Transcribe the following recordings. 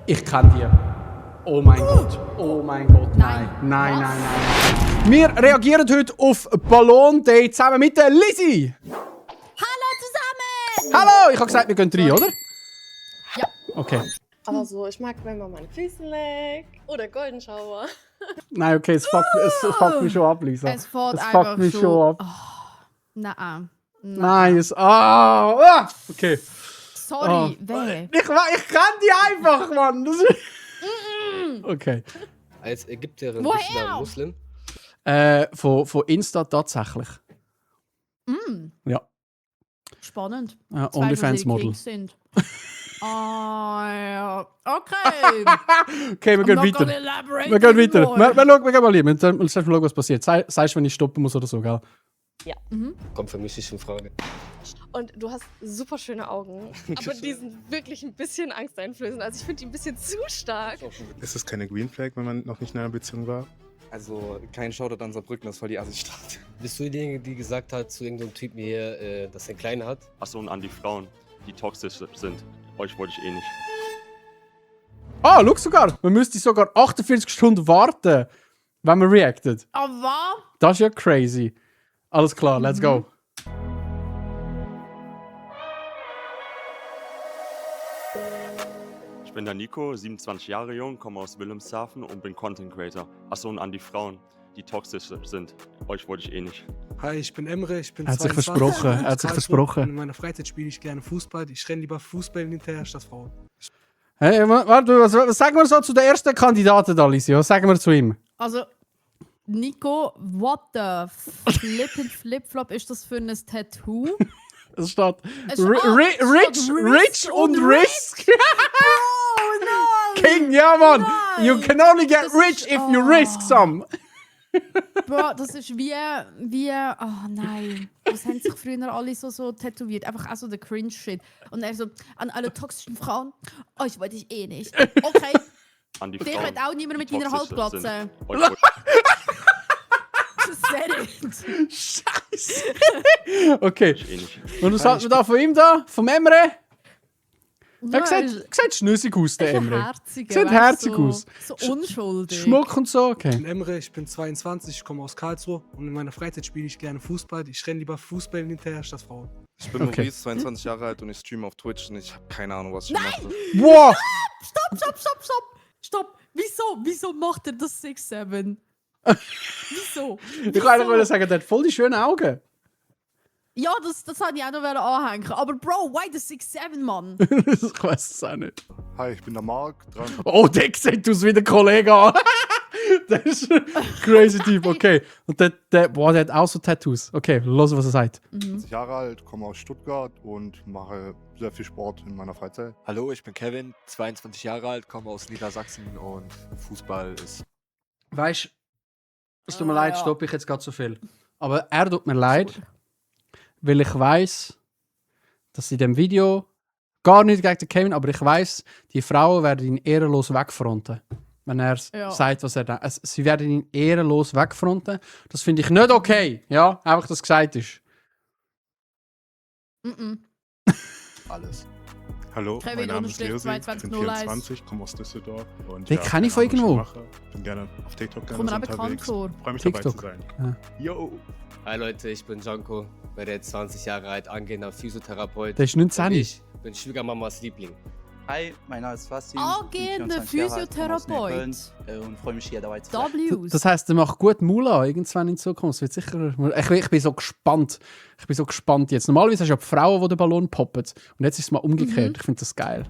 Ich kenne die. Oh mein Gott. Oh mein Gott. Nein. Nein, nein, nein. Wir reagieren heute auf Ballon-Date zusammen mit der Lizzie. Hallo zusammen! Hallo! Ich habe gesagt, wir gehen rein, oder? Ja. Okay. Also, ich mag, wenn man meine Füße leckt. Oder Golden Shower. Nein, okay, es fuckt mich schon ab, Lisa. Es fährt Es einfach fuckt mich schon schon ab. Nein. Nein, okay. Sorry, weh. Ich kann die einfach, Mann. Das ist... Okay. Als Ägypterin Woher? bist du da Muslim? Von Insta tatsächlich. Ja. Spannend. OnlyFans-Model. Ja. Okay. Okay, wir gehen weiter. Wir gehen weiter. Wir gehen mal hier. Wir schauen, was passiert. Sagst du, wenn ich stoppen muss oder so, gell? Kommt für mich nicht in Frage. Und du hast super schöne Augen. Aber die sind wirklich ein bisschen angsteinflößend. Also, ich finde die ein bisschen zu stark. Ist das keine Green Flag, wenn man noch nicht in einer Beziehung war? Also kein Shoutout an Saarbrücken, das ist voll die Assi-Stadt. Bist du diejenige, die gesagt hat zu irgendeinem Typen hier, dass er einen Kleinen hat? Achso, und an die Frauen, die toxisch sind. Euch wollte ich eh nicht. Ah, schau sogar. Man müsste sogar 48 Stunden warten, wenn man reactet. Aber Das ist ja crazy. Alles klar, let's go. Ich bin der Nico, 27 Jahre jung, komme aus Wilhelmshaven und bin Content Creator. Achso, und an die Frauen, die toxisch sind. Euch wollte ich eh nicht. Hi, ich bin Emre, ich bin Er hat sich 22, versprochen, er hat sich Karlsruhe. versprochen. In meiner Freizeit spiele ich gerne Fußball. Ich renne lieber Fußball hinterher statt Frauen. Hey, warte, was sagen wir so zu der ersten Kandidatin da, Lisi? Was sagen wir zu ihm? also Nico, what the Flip-Flop ist das für ein Tattoo? Es steht Es rich steht rich und risk. Oh nein! King, ja Mann. Nein. You can only get Das rich ist- if you risk some. Bro, das ist wie, oh nein. Das haben sich früher alle so tätowiert. Einfach auch so der Cringe-Shit. Und er so, an alle toxischen Frauen, euch wollte ich eh nicht. Okay, An die der Frauen, hat auch niemand mit die deiner toxisch Halbglatze. sind. Euch wollte Set it. Okay. ich eh nicht. Und was halten wir da von ihm da? Vom Emre? Er Nein, sieht schnüssig aus, der ist ein Emre. herziger, Sieht weißt herzig so, aus. So unschuldig. Schmuck und so, Ich okay. bin Emre, ich bin 22, ich komme aus Karlsruhe. Und in meiner Freizeit spiele ich gerne Fußball. Ich renne lieber Fußball hinterher statt Frauen. Ich bin Okay. Maurice, 22 Jahre alt und ich streame auf Twitch und ich habe keine Ahnung, was ich mache. Boah! Stopp. Wieso macht er das 6-7? Wieso? Ich kann eigentlich sagen, der hat voll die schönen Augen. Ja, das hatte ich auch noch anhängen. Aber Bro, why the 6-7, Mann? Ich weiß es auch nicht. Hi, ich bin der Marc, 23 Oh, der sieht aus wie der Kollege an. Das ist ein crazy Typ, okay. Und der hat auch so Tattoos. Okay, los, was er sagt. Jahre alt, komme aus Stuttgart und mache sehr viel Sport in meiner Freizeit. Hallo, ich bin Kevin, 22 Jahre alt, komme aus Niedersachsen und Fußball ist. Weißt du, es tut mir leid, stoppe ich jetzt gerade so viel. Aber er tut mir leid, weil ich weiß, dass in dem Video gar nicht gegen den Kevin, aber ich weiß, die Frauen werden ihn ehrenlos wegfronten. Wenn er sagt, was er denkt. Sie werden ihn ehrenlos wegfronten. Das finde ich nicht okay. Ja, einfach, dass es gesagt ist. Alles. Hallo, Kevin, mein Name ist Unterstrich Leosi, ich bin 2201. 24, komme aus Düsseldorf. Und Den kenn ich von keine Ahnung, irgendwo. was ich mache. Bin gerne auf TikTok Kommt mir auch bekannt unterwegs. vor. Freue mich TikTok. dabei zu sein. Yo! Hi Leute, ich bin Janko, werde jetzt 20 Jahre alt, angehender Physiotherapeut. Der ist 19. Und ich bin Schwiegermamas Liebling. Hi, mein Name ist Fasti. Angehender Physiotherapeut. Und freue mich hier dabei zu sein. W's. Das heisst, er macht gut Mula irgendwann in Zukunft. Wird sicher. Ich bin so gespannt. Ich bin so gespannt jetzt. Normalerweise hast du ja die Frauen, die den Ballon poppen. Und jetzt ist es mal umgekehrt. Ich finde das geil.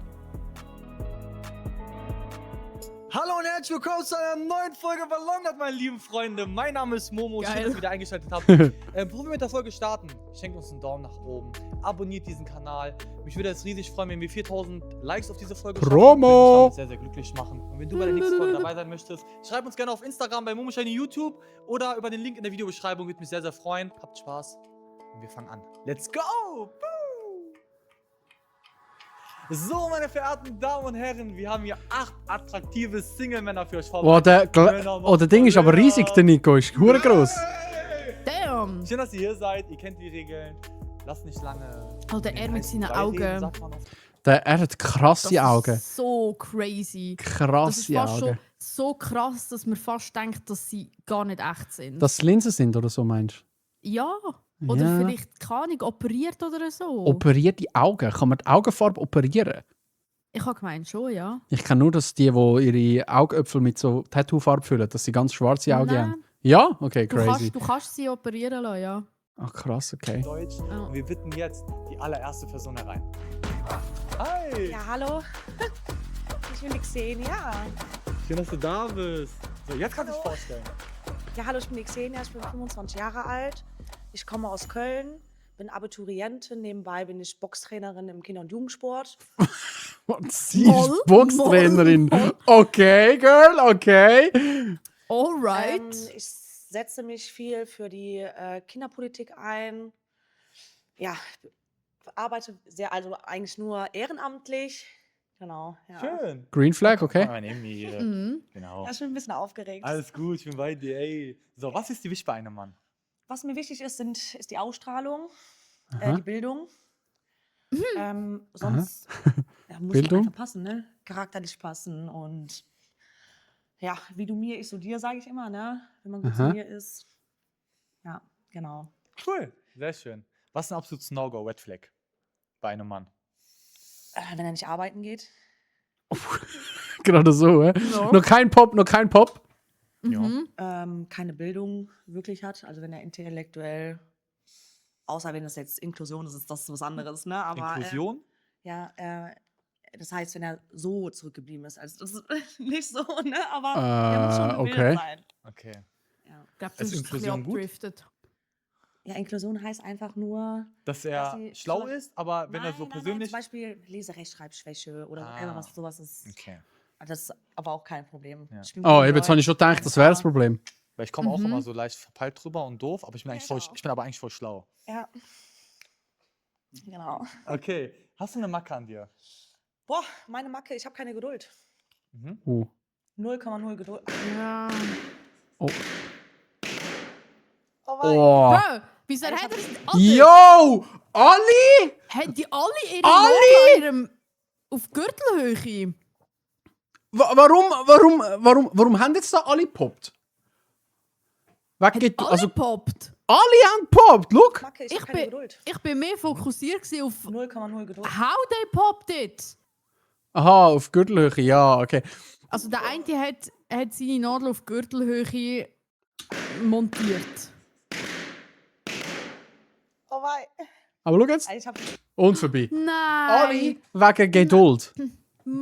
Hallo und herzlich willkommen zu einer neuen Folge Ballonat, meine lieben Freunde. Mein Name ist Momo, schön, Geil. dass ihr wieder eingeschaltet habt. Bevor wir mit der Folge starten, schenkt uns einen Daumen nach oben, abonniert diesen Kanal. Mich würde es riesig freuen, wenn wir 4000 Likes auf diese Folge schaffen. Promo! Würde mich damit sehr, sehr glücklich machen. Und wenn du bei der nächsten Folge dabei sein möchtest, schreib uns gerne auf Instagram bei Momoshiny YouTube oder über den Link in der Videobeschreibung. Würde mich sehr, sehr freuen. Habt Spaß und wir fangen an. Let's go! Woo! So, meine verehrten Damen und Herren, wir haben hier 8 attraktive Single-Männer für euch vorbereitet. Der Ding ist aber riesig, der Nico. Ist hure groß. Damn. Schön, dass ihr hier seid. Ihr kennt die Regeln. Lasst nicht lange. Oh, der in den R mit heißen seinen Brei reden, Augen. sagt man oft. Er hat krasse Das Augen. ist so crazy. Das ist Krasse fast schon Augen. so krass, dass man fast denkt, dass sie gar nicht echt sind. Dass es Linsen sind oder so, meinst Ja. Oder Ja. vielleicht, keine Ahnung, operiert oder so. du? Operierte Augen. Kann man die Augenfarbe operieren? Ich habe gemeint, schon, ja. Ich kenne nur, dass die ihre Augäpfel mit so Tattoo-Farbe füllen, dass sie ganz schwarze Augen Nein. haben. Ja? Okay, Du crazy. kannst sie operieren lassen, ja. Ach, krass, okay. Deutsch. Ja. Und wir bitten jetzt die allererste Person herein. Hi! Ja, hallo. Ich bin die Xenia. Schön, dass du da bist. So, jetzt kannst du dich vorstellen. Ja, hallo, ich bin die Xenia. Ich bin 25 Jahre alt. Ich komme aus Köln. Bin Abiturientin. Nebenbei bin ich Boxtrainerin im Kinder- und Jugendsport. Und sie Moll, ist Boxtrainerin. moll. Okay, Girl, okay. Alright. Ich setze mich viel für die Kinderpolitik ein. Ja, arbeite sehr, also eigentlich nur ehrenamtlich. Genau, ja. Schön. Green Flag, okay. Ah, nehmen wir hier. Mhm. Genau. Ja, ich bin ein bisschen aufgeregt. Alles gut, ich bin bei dir, ey. So, was ist dir wichtig bei einem Mann? Was mir wichtig ist, ist die Ausstrahlung, Aha. die Bildung. Sonst ja, muss Bildung? einfach passen, ne? Charakterlich passen und ja, wie du mir, ich so dir, sage ich immer, ne? Wenn man gut Aha. zu mir ist. Ja, genau. Cool. Sehr schön. Was ist ein absolutes No-Go, Red Flag bei einem Mann? Wenn er nicht arbeiten geht. Gerade so, hä? Ja. Noch kein Pop, noch kein Pop. Mhm. Keine Bildung wirklich hat, also wenn er intellektuell, außer wenn das jetzt Inklusion ist, ist das was anderes, ne? Aber Inklusion? ja, das heißt, wenn er so zurückgeblieben ist, also das ist nicht so, ne? Aber er muss schon gebildet okay. sein. Okay. Ja. Ich glaube, Ist du bist ein bisschen Inklusion gut? abgedriftet. Ja, Inklusion heißt einfach nur, Dass er sie schlau zum- ist, aber wenn er so nein, persönlich. zum Beispiel Leserechtschreibschwäche oder Ah. whatever, sowas ist, Okay. das ist aber auch kein Problem. Ja. Ich bin Oh, gut in eben, jetzt habe ich schon Deutsch, gedacht, das wäre das ja. Problem. Weil ich komme auch Mhm. immer so leicht verpeilt drüber und doof, aber ich bin, eigentlich voll, Genau. ich bin aber eigentlich voll schlau. Ja. Genau. Okay. Hast du eine Macke an dir? Boah, meine Macke, ich habe keine Geduld. Mhm. 0,0 Geduld. Ja. Oh. Oh mein Oh. Bro, wieso hat er das? Alter, Yo! Ali! haben die alle ihre Alle? Logo an ihrem auf Gürtelhöhe? Warum haben jetzt da alle gepoppt? Hat alle Also, gepoppt? alle haben gepoppt, look! Macke, ich Ich habe keine bin- Geduld. Ich bin mehr fokussiert gewesen auf 0,0 Geduld. how they popped it. Aha, auf Gürtelhöhe, ja, okay. Also der eine hat seine Nadel auf Gürtelhöhe montiert. Oh mein. Aber schau jetzt. Ich hab, Und vorbei. Nein. Alle wegen Geduld.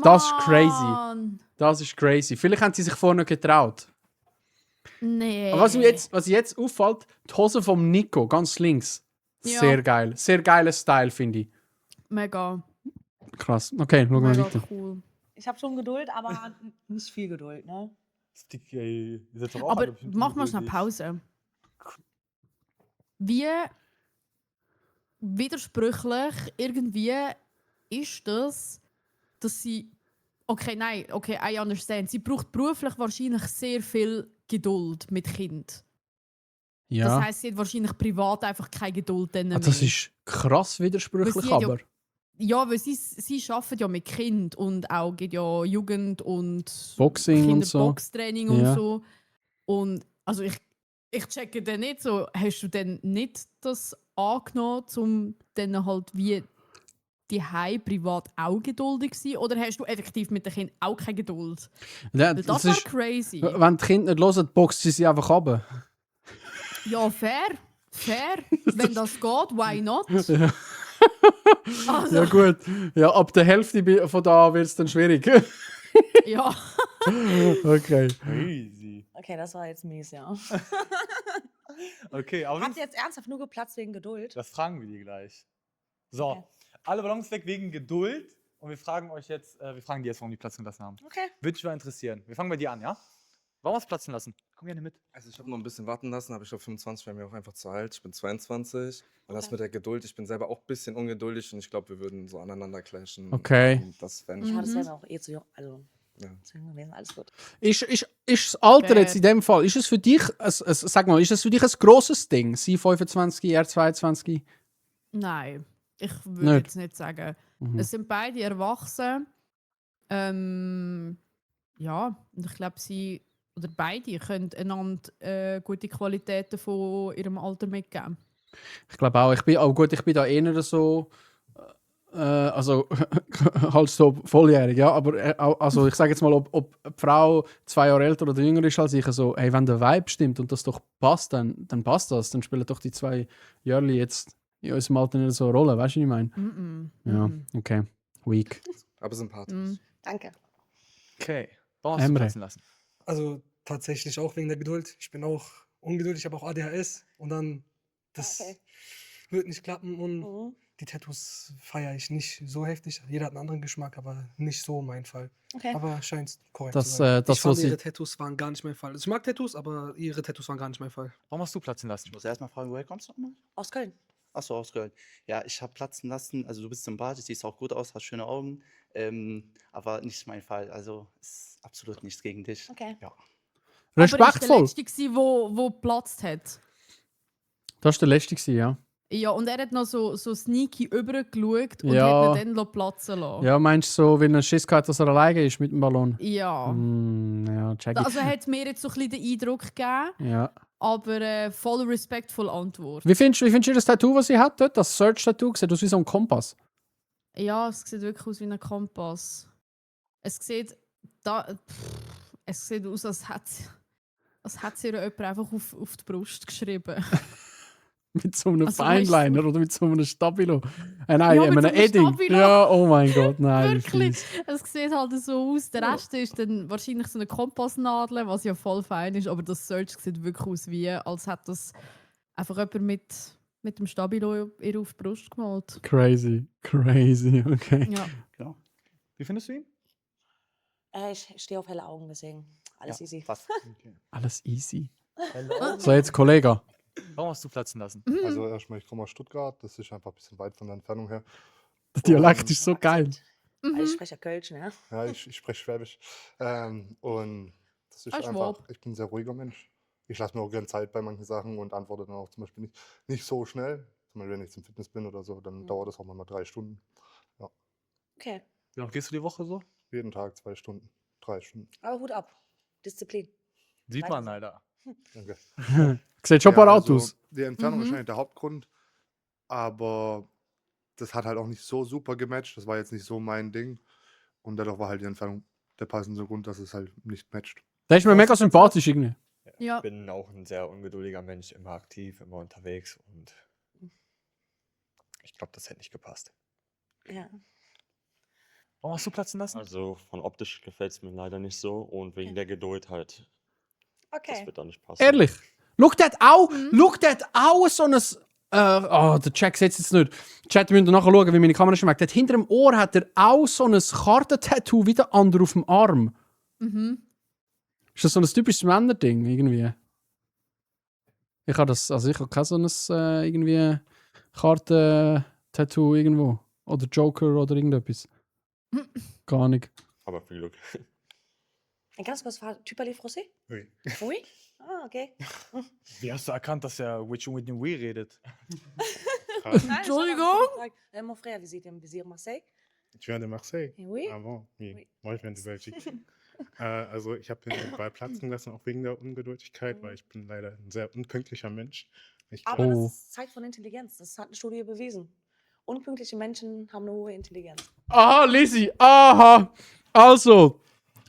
Das ist crazy. Mann. Das ist crazy. Vielleicht haben sie sich vorher nicht getraut. Nee. Aber was jetzt auffällt, die Hose vom Nico, ganz links. Ja. Sehr geil. Sehr geiler Style, finde ich. Mega. Krass. Okay, schauen wir Mega weiter. cool. ich habe schon Geduld, aber nicht viel Geduld, ne? Ihr seid doch auch Aber alle bestimmt mach mal schnell ungeduldig. Pause. Wie widersprüchlich irgendwie ist das, dass sie. Okay, nein, okay, I understand. Sie braucht beruflich wahrscheinlich sehr viel Geduld mit Kind. Ja. Das heisst, sie hat wahrscheinlich privat einfach keine Geduld. Dann Ah, das mehr. ist krass widersprüchlich, Weil sie hat ja- aber. Ja, weil sie arbeitet ja mit Kind und auch geht ja Jugend und Boxing und so. Kinderboxtraining und Ja. so. Und also ich checke dann nicht so, hast du denn nicht das angenommen, um dann halt wie die privat auch geduldig zu sein? Oder hast du effektiv mit den Kindern auch keine Geduld? Ja, Weil das das wäre ist, crazy. wenn die Kinder nicht hören, boxt sie sie einfach ab. Ja, fair. Fair. Wenn das geht, why not? Ja. Also, Ja, gut. Ja, ab der Hälfte von da wird es dann schwierig. ja. Okay. Crazy. Okay, das war jetzt mies, ja. Okay, aber Habt ihr jetzt ernsthaft nur geplatzt wegen Geduld? das fragen wir die gleich. So, Okay. alle Ballons weg wegen Geduld. Und wir fragen euch jetzt, wir fragen die jetzt, warum die platzen gelassen haben. Okay. Würde mich mal interessieren. Wir fangen bei dir an, ja? Warum hast du platzen lassen? Komm gerne mit. Also ich habe noch ein bisschen warten lassen, aber ich glaube 25 wäre mir auch einfach zu alt. Ich bin 22. Und das mit der Geduld, ich bin selber auch ein bisschen ungeduldig und ich glaube, wir würden so aneinander clashen. Okay. Und das fände ich. Ja, das Mhm. wäre mir auch eh zu jung. Also, Ja. zu jung gewesen, alles gut. Ist das Alter Fair. jetzt in dem Fall, ist es für dich, sag mal, ist es für dich ein grosses Ding? Sie 25, er 22? Nein, ich würde Nicht? jetzt nicht sagen. Es sind beide erwachsen. Ja, und ich glaube, sie oder beide können einander gute Qualitäten von ihrem Alter mitgeben. Ich glaube auch, ich bin da eher so, also halt so volljährig, ja, aber also ich sage jetzt mal, ob die Frau 2 Jahre älter oder jünger ist als ich, so, hey, wenn der Vibe stimmt und das doch passt, dann passt das, dann spielen doch die 2 Jahre jetzt in unserem Alter nicht so eine Rolle, weißt du, was ich meine? Ja, okay, weak. Aber sympathisch. Danke. Okay. Warum hast du Emre. platzen lassen? Also tatsächlich auch wegen der Geduld. Ich bin auch ungeduldig, ich habe auch ADHS und dann, das Okay. wird nicht klappen und Mhm. die Tattoos feiere ich nicht so heftig. Jeder hat einen anderen Geschmack, aber nicht so mein Fall. Okay. Aber scheint korrekt Das, zu sein. das, Ich fand, was sie- ihre Tattoos waren gar nicht mein Fall. Also ich mag Tattoos, aber ihre Tattoos waren gar nicht mein Fall. Warum hast du platzen lassen? Ich muss erstmal fragen, woher kommst du nochmal? Aus Köln. Achso, aus Köln. Ja, ich habe platzen lassen. Also du bist sympathisch, siehst auch gut aus, hast schöne Augen. Aber nicht mein Fall. Also ist absolut nichts gegen dich. Okay. Ja. Aber ist der Respektvoll. Letzte gewesen, wo geplatzt hat. Das war der Letzte, gewesen, ja. Ja, und er hat noch so sneaky übergeschaut und Ja. hat ihn dann platzen lassen. Ja, meinst du so, weil er Schiss hat, dass er alleine ist mit dem Ballon? Ja. Ja, check Also er hat mir jetzt so ein bisschen den Eindruck gegeben, Ja. aber voll respektvoll Antwort. Wie findest du das Tattoo, was sie hat dort? Das Search-Tattoo sieht aus wie so ein Kompass. Ja, es sieht wirklich aus wie ein Kompass. Es sieht es sieht aus, als hätte sie ihr jemand einfach auf die Brust geschrieben. Mit so einem Also, weißt du- Fineliner oder mit so einem Stabilo. Nein, Ja, mit einem so einem Edding. Stabilo. Ja, oh mein Gott, nein. wie Wirklich. fies. Es sieht halt so aus. Der Rest ist dann wahrscheinlich so eine Kompassnadel, was ja voll fein ist. Aber das Search sieht wirklich aus wie, als hätte das einfach jemand mit dem Stabilo ihr auf die Brust gemalt. Crazy, okay. Ja. Genau. Wie findest du ihn? Ich stehe auf helle Augen, deswegen alles easy. Passt. Alles easy. Hello. So, jetzt Kollege. Warum hast du platzen lassen? Also erstmal, ich komme aus Stuttgart, das ist einfach ein bisschen weit von der Entfernung her. Der Dialekt ist so geil. Also ich spreche ja Kölsch, ne? Ja, ich spreche Schwäbisch. Und das ist Ah, einfach, Schwab. ich bin ein sehr ruhiger Mensch. Ich lasse mir auch gerne Zeit bei manchen Sachen und antworte dann auch zum Beispiel nicht so schnell. Zum Beispiel, wenn ich zum Fitness bin oder so, dann dauert das auch mal 3 Stunden. Okay. Wie lange gehst du die Woche so? Jeden Tag 2 Stunden, 3 Stunden. Aber Hut ab. Disziplin. Sieht man, Alter. Danke. Sieht schon parat aus. Die Entfernung ist wahrscheinlich der Hauptgrund, aber das hat halt auch nicht so super gematcht. Das war jetzt nicht so mein Ding. Und dadurch war halt die Entfernung der passende Grund, dass es halt nicht matcht. Der ist mir mega sympathisch irgendwie. Ja. Ich bin auch ein sehr ungeduldiger Mensch, immer aktiv, immer unterwegs und ich glaube, das hätte nicht gepasst. Ja. Warum hast du platzen lassen? Also von optisch gefällt es mir leider nicht so und wegen der Geduld halt. Das Okay. wird auch nicht passen. Ehrlich. Schau, der hat auch so ein. Der Jack sieht es jetzt nicht. Chat, wir müssen nachher schauen, wie meine Kamera schmeckt. Der hat hinter dem Ohr hat er auch so ein Kartentattoo wie der andere auf dem Arm. Mhm. Ist das so ein typisches Männerding irgendwie? Ich habe kein so ein irgendwie Kartentattoo irgendwo. Oder Joker oder irgendetwas. Gar nicht. Aber viel Glück. Ganz kurz, tu parles français? Oui. Oui? Ah, okay. Wie hast du erkannt, dass er with dem We redet? Entschuldigung? Mon frère visite Marseille. Tu viens de Marseille? Oui. Ah bon? Oui. Oui. Moi, ich viens de Belgique. Also ich habe den Ball platzen lassen, auch wegen der Ungeduldigkeit, weil ich bin leider ein sehr unpünktlicher Mensch. Ich Aber Oh. das zeigt von Intelligenz. Das hat eine Studie bewiesen. Unpünktliche Menschen haben eine hohe Intelligenz. Aha, Lizzie, aha. Also,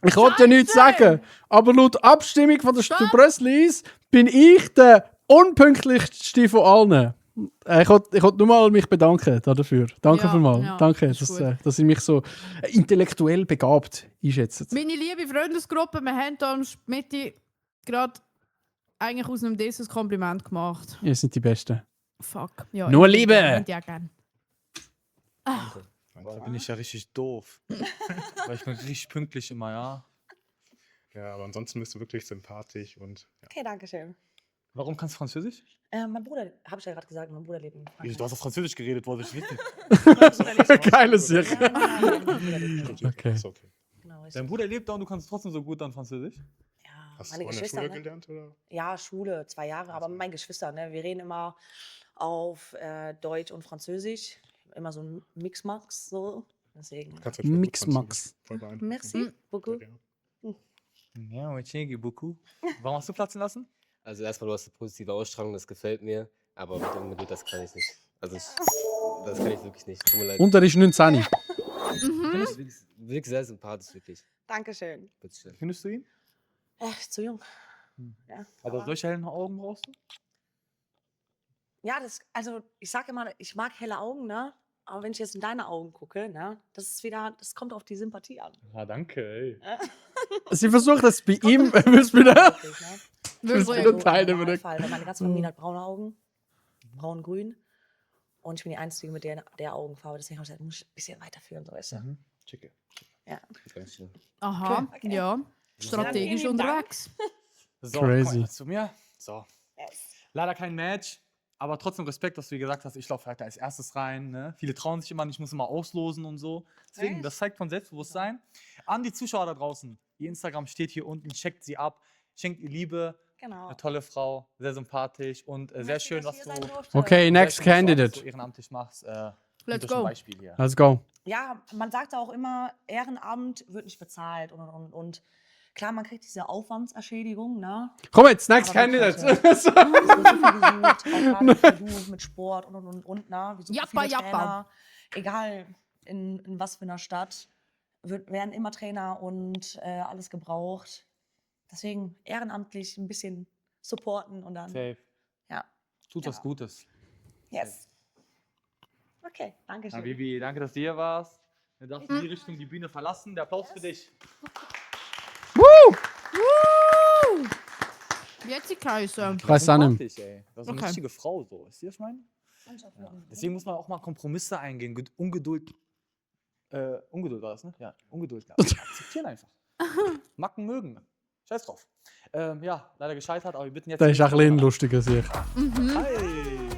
ich wollte ja nichts sagen, aber laut Abstimmung von der Bröslis bin ich der unpünktlichste von allen. Ich wollte nur mal mich bedanken dafür. Danke Ja, vielmals. ja, Danke, ist dass ihr mich so intellektuell begabt einschätzt. Meine liebe Freundesgruppe, wir haben da in der Mitte gerade eigentlich aus einem dieses Kompliment gemacht. Ihr seid die Besten. Fuck. Ja, Nur ich Liebe. Ja, gern. Da bin ich ja richtig doof. Weil ich bin richtig pünktlich immer, ja. Ja, aber ansonsten bist du wirklich sympathisch und ja. Okay, danke schön. Warum kannst du Französisch? Mein Bruder, habe ich ja gerade gesagt, mein Bruder lebt in Frankreich. Du hast auf Französisch geredet, wollte ich wissen. Geiles Sache. Ja, mein Bruder lebt in Frankreich. Okay. Ist okay. Genau, richtig. Dein Bruder lebt da und du kannst trotzdem so gut dann Französisch? Ja, Hast meine du an der Geschwister, Schule ne? gelernt, oder? Ja, Schule, 2 Jahre, aber meine Geschwister, ne? Wir reden immer auf Deutsch und Französisch. immer so ein Mixmax so. Deswegen. Kannst halt voll gut Mix-Max. Französisch. Voll beeindruckend. Merci beaucoup. Ja, merci beaucoup. Warum hast du platzen lassen? Also erstmal, du hast eine positive Ausstrahlung, das gefällt mir. Aber mit Ungeduld, das kann ich nicht. Also das kann ich wirklich nicht. Tut mir leid. Und er ist 19. Findest du wirklich sehr sympathisch, wirklich. Dankeschön. Bitteschön. Findest du ihn? Zu jung. Ja, Aber solche hellen Augen brauchst du? ja, also ich sag immer, ich mag helle Augen, ne? Aber wenn ich jetzt in deine Augen gucke, ne, das kommt auf die Sympathie an. Ah, danke, ey. Sie versucht das bei ihm, willst du wieder Wirklich, ne? willst du Wirklich. wieder Im teilen. Normalfall, weil meine ganze Familie hat braune Augen, braun-grün. Und ich bin die Einzige mit der Augenfarbe. Deswegen habe ich gesagt, muss ich ein bisschen weiterführen, so weißt du. Chicke. Ja. Dankeschön. Aha, Okay. ja. Strategisch Vielen Dank. unterwegs. So, Crazy. komm mal jetzt zu mir. So. Yes. Leider kein Match, aber trotzdem Respekt, dass du gesagt hast, ich laufe halt als erstes rein. Ne? Viele trauen sich immer nicht, ich muss immer auslosen und so. Deswegen, Echt? das zeigt von Selbstbewusstsein. An die Zuschauer da draußen, ihr Instagram steht hier unten, checkt sie ab, schenkt ihr Liebe. Genau. Eine tolle Frau, sehr sympathisch und sehr Merci, schön, dass was ich du, hier sein durfte. Okay, sehr next schön, was du alles candidate. so ehrenamtlich machst. Let's Ein go. Beispiel hier. Let's go. Ja, man sagt auch immer, Ehrenamt wird nicht bezahlt und. Klar, man kriegt diese Aufwandsentschädigung, ne? Komm jetzt, next Aber candidate. wirklich, es wird so viel gesucht, auch gerade für du mit Sport und, ne? Wir suchen Jappa, viele jappa. Trainer, egal in was für einer Stadt, werden immer Trainer und alles gebraucht. Deswegen ehrenamtlich ein bisschen supporten und dann, Safe. ja, Tut was Genau. Gutes. yes. Okay, danke Ja, schön. Bibi, danke, dass du hier warst. Du darfst in die Richtung die Bühne verlassen. Der Applaus für dich. Wie hat sie geheißen? Ich weiß auch nicht. Sympathisch, ey. Das ist eine Okay. richtige Frau so. Ist die das meine? Deswegen muss man auch mal Kompromisse eingehen. Ungeduld. Ungeduld war das, ne? Ja, Ungeduld. Ja. Akzeptieren einfach. Macken mögen. Scheiß drauf. Ja, leider gescheitert, aber wir bitten jetzt. Der ist auch ein bisschen lustiger, sicher. Hi!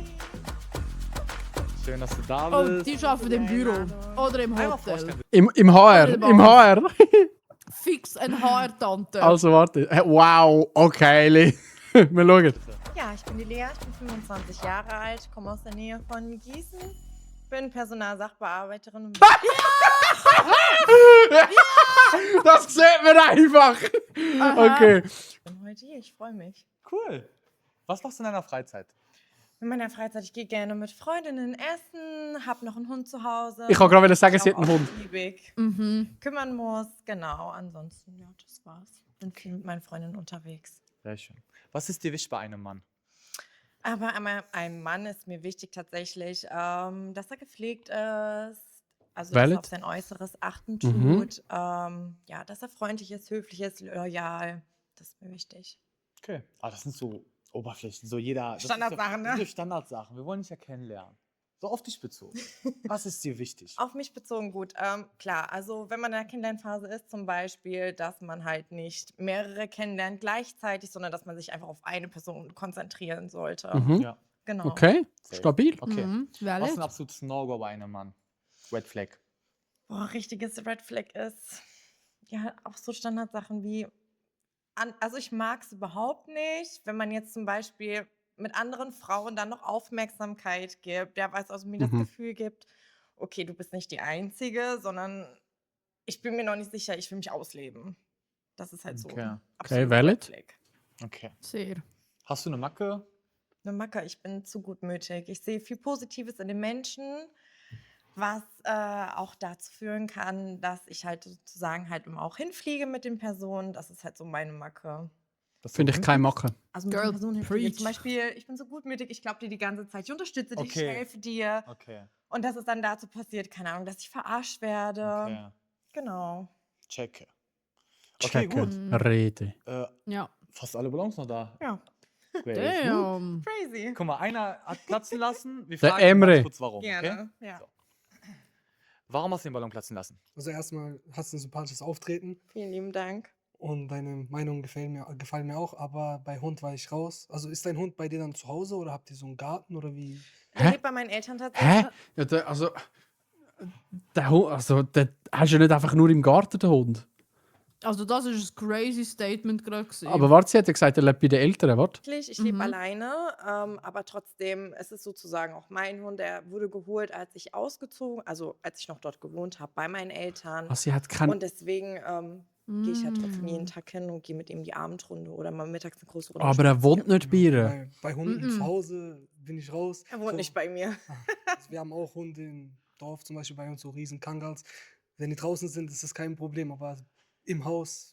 Schön, dass du da Oh, bist. die arbeiten im Büro. Oder im Einmal Hotel. vorstellen. Im HR, im HR. Fix ein HR-Tante. Also warte. Wow, okay, Li. Wir schauen. Ja, ich bin die Lea, ich bin 25 Jahre alt, komme aus der Nähe von Gießen, bin Personalsachbearbeiterin. Und Das sieht man einfach. Aha. Okay. ich bin heute hier, ich freue mich. Cool. Was machst du in deiner Freizeit? In meiner Freizeit, ich gehe gerne mit Freundinnen essen, habe noch einen Hund zu Hause. Ich kann gerade sagen, mich sie hat auch einen Hund. ausgiebig kümmern muss, genau. Ansonsten, ja, das war's. Bin viel mit meinen Freundinnen unterwegs. Sehr schön. Was ist dir wichtig bei einem Mann? Aber einem Mann ist mir wichtig tatsächlich, dass er gepflegt ist, also dass Valid. er auf sein Äußeres achten Mhm. tut, ja, dass er freundlich ist, höflich ist, loyal, das ist mir wichtig. Okay. Ah, das sind so Oberflächen, so jeder. das ist Standardsachen, ja, ne? so Standardsachen. Wir wollen dich ja kennenlernen. So auf dich bezogen. Was ist dir wichtig? Auf mich bezogen gut, klar, also wenn man in der Kennenlernphase ist zum Beispiel, dass man halt nicht mehrere kennenlernt gleichzeitig, sondern dass man sich einfach auf eine Person konzentrieren sollte. Mhm. Ja. Genau. Okay, stabil. Okay. Mhm. Was ist ein Valid. absolutes No-Go bei einem Mann? Red Flag. Boah, richtiges Red Flag ist, ja, auch so Standardsachen wie, also ich mag es überhaupt nicht, wenn man jetzt zum Beispiel mit anderen Frauen dann noch Aufmerksamkeit gibt, der weiß, also mir das Mhm. Gefühl gibt, okay, du bist nicht die Einzige, sondern ich bin mir noch nicht sicher, ich will mich ausleben. Das ist halt so. Okay. ein Okay, absolutes valid. Red Flag. Okay. Sehr. Hast du eine Macke? Eine Macke, ich bin zu gutmütig. Ich sehe viel Positives in den Menschen, was auch dazu führen kann, dass ich halt sozusagen halt immer auch hinfliege mit den Personen. Das ist halt so meine Macke. Finde ich keine Macke. Also mit Girl, den Personen hinfliege. Zum preach. Beispiel, ich bin so gutmütig, ich glaube dir die ganze Zeit, ich unterstütze dich, Okay. ich helfe dir. Okay. Und dass es dann dazu passiert, keine Ahnung, dass ich verarscht werde. Okay. Genau. Checke. Okay, Checke. gut. Rede. Ja. Fast alle Ballons noch da. Ja. Crazy. Damn. Crazy. Guck mal, einer hat platzen lassen. Wir Der fragen ihn Emre. ganz kurz, warum. Okay? Gerne. Ja. So. Warum hast du den Ballon platzen lassen? Also erstmal hast du ein sympathisches Auftreten Vielen lieben Dank. und deine Meinungen gefallen mir auch, aber bei Hund war ich raus. Also ist dein Hund bei dir dann zu Hause oder habt ihr so einen Garten oder wie? Der Hä? lebt bei meinen Eltern tatsächlich. Hä? Ja, der Hund, also, der hast du ja nicht einfach nur im Garten, den Hund. Also das ist ein crazy Statement gerade gewesen. Aber warte, sie hat ja gesagt, er lebt bei den Eltern, warte. Ich lebe alleine, aber trotzdem, es ist sozusagen auch mein Hund. Der wurde geholt, als ich als ich noch dort gewohnt habe, bei meinen Eltern. Ah, sie hat keinen... Und deswegen gehe ich halt trotzdem jeden Tag hin und gehe mit ihm die Abendrunde oder mal mittags eine große Runde Aber er wohnt nicht bei ihr. Bei Hunden zu Hause bin ich raus. Er wohnt nicht bei mir. Also wir haben auch Hunde im Dorf, zum Beispiel bei uns so riesen Kangals. Wenn die draußen sind, ist das kein Problem, aber im Haus,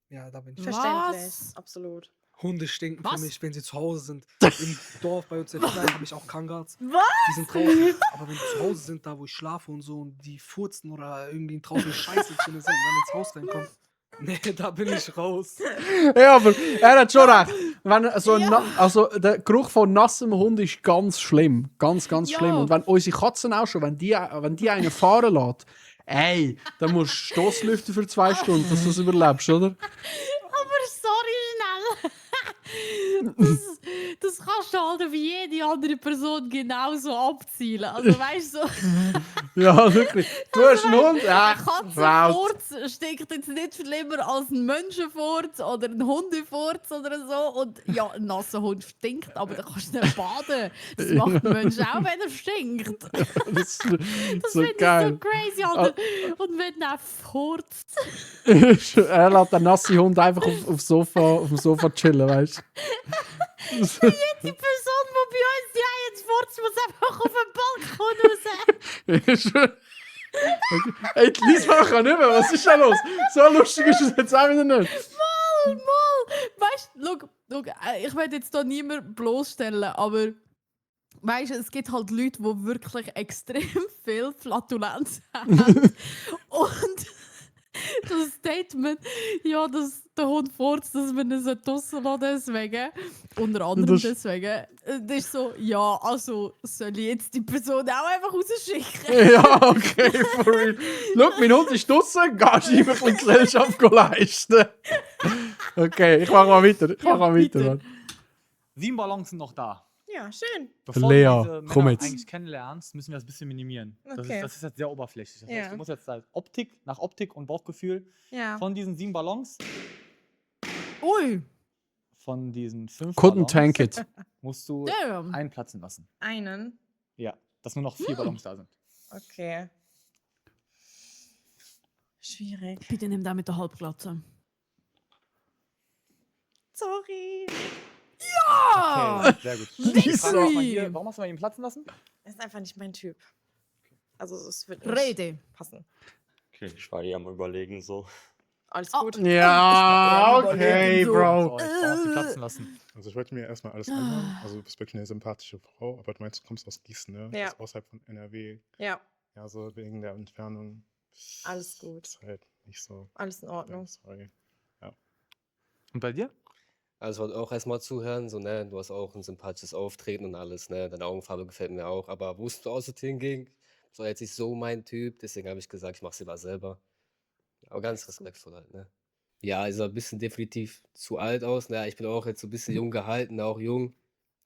da bin ich. Verständlich, absolut. Hunde stinken Was? für mich, wenn sie zu Hause sind. Im Dorf bei uns in Klein habe ich auch Kangals. Was? Die sind draußen, aber wenn die zu Hause sind, da wo ich schlafe und so, und die furzen oder irgendwie draußen Scheiße drin sind und dann ins Haus reinkommen, nee, da bin ich raus. Ja, aber er hat schon recht. Wenn so also der Geruch von nassem Hund ist ganz schlimm. Ganz, ganz Ja. schlimm. Und wenn unsere Katzen auch schon, wenn die einen fahren lässt, ey, dann musst du Stoßlüften für 2 Stunden, dass du es überlebst, oder? Aber sorry, schnell. Das kannst du halt auf jede andere Person genauso abzielen. Also weißt du, so, Ja, wirklich. Du hast einen Hund? Ja, ein raus. Katzenfurz stinkt jetzt nicht schlimmer als ein Menschenfurz oder ein Hundefurz oder so. Und ja, ein nasser Hund stinkt, aber da kannst du nicht baden. Das macht ein Mensch auch, wenn er stinkt. Das Das ist so finde ich geil. so crazy, Alter. Und wenn er furzt. Er lässt den nassen Hund einfach auf dem Sofa chillen, weißt du? Die Person, die bei uns die jetzt furzt, muss einfach auf den Balkon raus. Okay. Ey, die Liesbach kann nicht mehr. Was ist da los? So lustig ist es jetzt auch wieder nicht. Mal. Weißt du, schau, ich will jetzt hier niemanden bloßstellen, aber weißt du, es gibt halt Leute, die wirklich extrem viel Flatulenz haben. Und das Statement, ja, dass der Hund furzt, dass man ihn draussen lassen deswegen, unter anderem deswegen, das ist so, ja, also soll ich jetzt die Person auch einfach rausschicken? Ja, okay, for real. Schau, mein Hund ist draussen, gehst du ihm ein bisschen Gesellschaft leisten. Okay, ich mach mal weiter. Mann. 7 Ballons sind noch da. Ja, schön. Bevor Lea, du diese komm Männer jetzt. eigentlich kennenlernst, müssen wir das ein bisschen minimieren. Okay. Das ist jetzt sehr oberflächlich. Das Ja. heißt, du musst jetzt halt nach Optik und Bauchgefühl Ja. von diesen 7 Ballons, Ui, von diesen 5 Couldn't Ballons, tank it. musst du damn. einplatzen lassen. Einen. Ja, dass nur noch 4 Ballons da sind. Okay. Schwierig. Bitte nimm den mit der Halbglatze. Sorry. Ja! Okay, sehr gut. Ich frage auch mal hier, Victory! warum hast du mal ihn platzen lassen? Das ist einfach nicht mein Typ. Also es wird nicht Rede. passen. Okay, ich war hier am Überlegen so. Alles Oh. gut. Ja, okay, So. Bro. So, jetzt brauchst du platzen lassen. Also ich wollte mir erstmal alles anhören. Also du bist wirklich eine sympathische Frau, aber du meinst, du kommst aus Gießen, ne? Ja. Das ist außerhalb von NRW. Ja, Ja, so wegen der Entfernung. alles gut. Ist halt nicht so. Alles in Ordnung. Sorry. Und bei dir? Also ich wollte auch erstmal zuhören, so, ne, du hast auch ein sympathisches Auftreten und alles, ne, deine Augenfarbe gefällt mir auch, aber wusstest du aussortieren ging? Das war jetzt nicht so mein Typ, deswegen habe ich gesagt, ich mach's lieber selber. Aber ganz respektvoll halt, ne. Ja, er sah ein bisschen definitiv zu alt aus, ne, ich bin auch jetzt so ein bisschen jung gehalten, auch jung.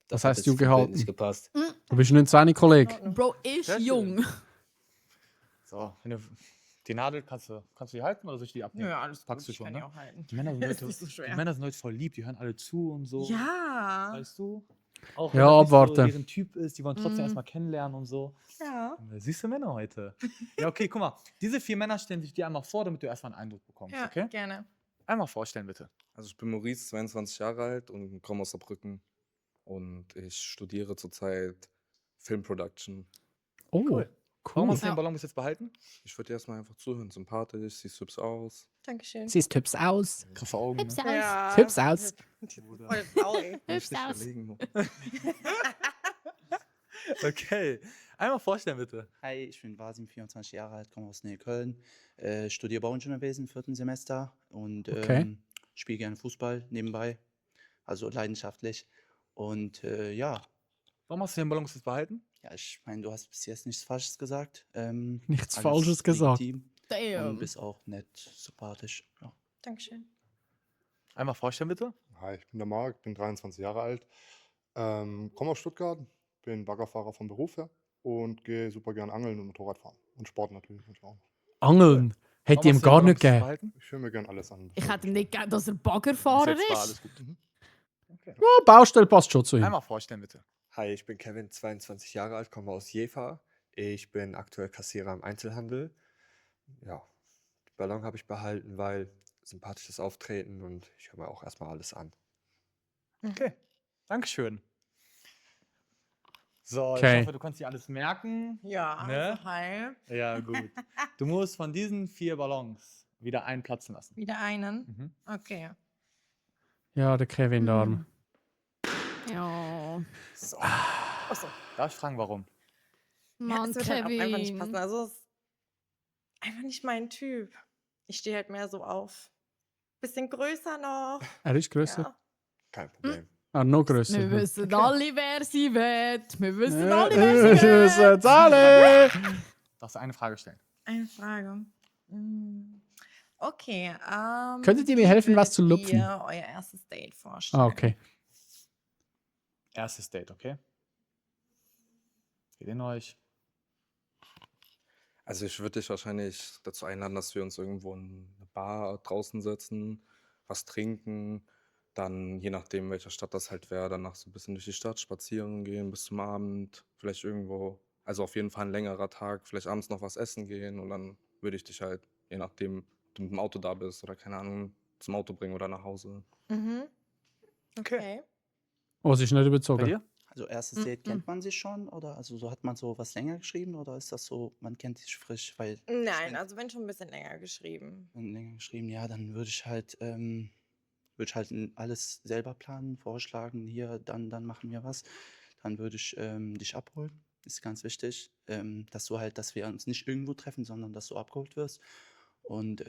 Was hat heißt jetzt jung vom Bild gehalten? nicht gepasst. Du bist 19, Kollege. Bro ist Sehr schön. jung. So, wenn du die Nadel kannst du die halten oder soll ich die abnehmen? Ja, alles Packst gut. du Ich schon, kann ne? die auch halten. Die Männer sind Das ist heute, nicht so die schwer. Männer sind heute voll lieb, die hören alle zu und so. Ja. Weißt du? Auch Ja, wenn das nicht abwarten. so deren Typ ist, die wollen trotzdem Mhm. erstmal kennenlernen und so. Ja. Süße Männer heute. Ja, okay, guck mal. Diese 4 Männer stellen sich dir einmal vor, damit du erstmal einen Eindruck bekommst, Ja, okay? gerne. Einmal vorstellen, bitte. Also ich bin Maurice, 22 Jahre alt und komme aus Saarbrücken. Und ich studiere zurzeit Film Production. Oh, Cool. Warum cool. hast du den Ja. Ballon bis jetzt behalten? Ich würde dir erstmal einfach zuhören. Sympathisch, siehst hübsch aus. Dankeschön. Siehst hübsch aus. Kraffe Augen, Hübsch ne? aus. Ja. Hübsch aus. Voll traurig. Will ich Hübsch nicht aus. verlegen, nur. Okay. Einmal vorstellen, bitte. Hi, ich bin Wasim, 24 Jahre alt, komme aus Nähe Köln, studiere Bauingenieurwesen, 4. Semester und Okay. spiele gerne Fußball nebenbei, also leidenschaftlich. Und ja, Warum hast du den Ballon bis jetzt behalten? ja, ich meine, du hast bis jetzt nichts Falsches gesagt. Nichts alles Falsches gesagt. legitim und Damn. bist auch nett, sympathisch. Ja. Dankeschön. Einmal vorstellen, bitte. Hi, ich bin der Marc, bin 23 Jahre alt, komme aus Stuttgart, bin Baggerfahrer vom Beruf her und gehe super gern angeln und Motorrad fahren. Und Sport natürlich auch. Angeln. Hätte ich ihm Thomas, gar die nicht Balance gegeben. behalten? Ich höre mir gerne alles an. Ich hätte ihm nicht gegeben, dass er Baggerfahrer Bis jetzt war ist. alles gut. Okay. Ja, Baustelle passt schon zu ihm. Einmal vorstellen, bitte. Hi, ich bin Kevin, 22 Jahre alt, komme aus Jever. Ich bin aktuell Kassierer im Einzelhandel. Ja, die Ballon habe ich behalten, weil sympathisches Auftreten und ich höre mir auch erstmal alles an. Okay. Dankeschön. So, ich Okay. hoffe, du kannst dir alles merken. Ja, Ne? also hi. Ja, gut. Du musst von diesen 4 Ballons wieder einen platzen lassen. Wieder einen? Mhm. Okay. Ja, der Kevin, der Arme. Ja. So. Achso. Darf ich fragen, warum? Ja, Mann, es wird halt auch einfach nicht Kevin. passen. Also, es ist einfach nicht mein Typ. Ich stehe halt mehr so auf. Bisschen größer noch. Er ist grösser. Ja. Kein Problem. Ah, noch grösser. Wir wissen alle, wer sie will. Wir wissen Wir alle, wer sie wissen will. es alle. Darfst du eine Frage stellen? Eine Frage. Okay. Könntet ihr mir wie helfen, was würdet zu lupfen? ihr euer erstes Date vorstellen? Ah, okay. Erstes Date, okay? Geht in euch. Also ich würde dich wahrscheinlich dazu einladen, dass wir uns irgendwo in eine Bar draußen setzen, was trinken, dann je nachdem, welcher Stadt das halt wäre, danach so ein bisschen durch die Stadt spazieren gehen bis zum Abend, vielleicht irgendwo, also auf jeden Fall ein längerer Tag, vielleicht abends noch was essen gehen und dann würde ich dich halt, je nachdem, ob du mit dem Auto da bist oder keine Ahnung, zum Auto bringen oder nach Hause. Mhm. Okay. Oh, sie ist nicht überzogen. Bei dir? Also erstes Date kennt man sich schon oder also so hat man so was länger geschrieben oder ist das so, man kennt sich frisch, weil Nein, also wenn schon ein bisschen länger geschrieben. länger geschrieben, ja, dann würde ich halt alles selber planen, vorschlagen, hier, dann machen wir was. Dann würde ich dich abholen, ist ganz wichtig, dass wir uns nicht irgendwo treffen, sondern dass du abgeholt wirst. Und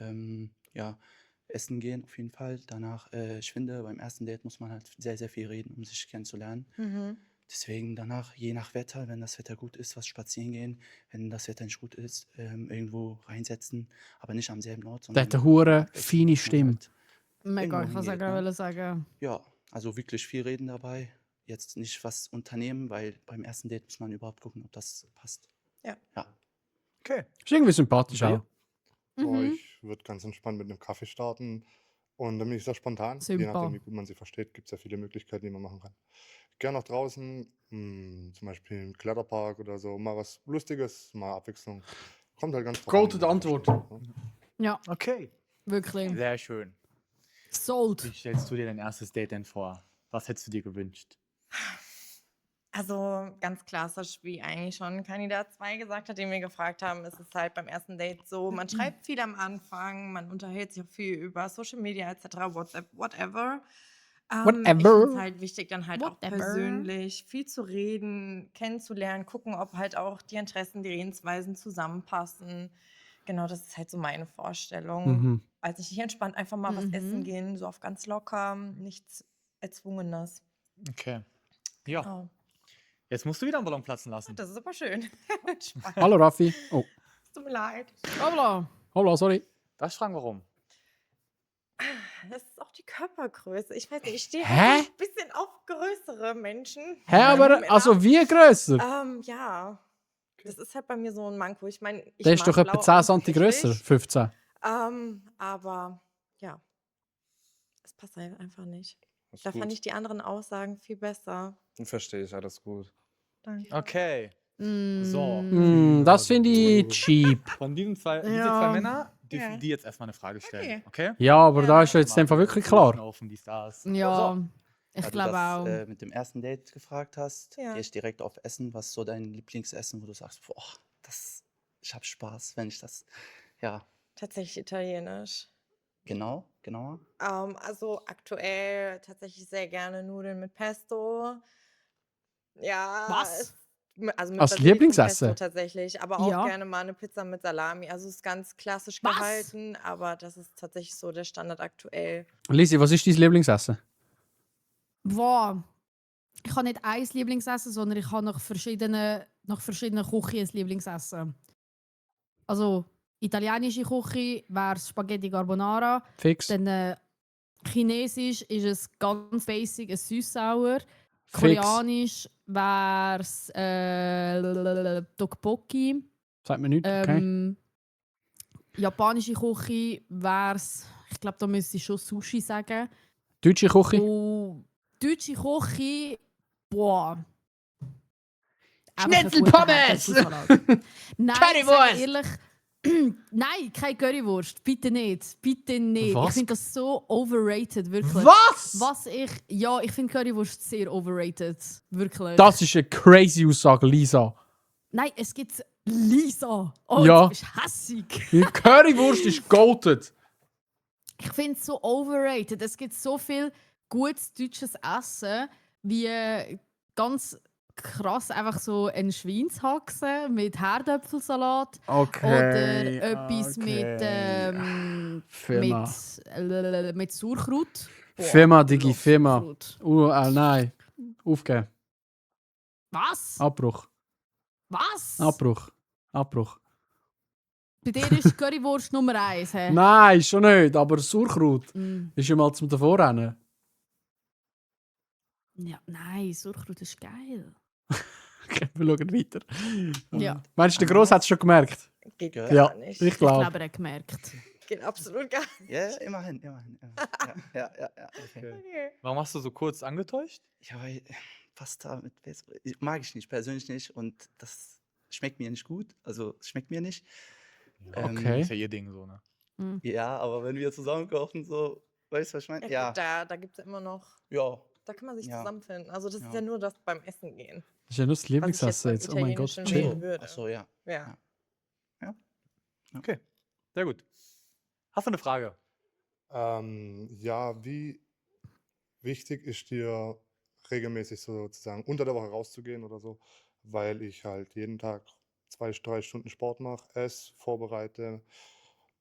ja, essen gehen auf jeden Fall. Danach, ich finde, beim ersten Date muss man halt sehr, sehr viel reden, um sich kennenzulernen. Mhm. Deswegen danach, je nach Wetter, wenn das Wetter gut ist, was spazieren gehen. Wenn das Wetter nicht gut ist, irgendwo reinsetzen, aber nicht am selben Ort, Der hat sondern eine hure abwechselnd, feine dass man Stimme. halt Mega, irgendwo ich kann hingeht, ne? gerade sagen. Ja, also wirklich viel reden dabei. Jetzt nicht was unternehmen, weil beim ersten Date muss man überhaupt gucken, ob das passt. Ja. Ja. Okay. Ist irgendwie sympathisch Bei auch. dir? Boah, ich würde ganz entspannt mit einem Kaffee starten und dann bin ich sehr spontan. Je Super. nachdem, wie gut man sie versteht, gibt es ja viele Möglichkeiten, die man machen kann. Gerne noch draußen, zum Beispiel im Kletterpark oder so, mal was Lustiges, mal Abwechslung. Kommt halt ganz drauf Go an, to wie the man Antwort. versteht, ne? Ja, Okay. wirklich. Sehr schön. Sold. Wie stellst du dir dein erstes Date denn vor? Was hättest du dir gewünscht? Also ganz klassisch, wie eigentlich schon Kandidat 2 gesagt hat, den wir gefragt haben, ist es halt beim ersten Date so, man schreibt viel am Anfang, man unterhält sich auch viel über Social Media etc., WhatsApp, whatever. Ich finde es Whatever. halt wichtig, dann halt auch Whatever. persönlich viel zu reden, kennenzulernen, gucken, ob halt auch die Interessen, die Redensweisen zusammenpassen. Genau, das ist halt so meine Vorstellung. Mhm. Weiß ich nicht, entspannt einfach mal was essen Mhm. gehen, so auf ganz locker, nichts Erzwungenes. Okay. Ja. Oh, Jetzt musst du wieder einen Ballon platzen lassen. das ist aber schön. Spaß. Hallo Raffi. Oh, Es tut mir leid. Hoppla. holla, sorry. Darf ich fragen, warum? Das ist auch die Körpergröße. Ich weiß nicht, ich stehe Hä? halt ein bisschen auf größere Menschen. Hä, aber, Männer. also wie grösser? Ja. Das ist halt bei mir so ein Manko. Ich meine, ich Der ist mag doch etwa blau 10 an cm sich grösser. nicht. 15. Aber ja, es passt halt einfach nicht. Ist Da fand gut. ich die anderen Aussagen viel besser. Verstehe ich, alles gut. Danke. Okay. Mm. So. Das finde ich cheap. Von diesen diese zwei Ja. Männer dürfen Ja. die jetzt erstmal eine Frage stellen. Okay? Ja, aber Ja. da ist ja jetzt einfach wirklich klar. Offen, die Stars. Ja, So. ich Da du glaube das auch. mit dem ersten Date gefragt hast, Ja. gehe ich direkt auf Essen. Was ist so dein Lieblingsessen, wo du sagst, boah, ich habe Spaß, wenn ich das, ja, Tatsächlich italienisch. genauer. Also aktuell tatsächlich sehr gerne Nudeln mit Pesto. Ja, Was? Als also mit Basilikum Pesto Lieblingsessen? tatsächlich, aber auch Ja. gerne mal eine Pizza mit Salami. Also es ist ganz klassisch Was? gehalten, aber das ist tatsächlich so der Standard aktuell. Lisi, was ist dein Lieblingsessen? Wow. Ich habe nicht ein Lieblingsessen, sondern ich habe nach verschiedenen Küchen ein Lieblingsessen. Also, italienische Küche wäre Spaghetti Carbonara. Fix. Dann chinesisch ist es ganz basic, ein Süß-Sauer. Fix. Koreanisch wäre es Tteokbokki. Sagt mir nichts, okay. japanische Küche wär's, ich glaube, da müsste ich schon Sushi sagen. Deutsche Küche? Und deutsche Küche, boah. Einfach ein guter Schnitzelpommes! Kartoffelsalat. Nein, ich sage ehrlich, nein, keine Currywurst. Bitte nicht. Bitte nicht. Was? Ich finde das so overrated, wirklich. Was? Ich finde Currywurst sehr overrated. Wirklich. Das ist eine crazy Aussage, Lisa. Nein, es gibt Lisa. Oh, Ja. du bist hässig. Die Currywurst ist goated. Ich finde es so overrated. Es gibt so viel gutes deutsches Essen, wie ganz krass einfach so ein Schweinshaxe mit Herdöpfelsalat Okay, oder etwas Firma. mit Sauerkraut. Boah, Firma, Digi, Firma. Sauerkraut. Nein. Aufgeben. Was? Abbruch. Was? Abbruch. Bei dir ist Currywurst Nummer 1. He? Nein, schon nicht, aber Sauerkraut Mm. ist ja mal zum Davorrennen. Ja, nein, Sauerkraut ist geil. Okay, wir schauen weiter. Ja. Meinst du, der Gross hat es schon gemerkt? Geht Ja, gar nicht. ich Ich glaube. glaube, er hat gemerkt. Geht absolut gar nicht. Ja, immerhin. Ja. Okay. Okay. Warum hast du so kurz angetäuscht? Ja, weil Pasta mit mag ich nicht, persönlich nicht. Und das schmeckt mir nicht gut. Also, es schmeckt mir nicht. Okay. Ist ja ihr Ding so, ne? Ja, aber wenn wir zusammen kochen, so, weißt du, was ich meine? Ja, gut, da gibt es ja immer noch. Ja. Da kann man sich Ja. zusammenfinden. Also, das ist Ja. ja nur das beim Essen gehen. Das ist ja nur das Was ich jetzt Lieblingsessen beim jetzt. Oh mein Gott, Italienischen chill. wählen würde. Ach so, ja. Ja. Okay, sehr gut. Hast du eine Frage? Ja, wie wichtig ist dir regelmäßig sozusagen unter der Woche rauszugehen oder so? Weil ich halt jeden Tag 2, 3 Stunden Sport mache, esse, vorbereite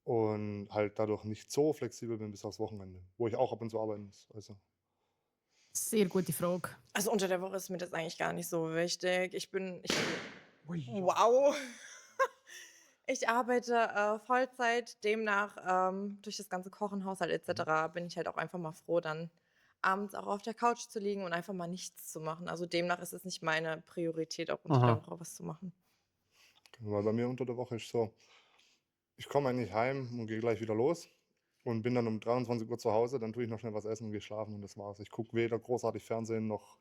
und halt dadurch nicht so flexibel bin bis aufs Wochenende, wo ich auch ab und zu arbeiten muss. Also, Sehr gute Frage. Also unter der Woche ist mir das eigentlich gar nicht so wichtig. Wow. Ich arbeite Vollzeit, demnach durch das ganze Kochen, Haushalt etc. bin ich halt auch einfach mal froh, dann abends auch auf der Couch zu liegen und einfach mal nichts zu machen. Also demnach ist es nicht meine Priorität, auch unter der Aha. Woche was zu machen. weil bei mir unter der Woche ist so, ich komme eigentlich heim und gehe gleich wieder los und bin dann um 23 Uhr zu Hause, dann tue ich noch schnell was essen und gehe schlafen und das war's. Ich gucke weder großartig Fernsehen noch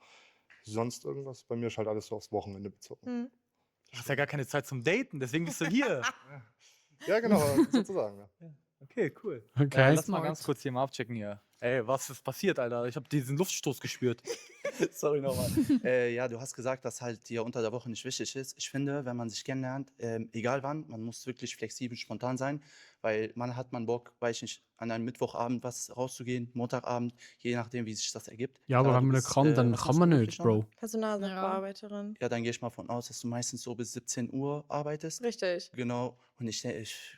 sonst irgendwas. Bei mir ist halt alles so aufs Wochenende bezogen. Hm. Du hast ja gar keine Zeit zum Daten, deswegen bist du hier. Ja, genau, sozusagen. Ja. Okay, cool. Okay. Lass mal ganz kurz hier mal abchecken hier. Ey, was ist passiert, Alter? Ich habe diesen Luftstoß gespürt. Sorry nochmal. Ja, du hast gesagt, dass halt dir unter der Woche nicht wichtig ist. Ich finde, wenn man sich kennenlernt, egal wann, man muss wirklich flexibel, spontan sein, weil hat man Bock, weiß ich nicht, an einem Mittwochabend was rauszugehen, Montagabend, je nachdem, wie sich das ergibt. Ja, aber Klar, wenn du man nicht bist, kann, dann was kann machst man du nicht, beruflich nochmal? Bro. Personalsachbearbeiterin. Ja, dann gehe ich mal von aus, dass du meistens so bis 17 Uhr arbeitest. Richtig. Genau. Und ich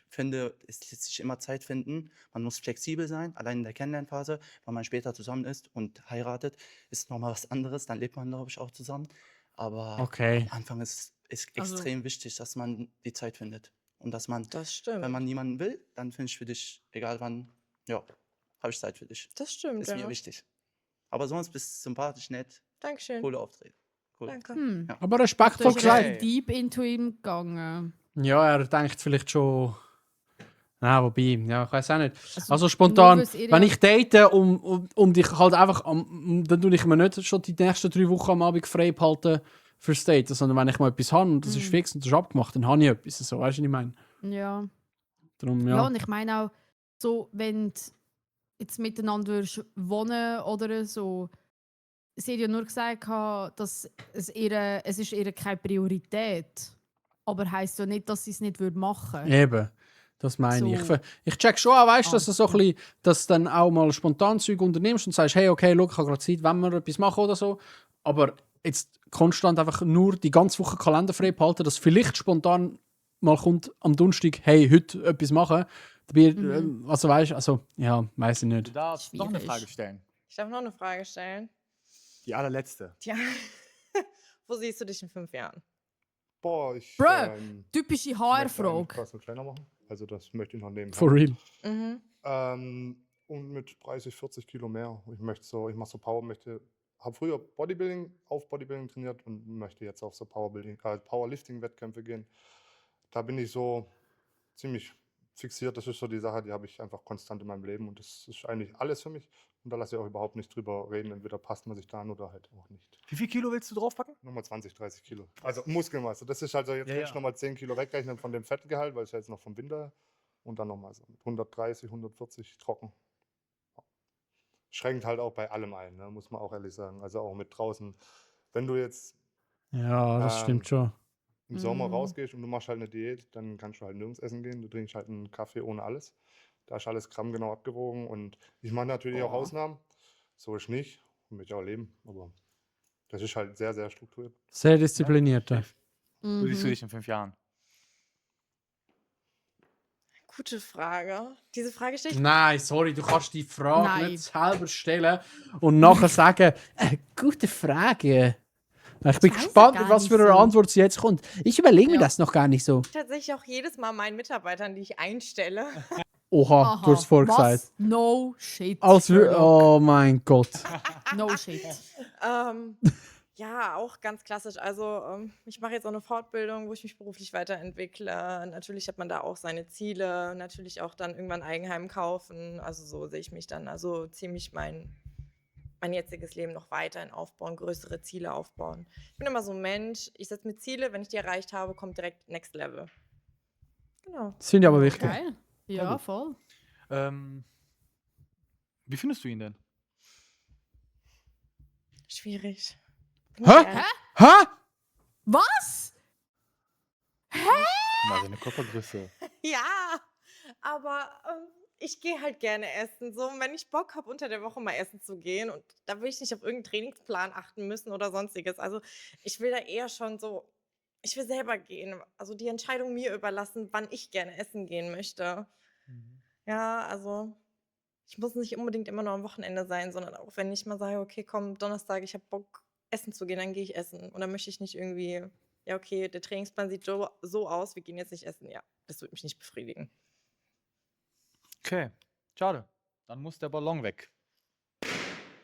finde, es lässt sich immer Zeit finden. Man muss flexibel sein, allein in der Kennenlernphase. Wenn man später zusammen ist und heiratet, ist nochmal was anderes. Dann lebt man, glaube ich, auch zusammen. Aber Okay. am Anfang ist Also- extrem wichtig, dass man die Zeit findet. Und dass man, Das stimmt. wenn man niemanden will, dann finde ich für dich, egal wann, ja, habe ich Zeit für dich. Das stimmt, Ist mir wichtig. Aber sonst bist du sympathisch, nett, Dankeschön. coole Auftritte. Cool. Danke. Ja. Aber respektvoll Du bist gesagt. okay. Deep into ihn gegangen. Ja, er denkt vielleicht schon. Nein, wobei, ja, ich weiß auch nicht. Also, Also spontan, nur, weil's ihr wenn ja- ich date, um dich halt einfach, dann tue ich mir nicht schon die nächsten 3 Wochen am Abend frei behalten fürs Date, sondern wenn ich mal etwas habe und das ist fix und das ist abgemacht, dann habe ich etwas. So, weißt du, was ich meine? Ja. Darum, Ja, ja. und ich meine auch, so, wenn du jetzt miteinander würdest wohnen oder so, sie hat ja nur gesagt, dass es ist ihr keine Priorität. Aber heisst ja nicht, dass sie es nicht machen würde. Eben, das meine ich. So. Ich check schon auch, weißt du, dass du so ein bisschen, dass du dann auch mal spontan Zeug unternimmst und sagst, hey, okay, schau, ich habe gerade Zeit, wenn wir etwas machen oder so. Aber jetzt konstant einfach nur die ganze Woche Kalender frei behalten, dass vielleicht spontan mal kommt am Donnerstag, hey, heute etwas machen. Dabei, also weißt du, also, ja, weiß ich Du nicht. darfst noch eine Schwierig. Frage stellen. Ich darf noch eine Frage stellen. Die allerletzte. Tja. Wo siehst du dich in 5 Jahren? Boah, ich Bro, möchte typische einen HR-Frage. Personal Trainer machen. Also das möchte ich noch nebenher. For real. Mhm. Und mit 30, 40 Kilo mehr. Ich mache so Power, habe früher Bodybuilding trainiert und möchte jetzt auf so Powerlifting-Wettkämpfe gehen. Da bin ich so ziemlich fixiert. Das ist so die Sache, die habe ich einfach konstant in meinem Leben und das ist eigentlich alles für mich. Und da lasse ich auch überhaupt nicht drüber reden. Entweder passt man sich da an oder halt auch nicht. Wie viel Kilo willst du draufpacken? Nochmal 20, 30 Kilo. Also Muskelmasse. Das ist also, jetzt Ja, kann ich ja. nochmal 10 Kilo wegrechnen von dem Fettgehalt, weil ich ja jetzt noch vom Winter und dann nochmal so mit 130, 140 trocken. Schränkt halt auch bei allem ein, ne? Muss man auch ehrlich sagen. Also auch mit draußen. Wenn du jetzt Ja, das stimmt schon. im Sommer rausgehst und du machst halt eine Diät, dann kannst du halt nirgends essen gehen. Du trinkst halt einen Kaffee ohne alles. Da ist alles grammgenau abgewogen und ich mache natürlich auch Boah. Ausnahmen. So ist nicht. Und möchte auch leben. Aber das ist halt sehr, sehr strukturiert. Sehr diszipliniert. Ja. Wo siehst du dich in 5 Jahren? Gute Frage. Diese Frage stelle ich Nein, sorry, du kannst die Frage Nein. nicht selber stellen und nachher sagen, gute Frage. Ich bin weiß gespannt, gar was nicht für eine so. Antwort jetzt kommt. Ich überlege mir Ja. das noch gar nicht so. tatsächlich auch jedes Mal meinen Mitarbeitern, die ich einstelle. Oha, du hast es vorgesagt. Was? No shit. Als wir, Sherlock. oh mein Gott. No shit. Ja, auch ganz klassisch. Also ich mache jetzt auch eine Fortbildung, wo ich mich beruflich weiterentwickle. Natürlich hat man da auch seine Ziele. Natürlich auch dann irgendwann Eigenheim kaufen. Also so sehe ich mich dann. Also ziemlich mein jetziges Leben noch weiterhin aufbauen, größere Ziele aufbauen. Ich bin immer so ein Mensch, ich setze mir Ziele, wenn ich die erreicht habe, kommt direkt Next Level. Genau. Das finde ich aber wichtig. Geil. Ja, voll. Wie findest du ihn denn? Schwierig. Hä? Hä? Was? Guck mal, seine Körpergröße. Ja, aber ich gehe halt gerne essen. So, wenn ich Bock habe, unter der Woche mal essen zu gehen und da will ich nicht auf irgendeinen Trainingsplan achten müssen oder sonstiges. Also ich will da eher schon so, ich will selber gehen. Also die Entscheidung mir überlassen, wann ich gerne essen gehen möchte. Ja, also ich muss nicht unbedingt immer nur am Wochenende sein, sondern auch wenn ich mal sage, okay, komm, Donnerstag, ich habe Bock, essen zu gehen, dann gehe ich essen. Und dann möchte ich nicht irgendwie, ja, okay, der Trainingsplan sieht so aus, wir gehen jetzt nicht essen. Ja, das würde mich nicht befriedigen. Okay, schade. Dann muss der Ballon weg.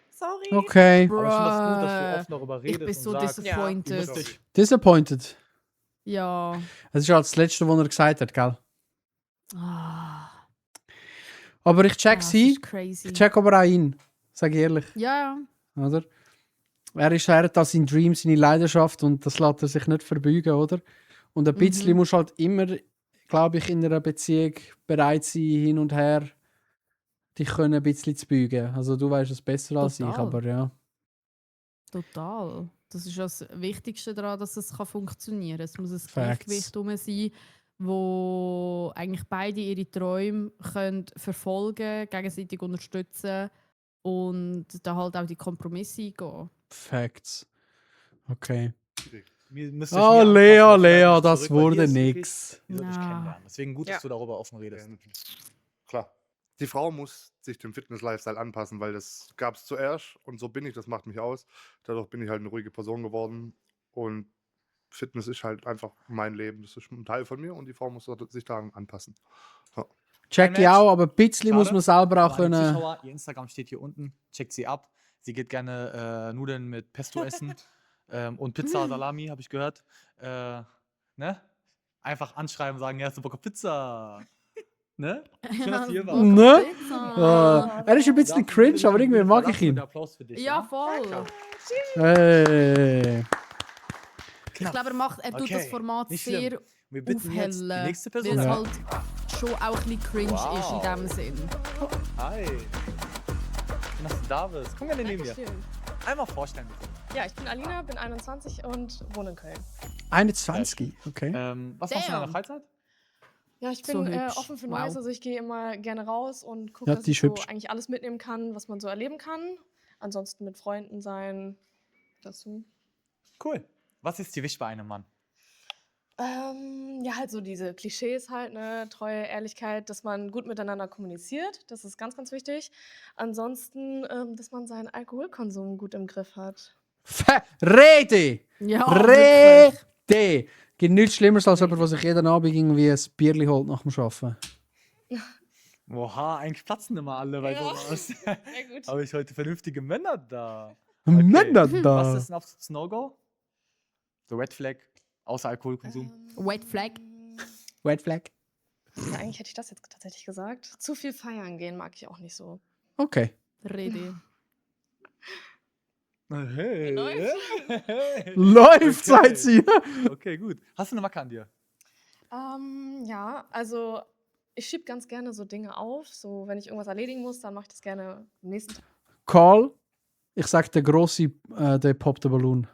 Sorry. Okay. Aber ich finde das gut, dass du Bruh. offen darüber Ich redest bin und so sagst, disappointed. du musst dich Disappointed. Ja. Das ist halt das Letzte, was er gesagt hat, gell? Ah, Aber ich check das sie. ist crazy. Ich check aber auch ihn. Sag ich ehrlich. Ja, Oder? Er hat da sein Dream, seine Leidenschaft und das lässt er sich nicht verbeugen, oder? Und ein bisschen musst halt immer, glaube ich, in einer Beziehung bereit sein, hin und her dich können ein bisschen zu beugen. Also du weißt es besser als ich, Total. aber ja. total. Das ist das Wichtigste daran, dass es funktionieren kann. Es muss ein Facts. Gleichgewicht herum sein, wo eigentlich beide ihre Träume können verfolgen, gegenseitig unterstützen und da halt auch die Kompromisse eingehen. Facts. Okay. Mir müsste ich Oh, mir Lea, anpassen, Lea, ich das zurück, weil wurde hier ist wirklich- nix. Ihr sollt euch Ja. kennenlernen. Deswegen gut, dass Ja. du darüber offen redest. Klar. Die Frau muss sich dem Fitness-Lifestyle anpassen, weil das gab es zuerst und so bin ich, das macht mich aus. Dadurch bin ich halt eine ruhige Person geworden und Fitness ist halt einfach mein Leben. Das ist ein Teil von mir und die Frau muss sich daran anpassen. Ja. Check ich Match. auch, aber ein bisschen muss Schade. man selber auch Aber an die können. Zuschauer, ihr Instagram steht hier unten. Checkt sie ab. Sie geht gerne Nudeln mit Pesto essen. Und Pizza Salami, habe ich gehört. Ne? Einfach anschreiben und sagen, ja, hast du Bock auf Pizza? Ne? Schön, dass du hier warst. Ne? Pizza. Er ist ein bisschen cringe, aber irgendwie mag ich ihn. Applaus für dich. Ja, voll. Hey. Ich glaube, er tut das Okay, Format nicht schlimm. sehr Wir bitten jetzt die aufhellen, nächste weil Person. es Ja. halt schon auch ein bisschen cringe ist in Wow. dem Sinn. Hi. Schön, dass du da bist. Komm gerne neben mir. Dankeschön. Einmal vorstellen. bitte. Ja, ich bin Alina, bin 21 und wohne in Köln. 21, okay. Was machst du in deiner Damn. Freizeit? Ja, ich So bin hübsch. offen für Wow. Neues, also ich gehe immer gerne raus und gucke, Ja, dass die ich ist so hübsch. eigentlich alles mitnehmen kann, was man so erleben kann. Ansonsten mit Freunden sein. Dazu. Cool. Was ist dir wichtig bei einem Mann? Ja, halt so diese Klischees halt, ne? Treue, Ehrlichkeit, dass man gut miteinander kommuniziert. Das ist ganz, ganz wichtig. Ansonsten, dass man seinen Alkoholkonsum gut im Griff hat. Rede! Ja, wirklich. Rede! Gibt nichts Schlimmeres als jemand, der sich jeden Abend irgendwie ein Bierli holt nach dem Arbeiten. Oha, eigentlich platzen immer alle bei Ja. sowas. Sehr gut. Habe ich heute vernünftige Männer da. Männer Was da! ist ein absolutes No-Go? So Red Flag, außer Alkoholkonsum. Wet Flag. Red Flag. Ja, eigentlich hätte ich das jetzt tatsächlich gesagt. Zu viel feiern gehen mag ich auch nicht so. Okay. Rede. Hey. Läuft. Läuft, sagt sie. Okay, gut. Hast du eine Macke an dir? Ja, also ich schiebe ganz gerne so Dinge auf. So, wenn ich irgendwas erledigen muss, dann mache ich das gerne am nächsten Tag. Call. Ich sag der grosse, der poppt der Ballon.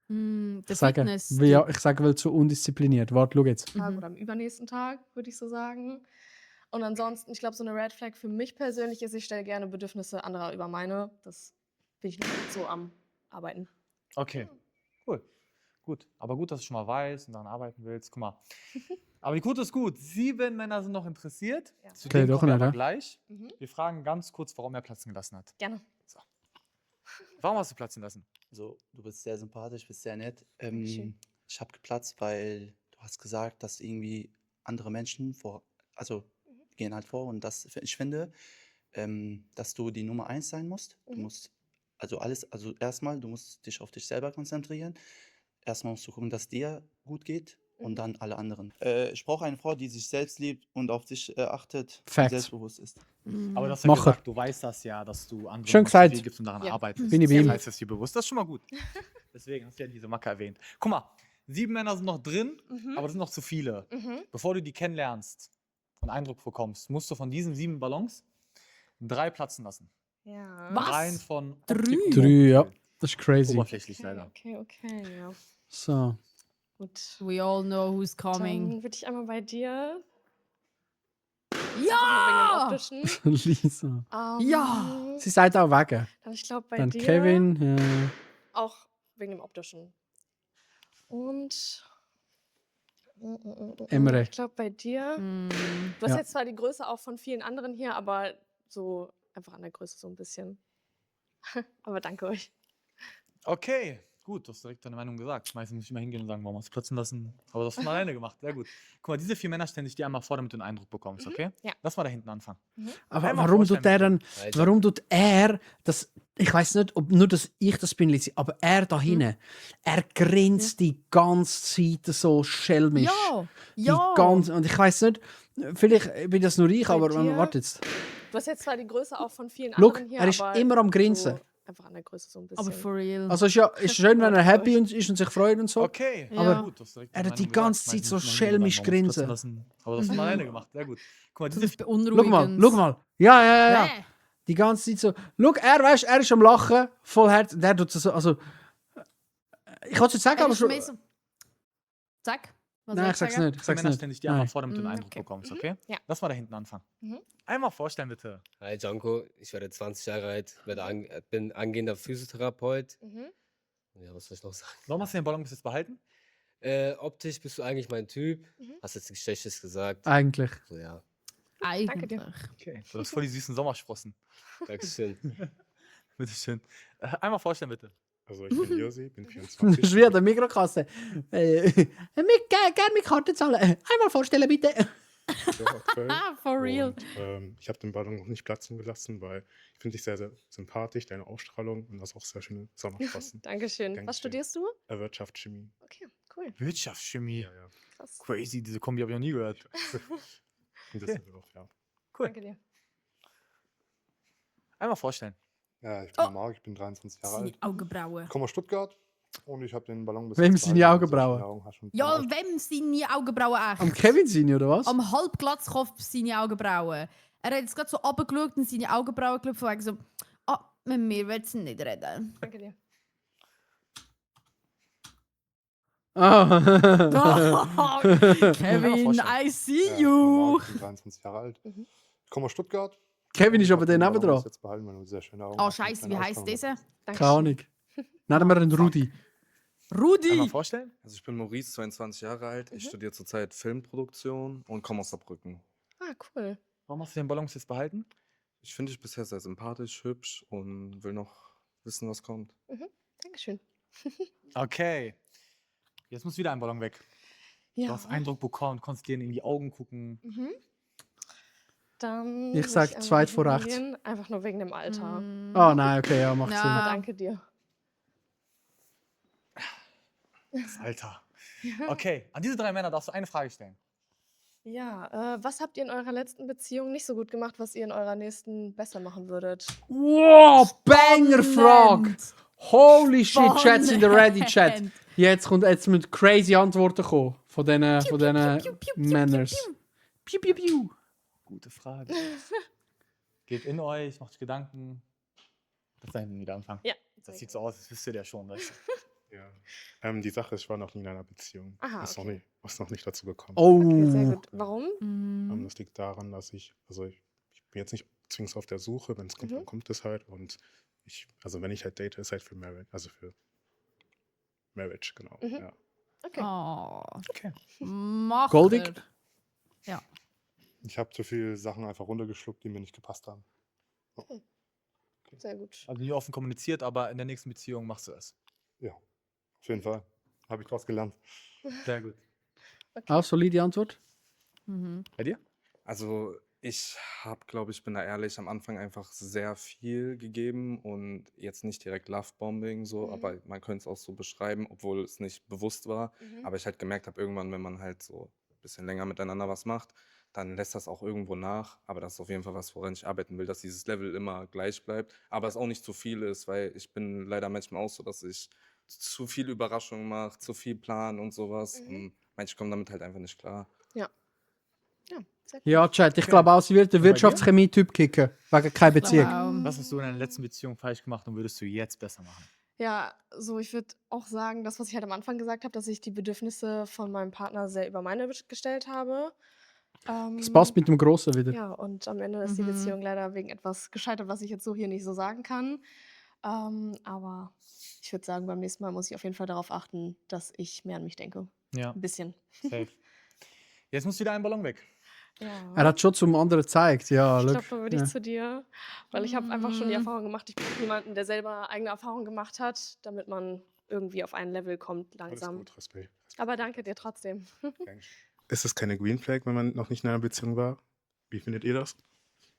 Der Ich sage, Fitness. ja, ich sage, weil zu undiszipliniert. Warte, schau jetzt. Oder am übernächsten Tag, würde ich so sagen. Und ansonsten, ich glaube, so eine Red Flag für mich persönlich ist, ich stelle gerne Bedürfnisse anderer über meine. Das bin ich nicht so am Arbeiten. Okay, cool. Gut, aber gut, dass du schon mal weißt und daran arbeiten willst. Guck mal. Aber die Quote ist gut. 7 Männer sind noch interessiert. Ja. Zu Okay, denen doch kommen wir nicht, aber ja. gleich. Mhm. Wir fragen ganz kurz, warum er platzen gelassen hat. Gerne. Warum hast du platzen lassen? Also, du bist sehr sympathisch, bist sehr nett. Dankeschön. Ich habe geplatzt, weil du hast gesagt, dass irgendwie andere Menschen gehen halt vor und ich finde, dass du die Nummer 1 sein musst. Du musst also erstmal, du musst dich auf dich selber konzentrieren. Erstmal musst du gucken, dass dir gut geht und dann alle anderen. Ich brauche eine Frau, die sich selbst liebt und auf sich achtet und Facts. selbstbewusst ist. Aber du hast ja Macher. gesagt, du weißt das ja, dass du andere Schön Menschen gesagt. viel gibst und daran Ja. arbeitest. Bin ich bei Das ihm. heißt, das ist dir bewusst. Das ist schon mal gut. Deswegen hast du ja diese Macke erwähnt. Guck mal, 7 Männer sind noch drin, aber das sind noch zu viele. Mhm. Bevor du die kennenlernst und Eindruck bekommst, musst du von diesen 7 Ballons 3 platzen lassen. Ja. Was? Rein von 3? Optik und 3, ja. Bauchgefühl. Das ist crazy. Oberflächlich leider. Okay, ja. So. Gut. We all know who's coming. Dann würde ich einmal bei dir. Ja! Einfach nur wegen dem Optischen. Lisa. Ja! Sie sagt auch wegen. Dann ich glaube bei Dann dir. Kevin. Ja. Auch wegen dem Optischen. Und. Emre. Ich glaube bei dir. Mm. Du hast Ja. jetzt zwar die Größe auch von vielen anderen hier, aber so einfach an der Größe so ein bisschen. Aber danke euch. Okay, gut, du hast direkt deine Meinung gesagt. Meistens muss ich immer hingehen und sagen, warum hast du platzen lassen? Aber das hast du von alleine gemacht. Sehr gut. Guck mal, diese 4 Männer stellen sich dir einmal vor, damit du einen Eindruck bekommst, okay? Ja. Lass mal da hinten anfangen. Aber Einmal warum vorstellen, tut er bitte. dann, Alter. warum tut er das, ich weiß nicht, ob nur dass ich das bin, Lizzie, aber er da hinten, er grinst die ganze Zeit so schelmisch. Ja! Die Ja! ganze, und ich weiß nicht, vielleicht bin das nur ich, Bei aber dir? warte jetzt. Du hast jetzt zwar die Größe auch von vielen Look, anderen hier, er ist aber immer am Grinsen. So einfach an der Größe so ein bisschen. Aber for real. Also ist schön, wenn er happy ist und sich freut und so. Okay, Ja. aber gut, du hast direkt er deine hat die Meinung ganze gesagt. Zeit so Meistens muss ich immer schelmisch hingehen und sagen, warum hast du grinsen. platzen lassen? Aber das hast du von alleine gemacht. Sehr gut. Guck mal, Das diese ist Schau beunruhigend. mal. Ja. Bäh. Die ganze Zeit so. Schau, er ist am Lachen, voll hart. Der tut so, also. Ich kann es jetzt sagen, Er aber ist schon. mehr so. Zack. Was Nein, soll ich sag's sagen? nicht. Ich Die sag's Männer nicht. stellen sich dir einmal Nein. vor, damit du einen Mm, Eindruck okay. bekommst, okay? Ja. Lass mal da hinten anfangen. Mhm. Einmal vorstellen, bitte. Hi Janko, ich werde 20 Jahre alt, bin angehender Physiotherapeut. Mhm. Ja, was soll ich noch sagen? Warum hast du den Ballon bis jetzt behalten? Optisch bist du eigentlich mein Typ. Mhm. Hast jetzt nichts Schlechtes gesagt. Eigentlich. So, ja, Eigentlich. dir. Okay. Du hast voll die süßen Sommersprossen. Dankeschön. Bitteschön. Einmal vorstellen, bitte. Also ich bin Josi, bin Das 24. ist wieder der Mikrokasse. Gerne mit Karte zahlen. Einmal vorstellen, bitte. So aktuell. Ah, for real. Und, ich habe den Ballon noch nicht platzen gelassen, weil ich finde dich sehr, sehr sympathisch, deine Ausstrahlung und hast auch sehr schöne Sommersprossen. Dankeschön. Dankeschön. Was studierst du? Wirtschaftschemie. Okay, cool. Wirtschaftschemie. Ja, ja. Krass. Crazy, diese Kombi habe ich noch nie gehört. Und Okay. das auch, ja. Cool. Danke dir. Einmal vorstellen. Ja, ich bin Marc, ich bin 23 Jahre Seine alt. Augenbrauen. Ich komme aus Stuttgart und ich habe den Ballon bis Wem jetzt seine behalten, weil du sehr Augenbrauen? schöne Augen hast und Ja, deine wem seine Augenbrauen echt? Am Kevin seine, oder was? Am Halbglatzkopf seine Augenbrauen. Er hat jetzt gerade so runtergeschaut und seine Augenbrauen geschaut, von wegen so, mit mir willst du nicht reden. Danke dir. Ah. Kevin, vorstellen. I see Ja, you. ich bin 23 Jahre alt. Mhm. Ich komme aus Stuttgart. Kevin ist Ich aber hab der den Ballon nebendran. bis jetzt behalten, weil du sehr schöne Augen Oh, hast und scheiße, deine wie heisst Ausstrahlung dieser? dazu. Dankeschön. Keine Ahnung. Nennen wir einen Rudi. Rudi! Einmal vorstellen. Also ich bin Maurice, 22 Jahre alt. Ich studiere zurzeit Filmproduktion und komme aus Saarbrücken. Ah, cool. Warum hast du den Ballon bis jetzt behalten? Ich finde dich bisher sehr sympathisch, hübsch und will noch wissen, was kommt. Dankeschön. Okay. Jetzt muss wieder ein Ballon weg. Ja. Du hast Eindruck bekommen, konntest dir in die Augen gucken. Mhm. Dann Ich würde sag einmal zweit vor dahin rechts. gehen, einfach nur wegen dem Alter. Oh nein, okay, ja, macht Ja. Aber Sinn. danke dir. Das Alter. Okay, an diese 3 Männer darfst du eine Frage stellen. Ja, was habt ihr in eurer letzten Beziehung nicht so gut gemacht, was ihr in eurer nächsten besser machen würdet? Wow, Banger-Frage! Spannend. Holy shit, Chats in der Ready-Chat. Spannend. Jetzt müssen crazy Antworten kommen von diesen Männern. Piu, piu, piu. Gute Frage. Geht in euch, macht euch Gedanken. Das da hinten wieder anfangen. Ja, sehr Das sieht so aus, das wisst ihr ja schon. Weißt du? Ja. Die Sache ist, ich war noch nie in einer Beziehung. Aha, Ist okay. noch nicht dazu gekommen. Okay, sehr Oh. gut. Warum? Das liegt daran, dass ich bin jetzt nicht zwingend auf der Suche. Wenn es kommt, dann kommt es halt. Und wenn ich halt date, ist halt für Marriage, für Marriage, genau. Mhm. Ja. Okay. Oh. Okay. Macher. Goldig? Ja. Ich habe zu viele Sachen einfach runtergeschluckt, die mir nicht gepasst haben. Sehr gut. Also nie offen kommuniziert, aber in der nächsten Beziehung machst du es. Ja, auf jeden Fall. Habe ich draus gelernt. Sehr gut. Auch solide Antwort. Bei dir? Also ich bin da ehrlich, am Anfang einfach sehr viel gegeben und jetzt nicht direkt Lovebombing so, aber man könnte es auch so beschreiben, obwohl es nicht bewusst war. Aber ich halt gemerkt habe, irgendwann, wenn man halt so ein bisschen länger miteinander was macht, dann lässt das auch irgendwo nach. Aber das ist auf jeden Fall was, woran ich arbeiten will, dass dieses Level immer gleich bleibt. Aber es auch nicht zu viel ist, weil ich bin leider manchmal auch so, dass ich zu viel Überraschung mache, zu viel Plan und sowas. Und manche kommen damit halt einfach nicht klar. Ja. Ja, sehr gut. Ja, Chat, ich glaube auch, sie wird den Und bei dir? Wirtschaftschemie-Typ kicken. Wegen keiner Beziehung. Was hast du in deiner letzten Beziehung falsch gemacht und würdest du jetzt besser machen? Ja, so ich würde auch sagen, das, was ich halt am Anfang gesagt habe, dass ich die Bedürfnisse von meinem Partner sehr über meine gestellt habe. Das passt mit dem Großen wieder. Ja, und am Ende ist die Beziehung leider wegen etwas gescheitert, was ich jetzt so hier nicht so sagen kann. Aber ich würde sagen, beim nächsten Mal muss ich auf jeden Fall darauf achten, dass ich mehr an mich denke. Ja. Ein bisschen. Safe. Jetzt muss wieder ein Ballon weg. Ja. Er hat schon zum anderen gezeigt. Ja, Ich look. glaube, da würde ich Ja. zu dir, weil ich habe einfach schon die Erfahrung gemacht, ich brauche jemanden, der selber eigene Erfahrungen gemacht hat, damit man irgendwie auf ein Level kommt Alles langsam. gut, Respekt. Aber danke dir trotzdem. Ist es keine Green Flag, wenn man noch nicht in einer Beziehung war? Wie findet ihr das?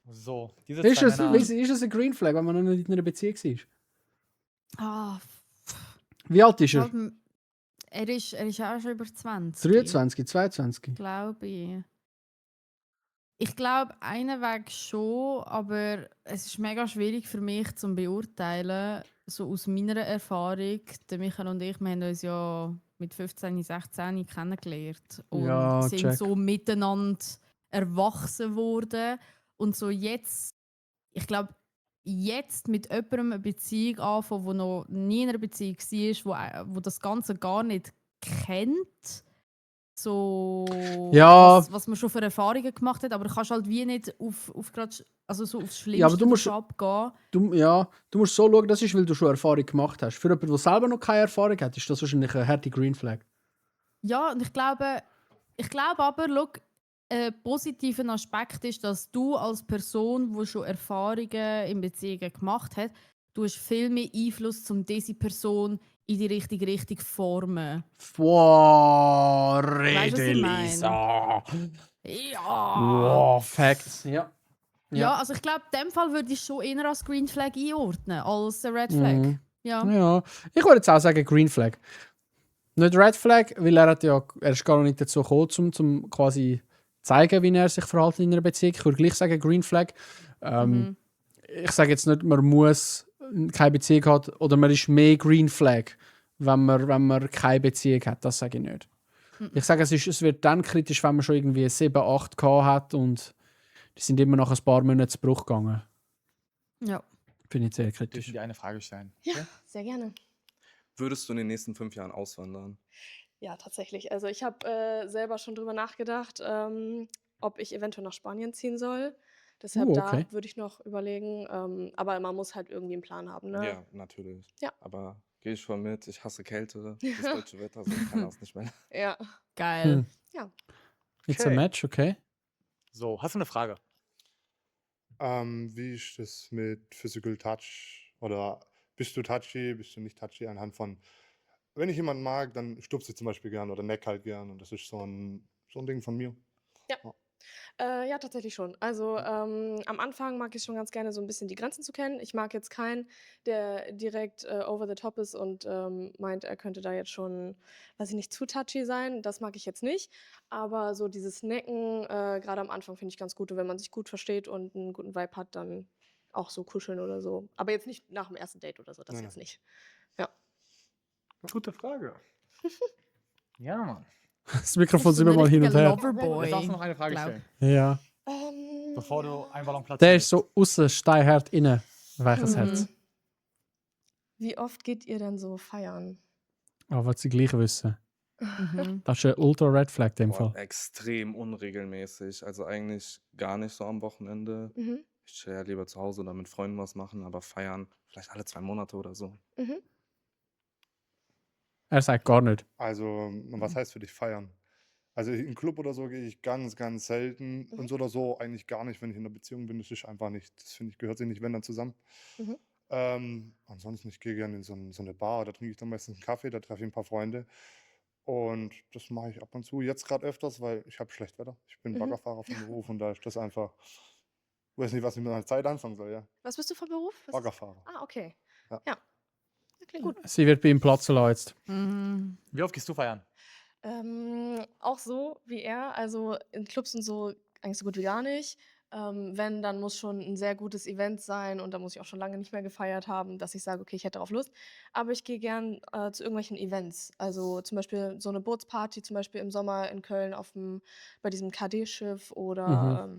So, diese Ist zwei es, Männer. ist es ein Green Flag, wenn man noch nicht in einer Beziehung war? Ah, Wie alt ist er? er ist auch schon über 20. 23, 22? Glaube ich. Ich glaube, einen Weg schon, aber es ist mega schwierig für mich zu beurteilen, so aus meiner Erfahrung. Der Michael und ich, wir haben uns ja mit 15, 16 kennengelernt und Ja, sind check. so miteinander erwachsen worden. Und so jetzt, ich glaube, jetzt mit jemandem eine Beziehung anfangen, der noch nie in einer Beziehung war, wo das Ganze gar nicht kennt, so Ja. was man schon für Erfahrungen gemacht hat, aber du kannst halt wie nicht auf grad, also so aufs Schlimmste Ja, aber du musst- abgehen. Du musst so schauen, das ist, weil du schon Erfahrung gemacht hast. Für jemanden, der selber noch keine Erfahrung hat, ist das wahrscheinlich eine harte Green Flag. Ja, und ich glaube aber, schau, ein positiver Aspekt ist, dass du als Person, die schon Erfahrungen in Beziehungen gemacht hat, du hast viel mehr Einfluss, um diese Person in die richtige Richtung zu formen. Wow, Weißt du, was Rede, ich meine? Lisa. Ja. Wow, Facts. Ja. Ja, also ich glaube, in dem Fall würde ich schon eher als Green Flag einordnen, als ein Red Flag. Mhm. Ja. Ja, ich würde jetzt auch sagen Green Flag. Nicht Red Flag, weil er ist gar noch nicht dazu gekommen, um quasi zeigen, wie er sich verhält in einer Beziehung. Ich würde gleich sagen Green Flag. Ich sage jetzt nicht, man muss keine Beziehung haben oder man ist mehr Green Flag, wenn man keine Beziehung hat. Das sage ich nicht. Ich sage, es wird dann kritisch, wenn man schon irgendwie 7, 8 gehabt hat und die sind immer nach ein paar Monaten zu Bruch gegangen. Ja. Finde ich sehr Dürfen kritisch. dir eine Frage stellen? Ja, sehr gerne. Würdest du in den nächsten 5 Jahren auswandern? Ja, tatsächlich. Also ich habe selber schon drüber nachgedacht, ob ich eventuell nach Spanien ziehen soll. Deshalb okay. da würde ich noch überlegen. Aber man muss halt irgendwie einen Plan haben, ne? Ja, natürlich. Ja. Aber gehe ich voll mit. Ich hasse Kälte, das deutsche Wetter, so ich kann das nicht mehr. Ja. Geil. Ja. It's a match, okay. So, hast du eine Frage? Wie ist das mit Physical Touch? Oder bist du touchy, bist du nicht touchy? Anhand von, wenn ich jemanden mag, dann stupse ich zum Beispiel gern oder neck halt gern. Und das ist so ein Ding von mir. Ja. Ja. Ja, tatsächlich schon. Also am Anfang mag ich schon ganz gerne so ein bisschen die Grenzen zu kennen. Ich mag jetzt keinen, der direkt over the top ist und meint, er könnte da jetzt schon, weiß ich nicht, zu touchy sein. Das mag ich jetzt nicht. Aber so dieses Necken, gerade am Anfang finde ich ganz gut. Und wenn man sich gut versteht und einen guten Vibe hat, dann auch so kuscheln oder so. Aber jetzt nicht nach dem ersten Date oder so, das Nein, jetzt nein. nicht. Ja. Gute Frage. Ja, Mann. Das Mikrofon Ist so sind wir ein mal hin und richtiger her. Loverboy, Jetzt darfst du noch eine Frage glaub. stellen, Ja. bevor du einen Ballon Der platzierst. ist so außen steinhart innen. Weiches Herz. Wie oft geht ihr denn so feiern? Aber was sie gleich wissen. Mhm. Das ist ein Ultra-Red Flag in dem Boah, Fall. extrem unregelmäßig. Also eigentlich gar nicht so am Wochenende. Mhm. Ich chill ja lieber zu Hause oder mit Freunden was machen, aber feiern vielleicht alle 2 Monate oder so. Mhm. Er sagt gar nicht. Also, was heißt für dich feiern? Also in 'n Club oder so gehe ich ganz, ganz selten und so oder so eigentlich gar nicht, wenn ich in 'ner Beziehung bin. Das ist einfach nicht, das finde ich, gehört sich nicht, wenn dann zusammen. Mhm. Ansonsten, ich gehe gerne in so 'ne Bar, da trinke ich dann meistens 'n Kaffee, da treffe ich 'n paar Freunde und das mache ich ab und zu. Jetzt gerade öfters, weil ich habe schlecht Wetter. Ich bin Mhm. Baggerfahrer von Beruf und da ist das einfach, weiß nicht, was ich mit meiner Zeit anfangen soll, ja. Was bist du von Beruf? Was ist? Baggerfahrer. Ah, okay. Ja. Ja. Klingt gut. Sie wird bei ihm platzen lassen jetzt. Mhm. Wie oft gehst du feiern? Auch so wie er, also in Clubs und so eigentlich so gut wie gar nicht. Wenn, dann muss schon ein sehr gutes Event sein und da muss ich auch schon lange nicht mehr gefeiert haben, dass ich sage, okay, ich hätte darauf Lust. Aber ich gehe gern zu irgendwelchen Events. Also zum Beispiel so eine Bootsparty, zum Beispiel im Sommer in Köln bei diesem KD-Schiff oder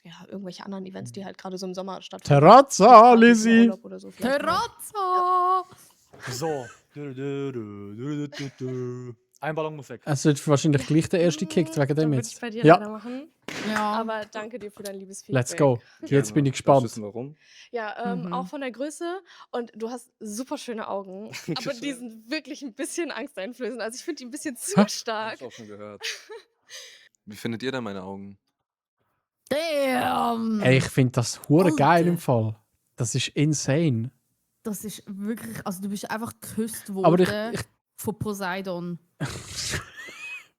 ja, irgendwelche anderen Events, die halt gerade so im Sommer stattfinden. Terrazza, Beachpartys im Lizzie. Urlaub oder so vielleicht mal. Terrazzo! So. Ein Ballon muss weg. Es wird wahrscheinlich gleich der erste gekickt wegen Dann dem würde ich jetzt. bei dir Ja, leider machen. Ja. Aber danke dir für dein liebes Feedback. let's go. Jetzt bin ich Darf ich gespannt. wissen, warum? Ja, Mhm. auch von der Größe und du hast super schöne Augen, aber die sind wirklich ein bisschen angsteinflößend. Also ich finde die ein bisschen zu Hab stark. ich auch schon gehört. Wie findet ihr denn meine Augen? Damn! Ey, ich finde das hure geil im Alter. Fall. Das ist insane. Das ist wirklich, also du bist einfach geküsst Aber worden ich von Poseidon.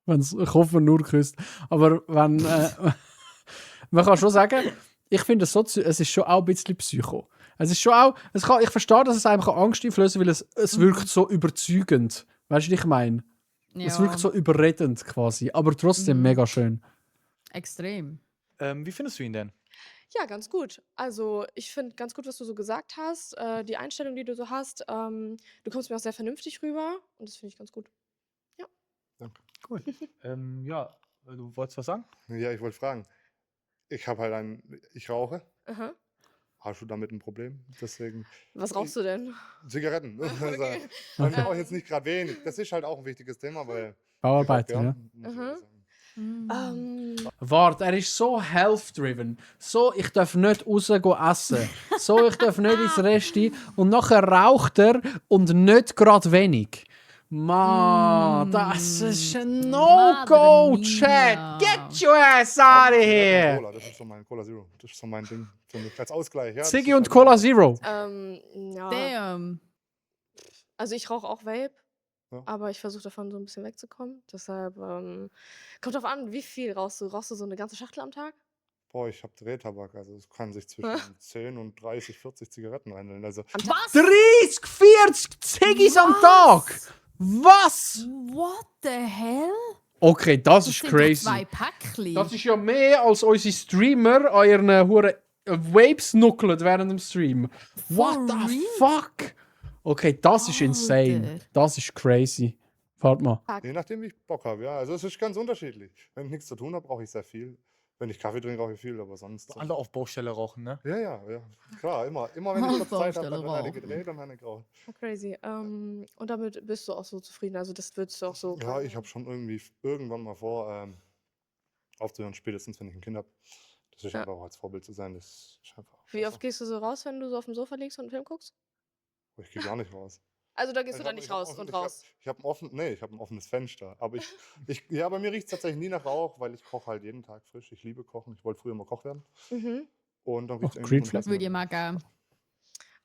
ich hoffe nur geküsst. Aber wenn man kann schon sagen, ich finde es so, es ist schon auch ein bisschen Psycho. Es ist schon auch, ich verstehe, dass es einfach Angst einflößt, weil es wirkt so überzeugend. Weißt du, was ich meine? Es wirkt so überredend quasi, aber trotzdem mega schön. Extrem. Wie findest du ihn denn? Ja, ganz gut. Also ich finde ganz gut, was du so gesagt hast. Die Einstellung, die du so hast. Du kommst mir auch sehr vernünftig rüber und das finde ich ganz gut. Ja. Danke. Cool. Ja, du wolltest was sagen? Ja, ich wollte fragen. Ich habe halt ich rauche. Aha. Hast du damit ein Problem? Deswegen. Was rauchst du denn? Zigaretten. Also, Okay. ich rauche jetzt nicht gerade wenig. Das ist halt auch ein wichtiges Thema, weil Bauarbeiter, ich rauche ja. gern, muss ich Aha. ehrlich sagen. Warte, er ist so health-driven. So, ich darf nicht raus essen. So, ich darf nicht ins Resti. Und nachher raucht er und nicht gerade wenig. Man, das ist ein No-Go, Chat. Get your ass out of here. Cola, das ist so mein Cola Zero. Das ist so mein Ding für mich als Ausgleich. Ja, das Ziggy ist und halt Cola mein- Zero. Ja. Damn. Also ich rauche auch Vape, Ja. aber ich versuche davon so ein bisschen wegzukommen. Deshalb kommt drauf an, wie viel rauchst du? Rauchst du so eine ganze Schachtel am Tag? Boah, ich habe Drehtabak. Also es kann sich zwischen 10 und 30, 40 Zigaretten reinlegen. Also Am Tag? 30, 40 Ziggis am Tag. Was? What the hell? Okay, das ist sind doch crazy. 2 Päckchen. Das ist ja mehr als unsere Streamer an ihren Huren Vapes nuckeln während dem Stream. What For the real? fuck? Okay, das ist insane. Alter. Das ist crazy. Warte mal. je nachdem, wie ich Bock habe. Ja, also es ist ganz unterschiedlich. Wenn ich nichts zu tun habe, brauche ich sehr viel. Wenn ich Kaffee trinke, rauche ich viel, aber sonst. Alle auf Baustelle rauchen, ne? Ja. Klar, immer wenn ich kurz Zeit habe, Baustelle dann wird eine rauchen. gedreht und eine geraucht. Crazy. Und damit bist du auch so zufrieden. Also das würdest du auch so. Ja, ich habe schon irgendwann mal vor, aufzuhören, spätestens wenn ich ein Kind habe. Das ist Ja. einfach auch als Vorbild zu sein. Das ist einfach. Wie oft gehst du so raus, wenn du so auf dem Sofa liegst und einen Film guckst? Ich gehe gar nicht raus. Also da gehst Ich du dann hab- nicht ich hab raus offen- und ich hab- raus. Ich habe ein offenes Fenster. Aber ja, bei mir riecht es tatsächlich nie nach Rauch, weil ich koche halt jeden Tag frisch. Ich liebe Kochen. Ich wollte früher mal Koch werden. Mhm. Und dann riecht Ach, es Green Flag. Würde ihr mal geben.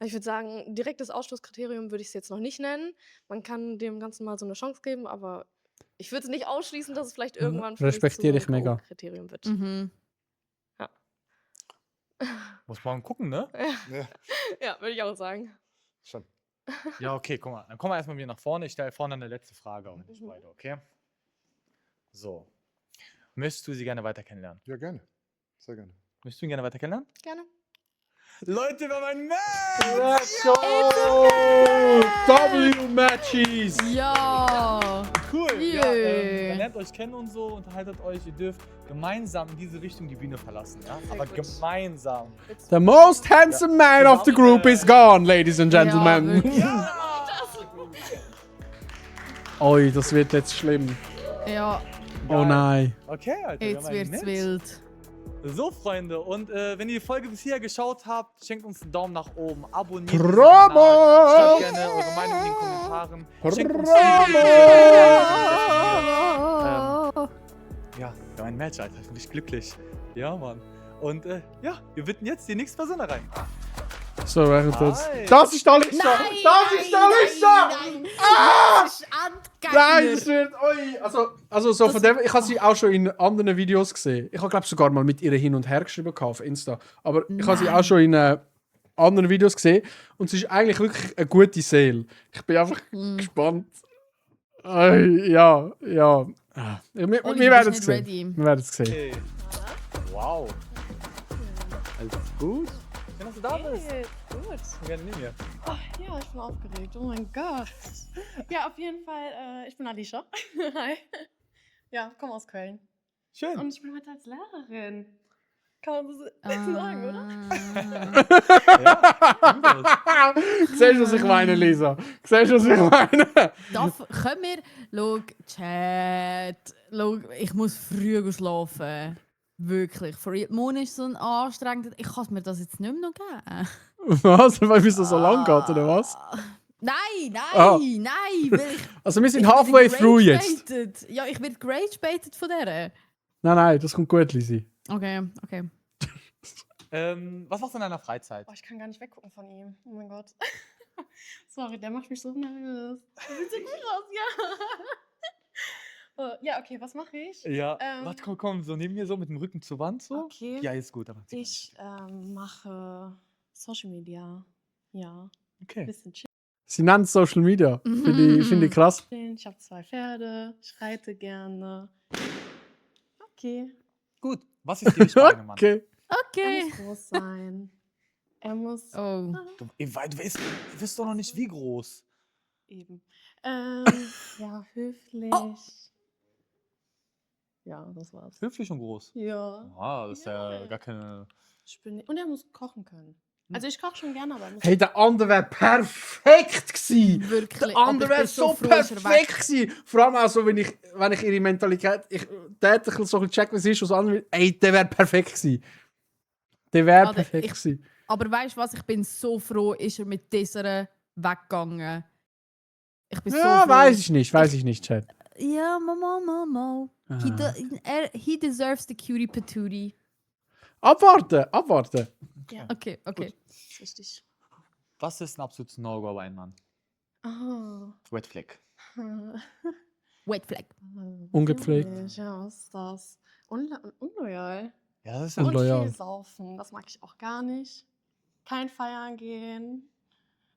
Ich würde sagen, direktes Ausschlusskriterium würde ich es jetzt noch nicht nennen. Man kann dem Ganzen mal so eine Chance geben, aber ich würde es nicht ausschließen, dass es vielleicht irgendwann für mich Respektiere zu ich mega. K.O.-Kriterium wird. Mhm. Muss man gucken, ne? Ja, Ja, würde ich auch sagen. schon. Ja, okay, guck mal. Dann kommen wir erstmal wieder nach vorne. Ich stelle vorne eine letzte Frage an euch beide, okay? So. Möchtest du sie gerne weiter kennenlernen? Ja, gerne. Sehr gerne. Möchtest du ihn gerne weiter kennenlernen? Gerne. Leute, wir haben ein Match! Let's go! W-Matches! Ja! Cool! Ja, Yeah. ihr lernt euch kennen und so, unterhaltet euch. Ihr dürft gemeinsam in diese Richtung die Bühne verlassen, ja? Aber gut. gemeinsam. The most handsome man of the group is gone, ladies and Ja, gentlemen. wirklich. Oi, das wird jetzt schlimm. Ja, Oh nein. Okay, Alter. wir jetzt haben ein wird's Match. wild. So, Freunde, und wenn ihr die Folge bisher geschaut habt, schenkt uns einen Daumen nach oben, abonniert diesen Promo! Kanal, schreibt gerne eure Meinung in den Kommentaren. Schenkt uns ja, wir haben ein Match, Alter. Ich bin richtig glücklich. Ja, Mann. Und ja, wir bitten jetzt die nächste Person da rein. So, während das. Hi. Das ist der Lisa! Nein, Das ist der Lisa! nein, Ah! das ist Endgegner. Nein, das wird. Oi. Also so von dem. Ich habe sie auch schon in anderen Videos gesehen. Ich habe, glaube sogar mal mit ihr hin und her geschrieben auf Insta. Aber ich habe sie auch schon in anderen Videos gesehen. Und sie ist eigentlich wirklich eine gute Seele. Ich bin einfach gespannt. Ja. Ah. Wir werden es sehen. Wir werden es sehen. Okay. Wow. Alles gut? Schön, dass du da bist. Hey, gut. Gerne neben mir. Ach, ja, ich bin aufgeregt. Oh mein Gott. Ja, auf jeden Fall, ich bin Alicia. Hi. Ja, komme aus Köln. Schön. Und ich bin heute als Lehrerin. Kann man so sagen, oder? Siehst du, was ich meine, Lisa? Siehst du, was ich meine? Können wir... Schau, Chat. Schau, ich muss früh schlafen. Wirklich. For real. Morgen ist so ein anstrengend. Ich kann mir das jetzt nicht mehr noch geben. Was? Weil es so lang geht, oder was? Nein, Ah. weil ich... Also wir sind ich werde halfway through jetzt. gerage-baitet. Ja, ich werde gerage-baitet von der. Nein, das kommt gut, Lisi. Okay. Was machst du in deiner Freizeit? Oh, ich kann gar nicht weggucken von ihm. Oh mein Gott. Sorry, der macht mich so nervös. Der sieht so gut aus, ja. Ja, okay, was mache ich? Ja, warte, komm, so neben mir so mit dem Rücken zur Wand so. Okay. Ja, ist gut, aber Ich mache Social Media. Ja. Okay. Bisschen chillen. Sie nennt es Social Media. Finde ich krass. Ich habe 2 Pferde. Ich reite gerne. Okay. Gut. Was ist dir wichtig, Mann? Okay. Er muss groß sein. Er muss. Oh. Du weißt doch noch nicht, wie groß. Eben. Ja, höflich. Ja, das war's. Höflich und groß. Ja. Ah, das ist ja gar keine. Und er muss kochen können. Also ich koche schon gerne, aber er muss. Hey, der andere wäre perfekt gewesen. Wirklich. Der andere wäre so perfekt gewesen. Vor allem auch so, wenn ich ihre Mentalität... Der hätte ich so ein check, was ist, was andere... Ey, der wäre perfekt gewesen. Der wäre perfekt gewesen. Aber weißt du was? Ich bin so froh, ist er mit dieser weggegangen. Ich bin so Ja, froh. weiß ich nicht, Chat. Ja, Mama. He deserves the cutie patootie. Abwarten. Ja. Okay. Das ist richtig. Was ist ein absolutes No-Go bei einem Mann? Oh. Red Flag. Wet flag. Ungepflegt. Ja, was ist das? Unloyal. Ja, das ist Und Unloyal. viel saufen. Das mag ich auch gar nicht. Kein Feiern gehen.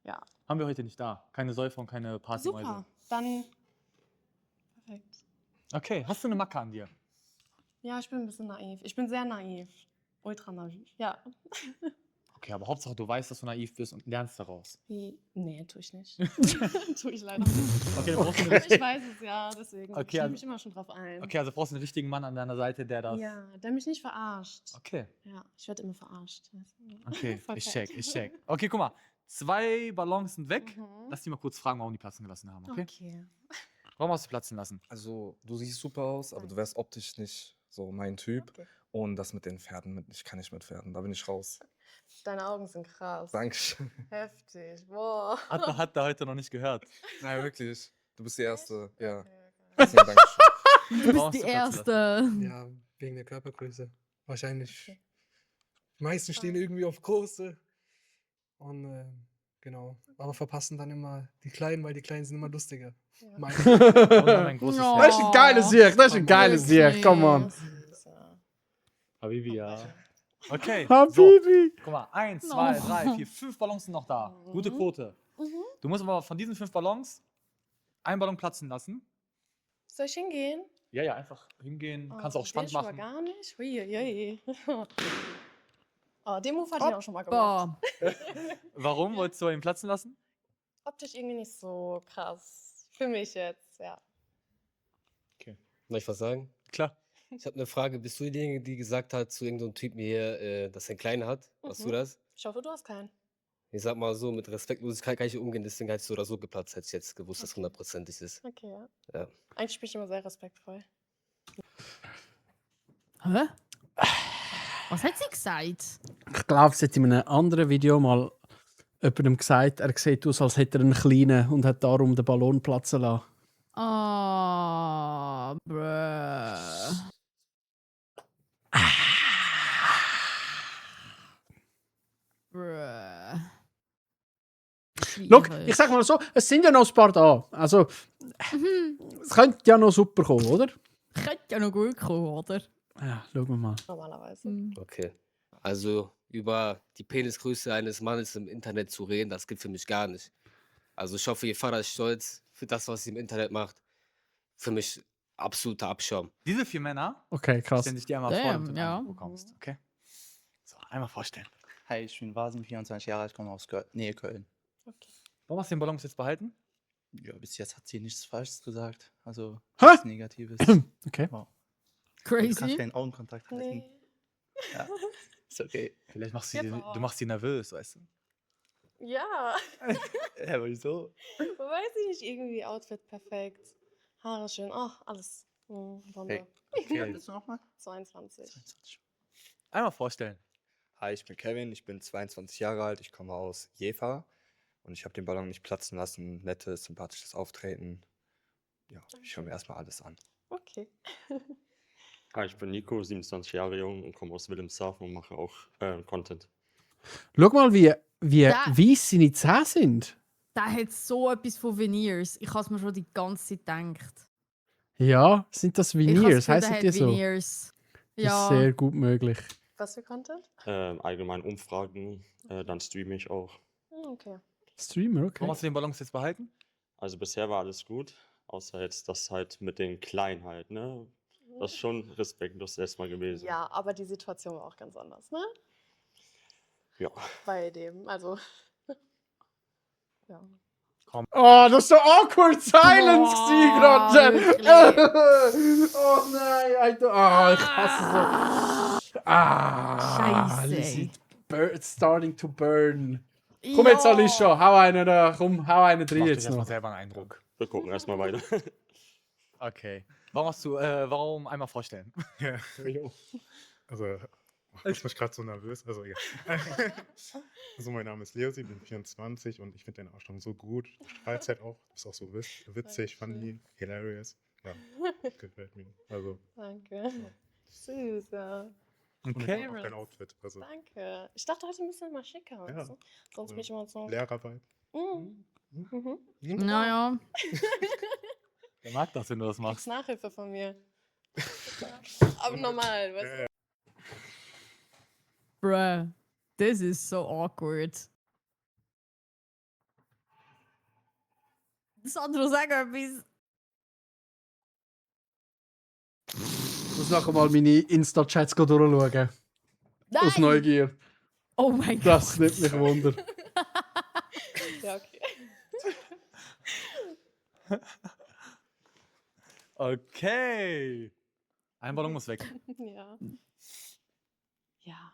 Ja. Haben wir heute nicht da. Keine Säufer und keine Partymäuse. Super. Dann. Perfekt. Okay, hast du eine Macke an dir? Ja, ich bin ein bisschen naiv. Ich bin sehr naiv. Ultra naiv. Ja. Okay, aber Hauptsache du weißt, dass du naiv bist und lernst daraus. Nee, tue ich nicht. Tue ich leider nicht. Okay, dann brauchst du eine Ich weiß es ja, deswegen Okay, stelle also- mich immer schon drauf ein. Okay, also brauchst du einen richtigen Mann an deiner Seite, der das... Ja, der mich nicht verarscht. Okay. Ja, ich werde immer verarscht. weißt du? Okay, Voll ich fett. check. Okay, guck mal. 2 Ballons sind weg. Mhm. Lass die mal kurz fragen, warum die platzen gelassen haben, okay? Okay. Warum hast du platzen lassen? Also, du siehst super aus, aber du wärst optisch nicht so mein Typ. Okay. Und das mit den Pferden, ich kann nicht mit Pferden, da bin ich raus. Deine Augen sind krass. Dankeschön. Heftig. Boah. Hat er heute noch nicht gehört. Nein, wirklich. Du bist die Erste. Ja. Okay. Deswegen Dankeschön. Du Brauchst bist die du Platz Erste. Ja, wegen der Körpergröße. Wahrscheinlich. Die meisten stehen irgendwie auf große. Und genau. Aber verpassen dann immer die Kleinen, weil die Kleinen sind immer lustiger. Ja. Meine ich. Und dann ein großes Oh. Das ist ein geiles Sieg, come on. Süß. Habibi, ja. Okay. Habibi. Guck mal, 1, No. 2, 3, 4, 5 Ballons sind noch da. Gute Mhm. Quote. Mhm. Du musst aber von diesen 5 Ballons einen Ballon platzen lassen. Soll ich hingehen? Ja, einfach hingehen. Kannst auch den spannend schon mal machen. gar nicht. Huiuiui. Oh, den Move hatte ich auch schon mal gemacht. Boah. Warum wolltest du ihn platzen lassen? Optisch irgendwie nicht so krass. Für mich jetzt, ja. Soll ich was sagen? Klar. Ich habe eine Frage. Bist du diejenige, die gesagt hat zu irgendeinem Typen hier, dass er einen kleinen hat? Warst du Mhm. das? Ich hoffe, du hast keinen. Ich sag mal so, mit Respektlosigkeit kann ich umgehen, deswegen hättest du oder so geplatzt, hätte ich jetzt gewusst, dass es hundertprozentig ist. Okay, ja. Ja. Eigentlich bin ich immer sehr respektvoll. Hä? Was hat sie gesagt? Ich glaube, sie hat in einem anderen Video mal jemandem gesagt, er sieht aus, als hätte er einen kleinen und hat darum den Ballon platzen lassen. Ah, bruh. Bruh. Schau, Schwierig. ich sag mal so, es sind ja noch ein paar da. Also, es könnte ja noch super kommen, oder? Könnte ja noch gut kommen, oder? Ja, schauen wir mal. Normalerweise. Okay. Also über die Penisgröße eines Mannes im Internet zu reden, das gibt für mich gar nicht. Also ich hoffe, ihr Vater ist stolz für das, was sie im Internet macht. Für mich absoluter Abschaum. Diese 4 Männer Okay, krass. stellen sich dir einmal vor, Damn, damit du ja. einen Eindruck bekommst. Okay? So, einmal vorstellen. Hi, ich bin Vasim, 24 Jahre alt, komme aus Nähe Köln. Warum hast du den Ballon jetzt behalten? Ja, bis jetzt hat sie nichts Falsches gesagt. Also Hä? nichts Negatives. Okay. Wow. Crazy. Du kannst deinen Augenkontakt halten. Nee. Ja, ist okay. Vielleicht machst Jetzt du auch. machst sie nervös, weißt du? Ja. Ja, wieso? Weiß ich nicht, irgendwie Outfit perfekt. Haare schön. Ach, alles. Bombe. Hey, wie alt bist du nochmal? 22. Einmal vorstellen. Hi, ich bin Kevin, ich bin 22 Jahre alt, ich komme aus Jever und ich habe den Ballon nicht platzen lassen. Nettes, sympathisches Auftreten. Ja, ich schaue mir erstmal alles an. Okay. Hi, ich bin Nico, 27 Jahre jung und komme aus Wilhelmshaven und mache auch Content. Schau mal, wie Da- weiss seine Zähne sind. Der hat so etwas von Veneers. Ich habe es mir schon die ganze Zeit gedacht. Ja, sind das Veneers? Ich habe Heißen die so? Veneers. Das Ja. ist sehr gut möglich. Was für Content? Allgemein Umfragen, dann streame ich auch. Okay. Streamer, okay. Warum hast du den Ballon jetzt behalten? Also bisher war alles gut, außer jetzt das halt mit den Kleinen halt, ne? Das ist schon respektlos erstmal gewesen. Ja, aber die Situation war auch ganz anders, ne? Ja. Bei dem, also. Ja. Oh, das ist so awkward silence gerade. wirklich. Oh nein, Alter. Ah, ich hasse so. Scheiße, alles ey. it's starting to burn. Komm jetzt, Ja. Alicia, hau einen da. Komm, hau einen drin Mach dich jetzt erstmal noch. selber einen Eindruck. Wir gucken erstmal weiter. Okay. Warum einmal vorstellen? Ja, jo. Also, macht mich gerade so nervös. Also, ja. Also, mein Name ist Leosi, bin 24 und ich finde deine Ausstellung so gut. Du strahlst halt auch. Du bist auch so witzig, funny, hilarious. Ja, gefällt mir. Also, Danke. Süß, ja. und Okay. auch dein Outfit. Also, Danke. Ich dachte heute ein bisschen mal schicker. Ja. Weißt du? Sonst bin ich immer so. Lehrervibe. Mhm. Mhm. Naja. Der mag das, wenn du das Kriegst machst. Nachhilfe von mir. Aber normal, weißt du? Bruh. This is so awkward. Sandro, sag etwas. Ich muss nachher mal meine Insta-Chats durchschauen. Aus Nein! Neugier. Oh mein Gott. Das nimmt mich Wunder. Ja, okay. Okay. Ein Ballon muss weg. Ja. Ja.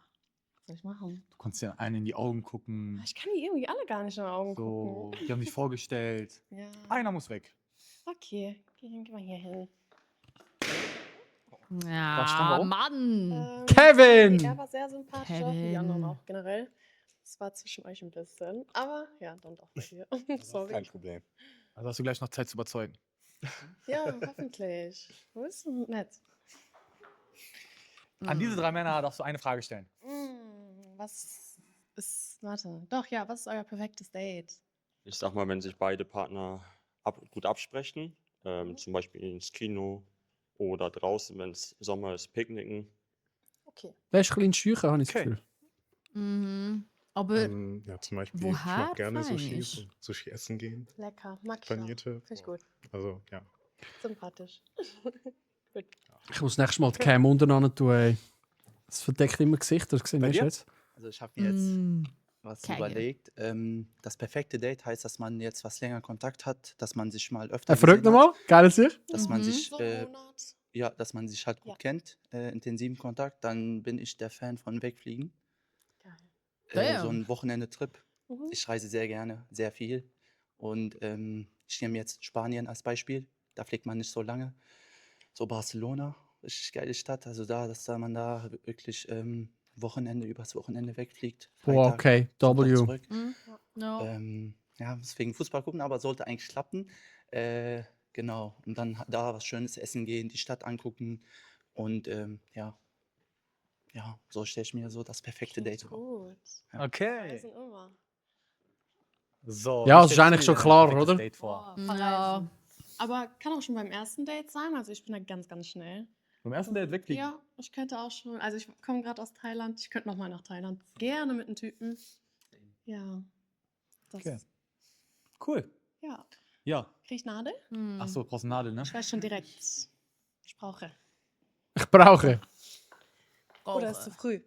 Was soll ich machen? Du konntest ja einen in die Augen gucken. Ich kann die irgendwie alle gar nicht in die Augen So, gucken. die haben dich vorgestellt. Ja. Einer muss weg. Okay, geh mal hier hin. Stramm, warum? Mann. Kevin! Er war sehr sympathisch, auch die anderen Kevin. auch generell. Es war zwischen euch ein bisschen. Aber ja, dann doch bei dir. Sorry. Kein Problem. Also hast du gleich noch Zeit zu überzeugen. Ja, hoffentlich. Du bist nett. An diese 3 Männer darfst du eine Frage stellen. Was ist. Warte. Doch, ja, was ist euer perfektes Date? Ich sag mal, wenn sich beide Partner gut absprechen, zum Beispiel ins Kino oder draußen, wenn es Sommer ist, picknicken. Okay. Der ist ein bisschen schücher, habe ich das Okay. Gefühl. Mhm. Aber Ja, zum Beispiel, ich woher mag gerne Sushi, feinisch? und Sushi essen gehen. Lecker. Mag ich auch. Panierte. Finde ich gut. Also, ja. Sympathisch. Gut. Ich muss nächstes Mal die Cam untereinander tun, ey. Das verdeckt immer Gesichter, das gesehen Bei hast du dir? jetzt? Also ich habe mir jetzt Mm, was Kegel. überlegt. Das perfekte Date heißt, dass man jetzt was länger Kontakt hat, dass man sich mal öfter Frag gesehen hat, nochmal, geil sich. dass man Mhm. sich, So einen Monat. ja, dass man sich halt gut Ja. kennt, intensiven Kontakt. Dann bin ich der Fan von Wegfliegen. Geil. So Damn. ein Wochenende-Trip. Mhm. Ich reise sehr gerne, sehr viel. Und ich nehme jetzt Spanien als Beispiel. Da fliegt man nicht so lange. So Barcelona, richtig geile Stadt. Also dass man da wirklich übers Wochenende wegfliegt. Boah, Freitag, okay, Sonntag W. zurück. Mhm. Ja. Ja, deswegen Fußball gucken, aber sollte eigentlich klappen. Genau. Und dann da was Schönes essen gehen, die Stadt angucken. Und ja, so stelle ich mir so das perfekte Klingt Date vor. gut. Ja. Okay. Reisen immer. So, Ja, wie es ist stellst eigentlich du schon dir dein klar, perfektes oder? Date vor? Boah, Ja. verreisen. Aber kann auch schon beim ersten Date sein. Also ich bin da ganz, ganz schnell. Beim ersten Date wegfliegen? Ja, ich könnte auch schon. Also ich komme gerade aus Thailand. Ich könnte nochmal nach Thailand. Gerne mit einem Typen. Ja. Das, Okay. Cool. Ja. Ja. Krieg ich Nadel? Hm. Achso, brauchst eine Nadel, ne? Ich weiß schon direkt. Ich brauche. Ich brauche. Oder ist zu früh?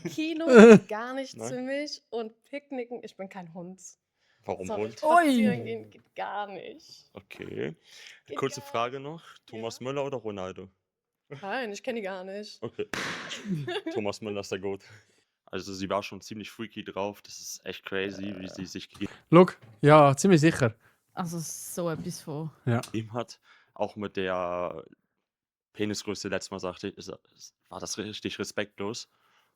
Kino gar nichts Nein? für mich und Picknicken, ich bin kein Hund. Warum Sorry, Hund? spazieren gehen geht gar nicht. Okay. Geht Kurze gar Frage noch. Thomas Müller oder Ronaldo? Nein, ich kenne die gar nicht. Okay. Thomas Müller ist der Goat. Also sie war schon ziemlich freaky drauf. Das ist echt crazy, wie sie sich Look, ja, ziemlich sicher. Also so etwas von. Ja. gegeben hat. Auch mit der Penisgröße letztes Mal sagte ich, war das richtig respektlos.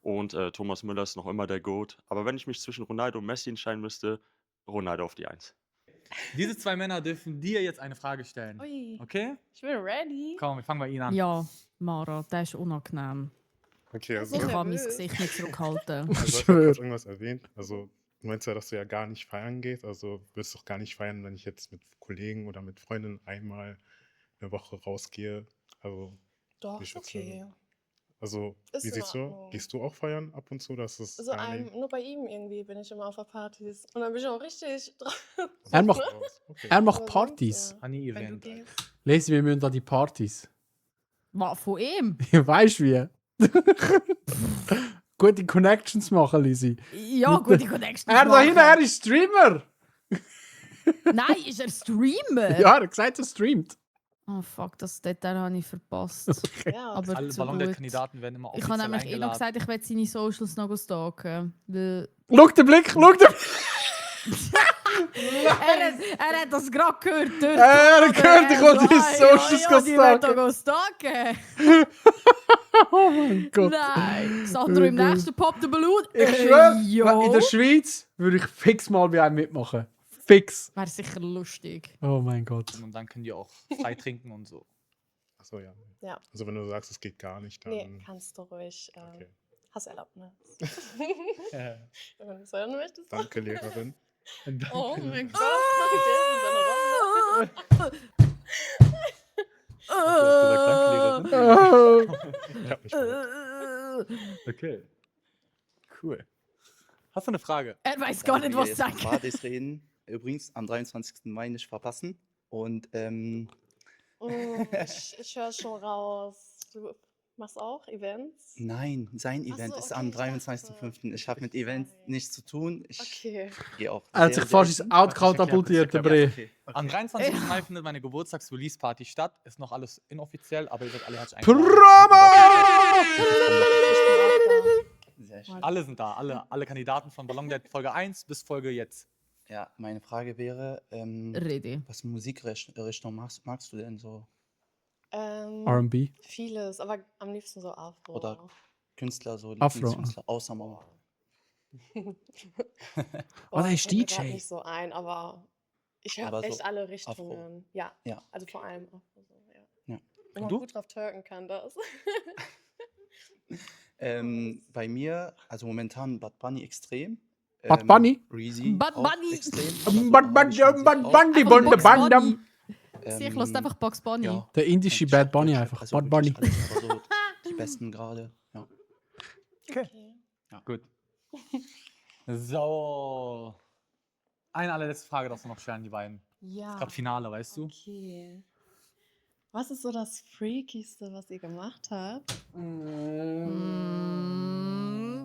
Und Thomas Müller ist noch immer der Goat. Aber wenn ich mich zwischen Ronaldo und Messi entscheiden müsste, Ronaldo auf die 1. Diese zwei Männer dürfen dir jetzt eine Frage stellen. Ui, Okay? ich bin ready. Komm, wir fangen bei Ihnen an. Ja, Mara, der ist unangenehm. Okay, also, Ich So kann mein nervös. Gesicht nicht zurückhalten. also ich habe jetzt irgendwas erwähnt. Also, du meinst ja, dass du ja gar nicht feiern gehst. Also, würdest du auch gar nicht feiern, wenn ich jetzt mit Kollegen oder mit Freundinnen einmal eine Woche rausgehe. Also, Doch, ich ist würd sagen, okay. also, Ist wie in siehst du? Ordnung. Gehst du auch feiern ab und zu? Das ist So gar nicht. nur bei ihm irgendwie bin ich immer auf der Partys. Und dann bin ich auch richtig drauf. Er macht, Okay. er macht Aber sonst, Partys. Honey wenn du Event. gehst. Lesen wir müssen an die Partys. Was, von ihm? Weißt du wie? Gute Connections machen, Lisi. Ja, gute Connections Er da machen. hinten, er ist Streamer. Nein, ist er Streamer? Ja, er hat gesagt, er streamt. Oh fuck, das Detail habe ich verpasst. Ja. Aber Alle zu Ballon der gut. Kandidaten werden immer Ich offiziell habe nämlich noch eingeladen. gesagt, ich werde seine Socials noch stalken. Weil Schau den Blick, schau den er hat das gerade gehört. Dort Er hat gehört, ich will die ja, Socials ja, die wird stalken. doch stalken. Oh mein Gott. Nein, Sandro im nächsten Pop the Balloon. Ich schwöre, jo. in der Schweiz würde ich fix mal bei einem mitmachen. Fix. Wäre sicher lustig. Oh mein Gott. Und dann können die auch frei trinken und so. Achso, ja. Ja. Also, wenn du sagst, es geht gar nicht, dann. Nee, kannst du ruhig. Okay. Hast Erlaubnis. Ja. Wenn du es hören möchtest. Danke, Lehrerin. Oh mein Gott. Oh. Ich hab mich verletzt. Okay. Cool. Hast du eine Frage? Er weiß gar nicht, wir was jetzt sagen. von Partys reden. Übrigens am 23. Mai nicht verpassen. Und Ich höre schon raus. Du machst auch Events? nein, sein Ach Event so, ist okay, am ich dachte, 23.05. Ich habe mit Events nichts zu tun. Ich Okay. gehe auch. Er hat sehr sich fast ins selten. Out katapultiert, der Bre. Okay. Am 23. Mai findet meine Geburtstags-Release-Party statt. Ist noch alles inoffiziell, aber ihr seid alle herzlich Promo! Sehr schön. Alle sind da, alle Kandidaten von Ballon der Folge 1 bis Folge jetzt. Ja, meine Frage wäre, Rede. was Musikrichtung magst du denn so? R&B. Vieles, aber am liebsten so Afro. Oder Künstler, so Afro. Lieblingskünstler, außer Mauer. Oh, der ist fällt mir grad DJ. nicht so ein, aber ich höre Aber so echt alle Afro. Richtungen. Ja, Ja. also vor allem Afro. So, ja. Ja. Wenn Und man du? gut drauf twerken kann, das. Bei mir, also momentan Bad Bunny extrem. Bad Bunny? Reezy Bad auch Bunny? extrem. Bad Bunny, Bad Bunny, Einfach Bunny, Bugs Bandam. Bunny. Sie, ich lasse einfach Bugs Bunny. ja. Der indische Ich Bad hab Bunny wirklich- einfach. also Bad Bunny. wirklich alles, aber so die besten gerade. Ja. Okay. Ja, gut. So. Eine allerletzte Frage, das noch stellen, die beiden. Ja. Ist gerade Finale, weißt du? Okay. Was ist so das Freakigste, was ihr gemacht habt?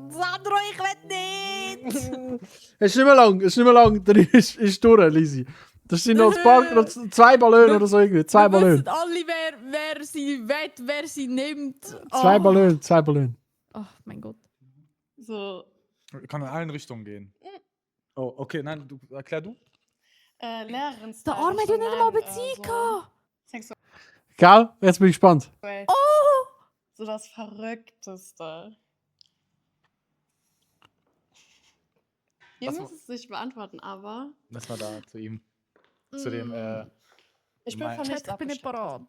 Sandro, ich will nicht! Es ist nicht mehr lang, dann ist durch, Lisi. Das sind noch ein paar, noch 2 Ballone oder so irgendwie. 2 Wir Ballone. wissen alle, wer sie wett, wer sie nimmt. 2 Ballone, 2 Ballone. Oh mein Gott. So, Kann in allen Richtungen gehen. Oh, okay, nein, erklär du. Lehrerin. Der Arme hat ja nicht einmal Beziehung gehabt. Sexuell. Gell? Jetzt bin ich gespannt. Oh! So das Verrückteste. Ihr Was müsst es nicht beantworten, aber Lass mal da zu ihm. Zu dem, ich bin mein- von nichts Ich bin nicht parat.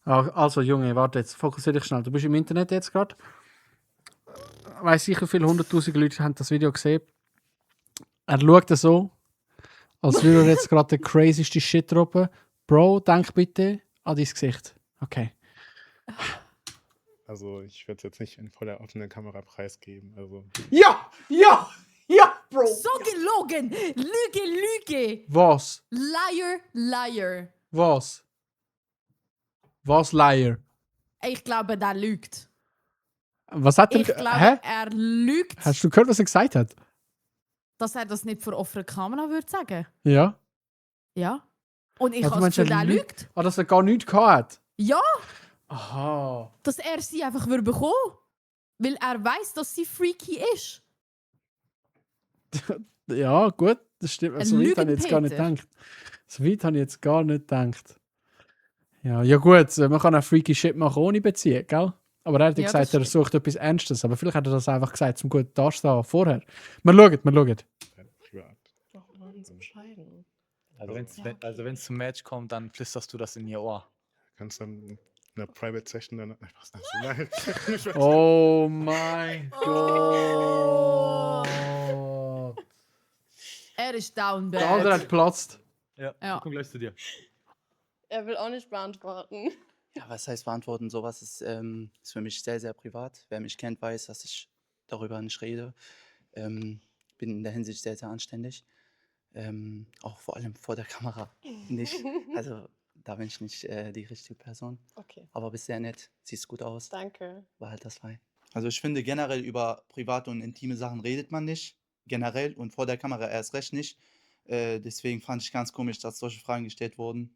Also, Junge, warte jetzt. Fokussier dich schnell. Du bist im Internet jetzt gerade. Weiß sicher, viele 100.000 Leute haben das Video gesehen. Er schaut so, als würde er jetzt gerade den crazysten Shit droppen. Bro, denk bitte an dein Gesicht. Okay. Also ich werde es jetzt nicht vor der offenen Kamera preisgeben. Also Ja, Bro. So gelogen! Lüge! Was? Liar! Was? Was, Liar? Ich glaube, der lügt. Was hat er... Ich glaube, Hä? er lügt, Hast du gehört, was er gesagt hat? dass er das nicht vor offener Kamera würde sagen. Ja. Ja. Und ich Also habe das meinst du, Gefühl, er der lügt? lügt. Ah, dass er gar nichts gehabt hat? Ja, Aha. dass er sie einfach würde bekommen. Weil er weiß, dass sie freaky ist. Ja, gut, das stimmt. Ein So weit habe ich jetzt gar nicht Lügenpeter. gedacht. So weit habe ich jetzt gar nicht gedacht. Ja gut, man kann auch freaky Shit machen ohne Beziehung, gell? Aber er hat ja Ja, gesagt, das er sucht etwas Ernstes. Aber vielleicht hat er das einfach gesagt, zum gut dastehen vorher. Wir schauen. privat. Doch, Mann, so bescheiden. Also wenn's zum Match kommt, dann flüsterst du das in ihr Ohr. Kannst dann in einer Private Session dann. Nein. Oh mein Oh. Gott. Er ist down Der andere hat bad. platzt. Ja, Ja. komm gleich zu dir. Er will auch nicht beantworten. Ja, was heißt beantworten? Sowas ist für mich sehr, sehr privat. Wer mich kennt, weiß, dass ich darüber nicht rede. Bin in der Hinsicht sehr, sehr anständig. Auch vor allem vor der Kamera nicht. Also da bin ich nicht die richtige Person. Okay, Aber bist sehr nett, siehst gut aus. danke. War halt das frei. Also ich finde generell über private und intime Sachen redet man nicht. Generell und vor der Kamera erst recht nicht. Deswegen fand ich ganz komisch, dass solche Fragen gestellt wurden.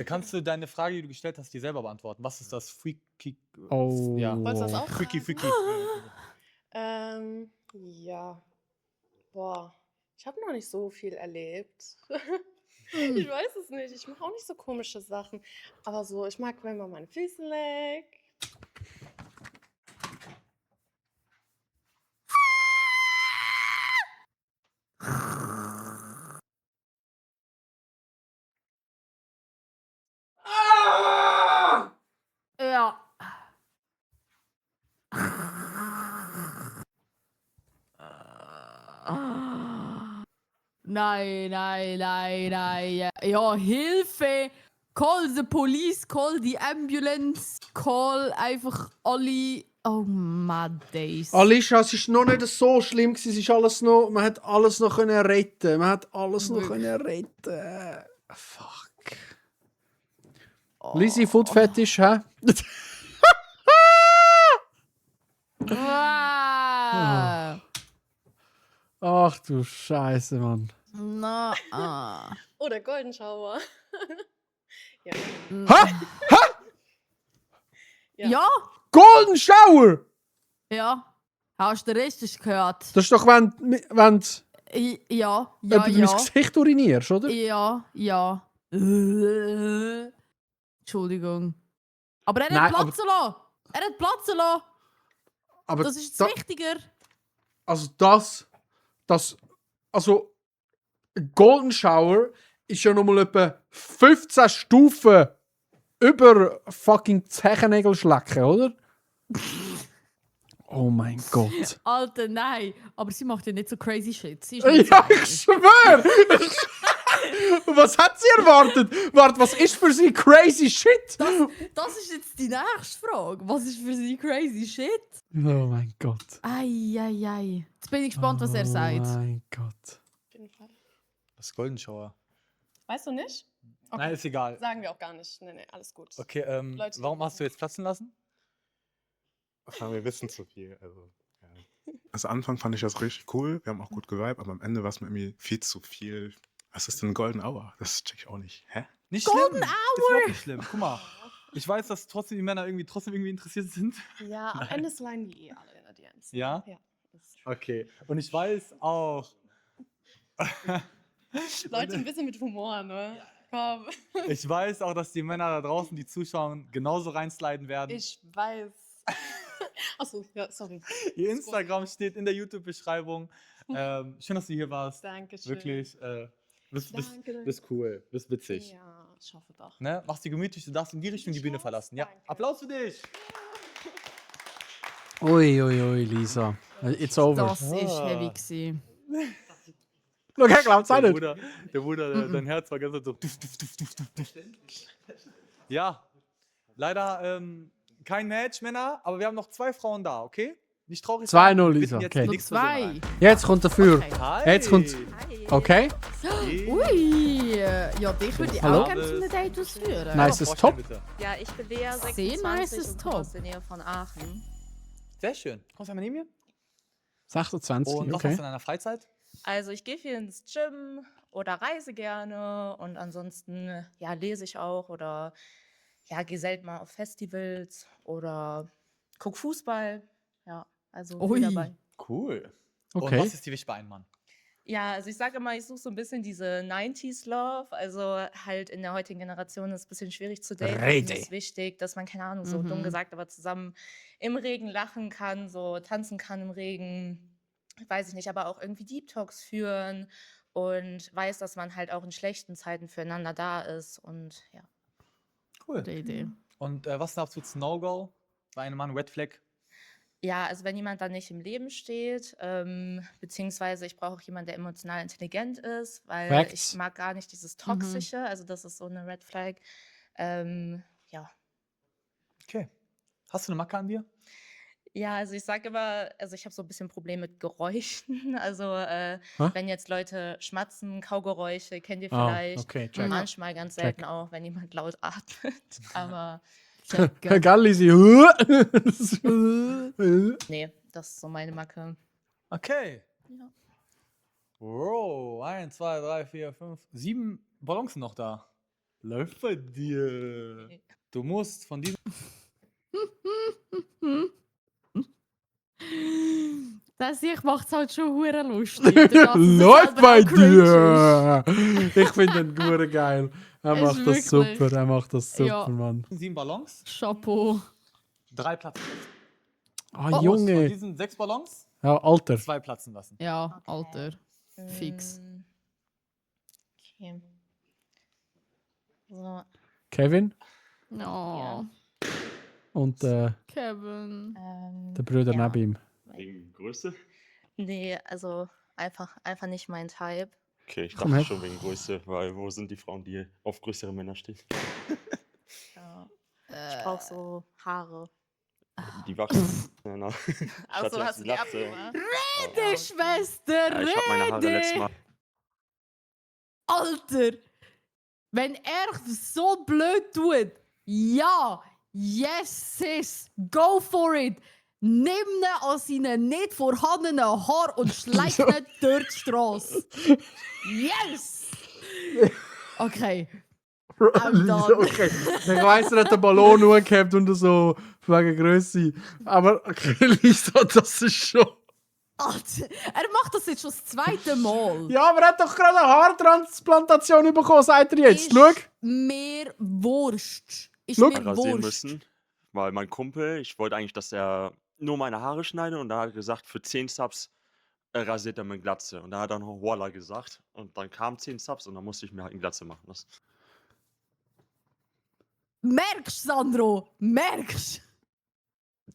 Kannst du deine Frage, die du gestellt hast, dir selber beantworten? Was ist das Freaky? Oh. Ja. Wolltest du das auch Freaky, fragen? freaky. Ja. Boah, ich habe noch nicht so viel erlebt. Ich weiß es nicht. Ich mache auch nicht so komische Sachen. Aber so, ich mag, wenn man meine Füße leckt. Ja. Nein. Ja, Hilfe! Call the police, call the ambulance, call einfach alle. Oh, mad days. Alicia, es ist noch nicht so schlimm gewesen. Es ist alles noch, man hat alles noch können retten. Man hat alles noch können retten. Fuck. Lizzie, Food Fetish, hä? Ah. Ach du Scheiße, Mann. Na, ah. Oh, der Golden Shower. Ja. Hä? Ja, Golden Shower! ja. Hast du den richtig gehört? Das ist doch, wenn du Ja. über mein Gesicht urinierst, oder? Ja. Entschuldigung. Aber er hat Nein, Platz lassen. Er hat Platz lassen. Aber Das ist das wichtiger. Also also Golden Shower ist ja nochmal etwa 15 Stufen über fucking Zechennägel schlecken, oder? Oh mein Gott. Alter, nein. Aber sie macht ja nicht so crazy shit. Sie ist nicht Ja, so ich schwöre! Was hat sie erwartet? Warte, was ist für sie crazy shit? Das ist jetzt die nächste Frage. Was ist für sie crazy shit? Oh mein Gott. Ei. Jetzt bin ich gespannt, was er sagt. Oh mein Gott. Auf jeden Fall. Das ist Golden Shower. Weißt du nicht? Nein, ist egal. Sagen wir auch gar nicht. Nee, alles gut. Okay, Leute, warum hast du jetzt platzen lassen? Wir wissen zu viel. Also Anfang fand ich das richtig cool. Wir haben auch gut geweibt, aber am Ende war es mir irgendwie viel zu viel. Was ist denn Golden Hour? Das check ich auch nicht. Hä? Nicht Golden schlimm. Hour! Ist überhaupt nicht schlimm. Guck mal. Ich weiß, dass trotzdem die Männer trotzdem irgendwie interessiert sind. Ja, am Ende sliden die alle in der DMs. Ja? Ja. Okay. Und ich weiß auch. Leute, ein bisschen mit Humor, ne? Komm. Ich weiß auch, dass die Männer da draußen, die zuschauen, genauso reinsliden werden. Ich weiß. Achso, ja, sorry. Ihr Instagram steht in der YouTube-Beschreibung. Schön, dass du hier warst. Dankeschön. Wirklich. Danke. Bist cool. Bist witzig. Ja, ich hoffe doch. Ne? Mach's dir gemütlich, du darfst in die Richtung die Bühne verlassen. Ja. Applaus für dich. Ui, Lisa. It's over. Das ist heavy gewesen. Schau, er glaubt's auch nicht. Der Bruder, dein Herz war ganz so. Duf. Ja, leider kein Match, Männer, aber wir haben noch 2 Frauen da, okay? Nicht traurig sein. 2-0, Wir Lisa. bitten jetzt Okay. die nächste Person 2. rein. Jetzt kommt dafür. Hi. Jetzt kommt. Okay. Ui. Ja, dich würde ich Hallo? auch gerne zu einem Date ausführen. Nices Top. Ja, ich bin Lea, Sehr 26 nices und Top. komme aus der Nähe von Aachen. Sehr schön. Kommst du einmal neben mir? 26, Und was okay. machst du in deiner Freizeit? Also ich gehe viel ins Gym oder reise gerne und ansonsten ja, lese ich auch oder ja, gehe selten mal auf Festivals oder guck Fußball. Ja, also Ui. viel dabei. Cool. Okay. Und was ist dir wichtig bei einem Mann? Ja, also ich sage immer, ich suche so ein bisschen diese 90s Love. Also halt in der heutigen Generation ist es ein bisschen schwierig zu daten. Rede. Es ist wichtig, dass man, keine Ahnung, so dumm gesagt, aber zusammen im Regen lachen kann, so tanzen kann im Regen. Weiß ich nicht, aber auch irgendwie Deep Talks führen und weiß, dass man halt auch in schlechten Zeiten füreinander da ist und ja. Cool. Gute Idee. Und was ist ein absolutes No-Go bei einem Mann? Red Flag? Ja, also wenn jemand dann nicht im Leben steht, beziehungsweise ich brauche auch jemanden, der emotional intelligent ist, weil Facts. ich mag gar nicht dieses Toxische, also das ist so eine Red Flag. Ja. Okay. Hast du eine Macke an dir? Ja, also ich sage immer, also ich habe so ein bisschen Problem mit Geräuschen. Also wenn jetzt Leute schmatzen, Kaugeräusche, kennt ihr vielleicht. okay, check. Manchmal ganz Check. selten auch, wenn jemand laut atmet. Aber Geil, Lisi. nee, das ist so meine Macke. Okay. Ja. Wow, 1, 2, 3, 4, 5, 7 Ballons noch da. Läuft bei dir. Du musst von diesem. Das ich macht's halt schon hure lustig. dadurch, dass es Läuft selber bei auch cringe dir. Ich finde den Gure geil. Er Ist macht das wirklich. super. Er macht das super, Ja. Mann. 7 Ballons, ist. Chapeau. 3 platzen. Ah, Von Junge. diesen 6 Ballons Ja, Alter. 2 platzen lassen. Ja, Alter. Fix. Okay. So, Kevin Oh, und Kevin. der Bruder ja. neben ihm. Wegen Größe? Nee, also einfach nicht mein Type. Okay, ich Komm dachte her. schon wegen Größe, weil wo sind die Frauen, die auf größere Männer stehen? Ja. Ich brauche so Haare. Die wachsen. Ja, na. Ach so, Schatz, hast du die lacht, abgemacht? Rede, Schwester, Ja, ich habe meine Haare letztes Mal. Alter, wenn er so blöd tut, ja, yes, sis, go for it. Nimm ihn an seinen nicht vorhandenen Haar und schleich ihn durch die Straße. Yes! Okay. I'm done. Okay. Ich weiss, er hat den Ballon nur gehabt und so wegen Größe. Aber okay, Lisa, das ist schon. Alter, er macht das jetzt schon das 2. Mal. Ja, aber er hat doch gerade eine Haartransplantation bekommen, sagt er jetzt. Ist Schau. mir wurscht. Ist Schau. mir Rasieren wurscht. müssen, weil mein Kumpel, ich wollte eigentlich, dass er nur meine Haare schneidet und da hat er gesagt, für 10 Subs rasiert er mir Glatze. Und da hat er noch Voila gesagt und dann kamen 10 Subs und dann musste ich mir halt eine Glatze machen lassen. Merkst, Sandro, merkst.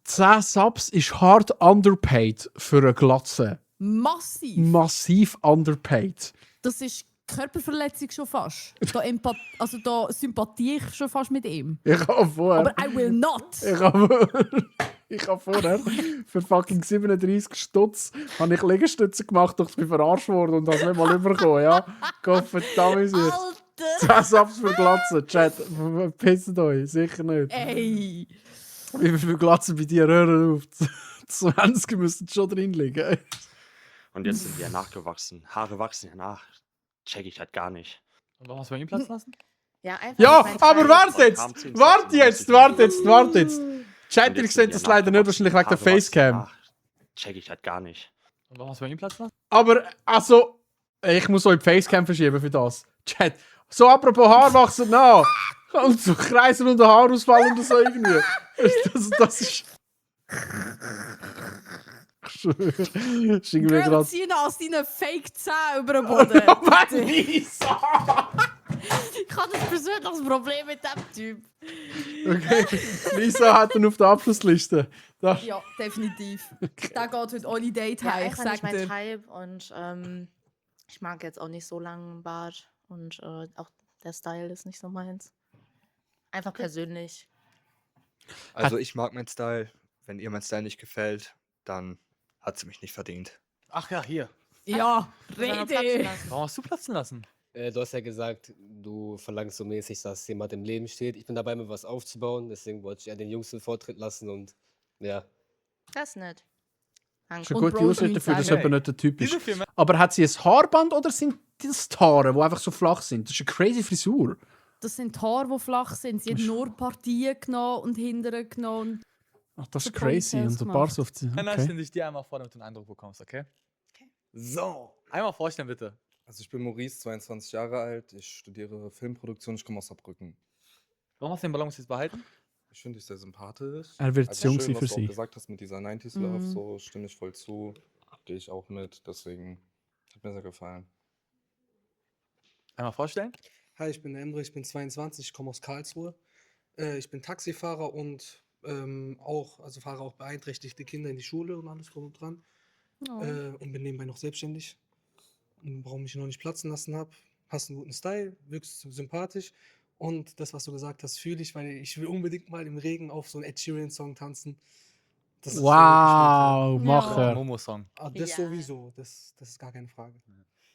10 Subs ist hart underpaid für eine Glatze. Massiv. Massiv underpaid. Das ist Körperverletzung schon fast. Da sympathiere ich schon fast mit ihm. Ich habe vorher. Aber I will not. Ich habe vorher für fucking 37 Stutz habe ich Liegestütze gemacht, doch ich bin verarscht worden und das nicht mal überkommen, ja? Gott verdammt sich. 10 Subs für Glatzen, Chat. Pisst euch, sicher nicht. Ey. Wie viel Glatzen bei dir? Hör auf. 20 müssten schon drin liegen. Und jetzt sind die ja nachgewachsen. Haare wachsen ja nach. Check ich halt gar nicht. Und warum hast du bei ihm platzen lassen? Ja, einfach Ja, nicht mein aber Typ. warte jetzt! Kam 10 Warte Sätze, jetzt! musste ich Warte jetzt! Chat, Und ihr jetzt seht sind das die leider nicht, nachgewachsen. wahrscheinlich wegen der Haare wachsen Facecam. nach. Check ich halt gar nicht. Und warum hast du bei ihm platzen lassen? Aber, also, ich muss euch die Facecam verschieben für das. Chat. So, apropos Haar wachsen nach. Und so Kreisen und Haarausfall und so irgendwie. Das ist. Ich schwöre. Ist irgendwie Girl, gerade. zieh ihn aus deinen Fake-Zähnen über den Boden. Mann, Lisa! Ich habe ein persönliches Problem mit dem Typ. Okay, Lisa hat ihn auf der Abschlussliste. Da. Ja, definitiv. Der geht heute ohne Date Ja, heim, ich einfach sag nicht mein dir. Type und ich mag jetzt auch nicht so langen Bart und auch der Style ist nicht so meins. Einfach persönlich. Also ich mag meinen Style. Wenn ihr mein Style nicht gefällt, dann hat sie mich nicht verdient. Ach ja, hier. Ja, Soll er platzen rede. lassen? Warum hast du platzen lassen? Du hast ja gesagt, du verlangst so mäßig, dass jemand im Leben steht. Ich bin dabei, mir was aufzubauen, deswegen wollte ich eher den Jungs den Vortritt lassen und ja. Das nicht. Das ist Danke. eine Und gute Bro, Ausrede ich dafür, dass sagen. jemand nicht der Typ ist. Diese Filme. Aber hat sie ein Haarband oder sind das die Haare, die einfach so flach sind? Das ist eine crazy Frisur. Das sind Haare, die flach sind. Sie hat nur Partien genommen und hinterher genommen. Ach, das ist So crazy. Und Ponytails so ein paar so auf die. Hannah, Okay. stell dich dir einmal vor, damit du einen Eindruck bekommst, okay? So, einmal vorstellen bitte. Also ich bin Maurice, 22 Jahre alt, ich studiere Filmproduktion, ich komme aus Saarbrücken. Warum hast du den Ballon jetzt behalten? Ich finde dich sehr sympathisch. Er wird Also zu jung schön, sein was für du auch sie. gesagt hast mit dieser 90s Love, Mhm. so stimme ich voll zu, gehe ich auch mit, deswegen hat mir sehr gefallen. Einmal vorstellen. Hi, ich bin der Emre, ich bin 22, ich komme aus Karlsruhe. Ich bin Taxifahrer und fahre auch beeinträchtigte Kinder in die Schule und alles drum und dran. Oh. Und bin nebenbei noch selbstständig. Und warum ich ihn noch nicht platzen lassen habe, hast einen guten Style, wirkst sympathisch. Und das, was du gesagt hast, fühle ich, weil ich will unbedingt mal im Regen auf so einen Ed Sheeran-Song tanzen. Das ist so wirklich Wow, mein Traum. Ja. Macher. Momo-Song. Das Ja. sowieso, das ist gar keine Frage.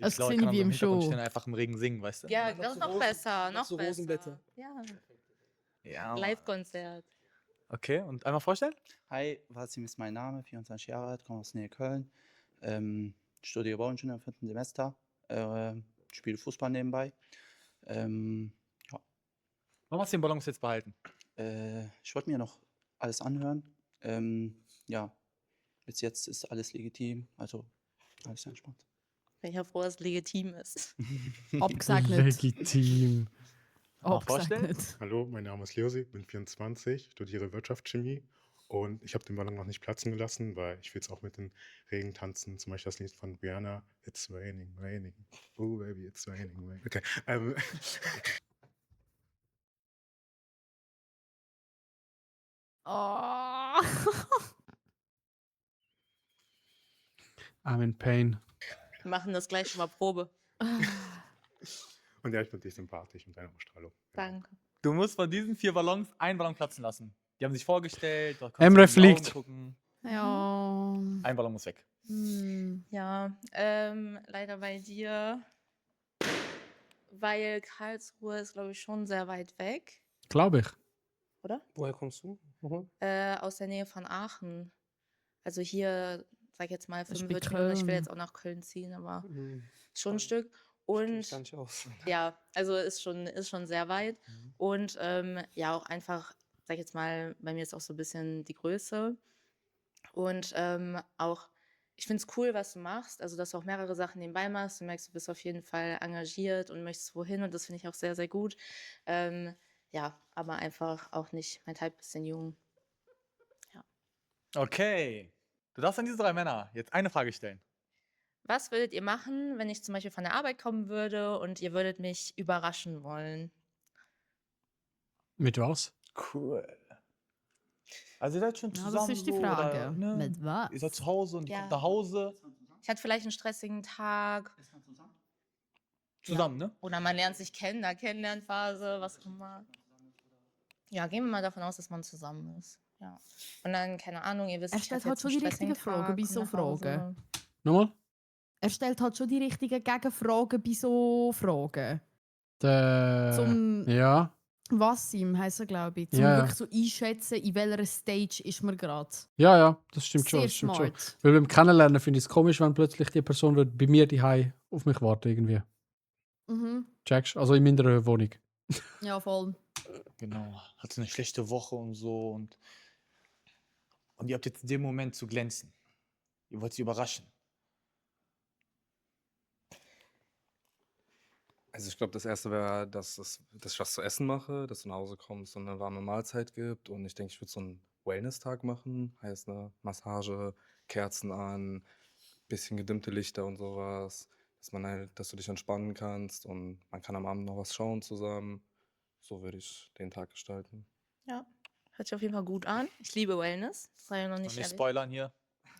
Das glaube, sehe kann ich er wie so im Hintergrund Show. stehen, einfach im Regen singen, weißt du? Ja, Noch das so ist noch Rosen- besser, noch noch so besser. Rosenblätter. Ja, Ja. Mann. Live-Konzert. Okay, und einmal vorstellen? Hi, Wasim ist mein Name, 24 Jahre alt, komme aus Nähe Köln. Studiere Bauingenieur im 4. Semester. Spiele Fußball nebenbei. Ja. Warum hast du den Ballon jetzt behalten? Ich wollte mir noch alles anhören. Ja, bis jetzt ist alles legitim, also alles entspannt. Bin ja froh, dass es legitim ist. Abgesegnet. Legitim. vorstellen? Abgesegnet. Hallo, mein Name ist Leosi, bin 24, studiere Wirtschaftschemie und ich habe den Ballon noch nicht platzen gelassen, weil ich will jetzt auch mit den Regen tanzen. Zum Beispiel das Lied von Rihanna, It's Raining, Raining. Oh baby, it's raining, raining. Okay. Oh. I'm in pain. Wir machen das gleich schon mal Probe. Und ja, ich finde dich sympathisch mit deiner Ausstrahlung. Danke. Du musst von diesen 4 Ballons einen Ballon platzen lassen. Die haben sich vorgestellt. du konntest Emre in die Augen fliegt. gucken. Ja. Ein Ballon muss weg. Hm. Ja, leider bei dir, weil Karlsruhe ist, glaube ich, schon sehr weit weg, Glaube ich. oder? Woher kommst du? Mhm. Aus der Nähe von Aachen. Also hier, sag ich jetzt mal, Ich bin 45 Minuten. Ich will Köln. jetzt auch nach Köln ziehen, aber Mhm. schon ein Spannend. Stück. Kenn ich gar Und nicht aus. ja, also ist schon sehr weit. Und ja, auch einfach, sag ich jetzt mal, bei mir ist auch so ein bisschen die Größe. Und auch, ich finde es cool, was du machst, also dass du auch mehrere Sachen nebenbei machst. Du merkst, du bist auf jeden Fall engagiert und möchtest wohin und das finde ich auch sehr, sehr gut. Ja, aber einfach auch nicht mein Typ, bisschen jung. Okay. Du darfst an diese 3 Männer jetzt eine Frage stellen. Was würdet ihr machen, wenn ich zum Beispiel von der Arbeit kommen würde und ihr würdet mich überraschen wollen? Mit was? Cool. Also ihr seid schon Ja, zusammen das ist die so, Frage. Oder, ne? Mit was? Ihr seid zu Hause und die Ja. kommt nach Hause. Ich hatte vielleicht einen stressigen Tag. Zusammen, ne? Oder man lernt sich kennen, da Kennenlernphase, was auch immer. Ja, gehen wir mal davon aus, dass man zusammen ist. Ja. Und dann, keine Ahnung, ihr wisst, Er ich stellt hatte halt jetzt einen schon die stressigen richtigen Fragen Tag, bei komm so nach Hause. Fragen. Nochmal? Er stellt halt schon die richtigen Gegenfragen bei so Fragen. Zum. Ja. Wassim heisst er, glaube ich. Zum Ja, ja. wirklich so einschätzen, in welcher Stage ist man gerade. Ja, ja, das stimmt schon. Sehr Das stimmt schon. smart. Weil beim Kennenlernen finde ich es komisch, wenn plötzlich die Person wird bei mir daheim auf mich warten irgendwie. Mhm. Checkst? Also in meiner Wohnung. Ja, voll. Genau. Hatte eine schlechte Woche und so. Und ihr habt jetzt den Moment zu glänzen. Ihr wollt sie überraschen. Also ich glaube, das Erste wäre, dass ich was zu essen mache, dass du nach Hause kommst und eine warme Mahlzeit gibt. Und ich denke, ich würde so einen Wellness-Tag machen. Heißt eine Massage, Kerzen an, bisschen gedimmte Lichter und sowas. Dass du dich entspannen kannst und man kann am Abend noch was schauen zusammen. So würde ich den Tag gestalten. Ja, hört sich auf jeden Fall gut an. Ich liebe Wellness. Das war ja noch Noch nicht nicht ehrlich. spoilern hier.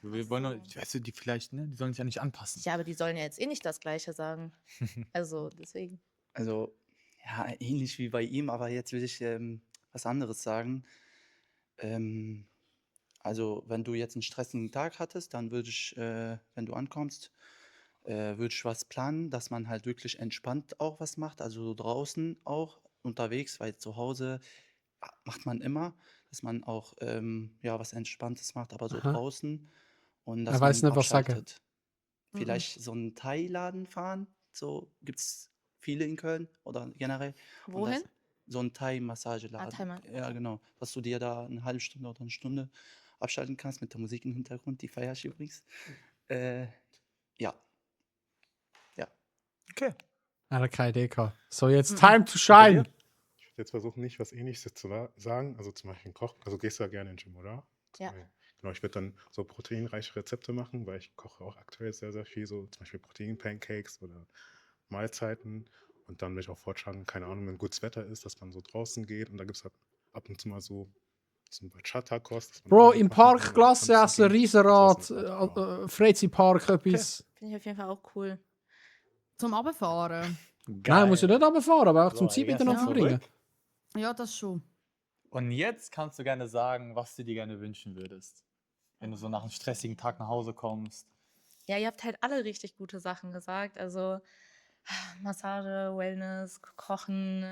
Wir wollen noch, weißt du, die vielleicht, ne? Die sollen sich ja nicht anpassen. Ja, aber die sollen ja jetzt eh nicht das Gleiche sagen. Also, deswegen. Also, ja, ähnlich wie bei ihm, aber jetzt will ich was anderes sagen. Also, wenn du jetzt einen stressigen Tag hattest, dann würde ich, wenn du ankommst, würde ich was planen, dass man halt wirklich entspannt auch was macht, also so draußen auch unterwegs, weil zu Hause macht man immer, dass man auch ja, was Entspanntes macht, aber so Aha. draußen und Er dass weiß man nicht, was sagen. abschaltet. Vielleicht so einen Thai-Laden fahren, so gibt es viele in Köln oder generell. Und Wohin? so ein Thai-Massageladen. Thai-Ma- Ja, genau. Dass du dir da eine halbe Stunde oder eine Stunde abschalten kannst mit der Musik im Hintergrund, die feiere ich übrigens. Ja. Ja. Okay. Er hat keine Idee gehabt. So, jetzt Mhm. time to shine. Ich würde jetzt versuchen, nicht was Ähnliches zu sagen. Also zum Beispiel Koch. Also gehst du ja gerne in den Gym, oder? Ja. Genau, ich würde dann so proteinreiche Rezepte machen, weil ich koche auch aktuell sehr, sehr viel, so zum Beispiel Protein-Pancakes oder Mahlzeiten. Und dann würde ich auch vorschlagen, keine Ahnung, wenn gutes Wetter ist, dass man so draußen geht. Und da gibt es halt ab und zu mal so ein Bachata-Kurs. dass man Bro, einfach im machen Park kann oder Klasse tanzen essen, geht. Riesenrad, Sowas in der Art, genau. Freizeitpark, etwas. Finde ich auf jeden Fall auch cool. Zum Runterfahren. Nein, muss ja nicht runterfahren, aber auch zum So, Zeit jetzt miteinander mal verbringen. zurück. Ja, das schon. Und jetzt kannst du gerne sagen, was du dir gerne wünschen würdest. Wenn du so nach einem stressigen Tag nach Hause kommst. Ja, ihr habt halt alle richtig gute Sachen gesagt. Also Massage, Wellness, Kochen,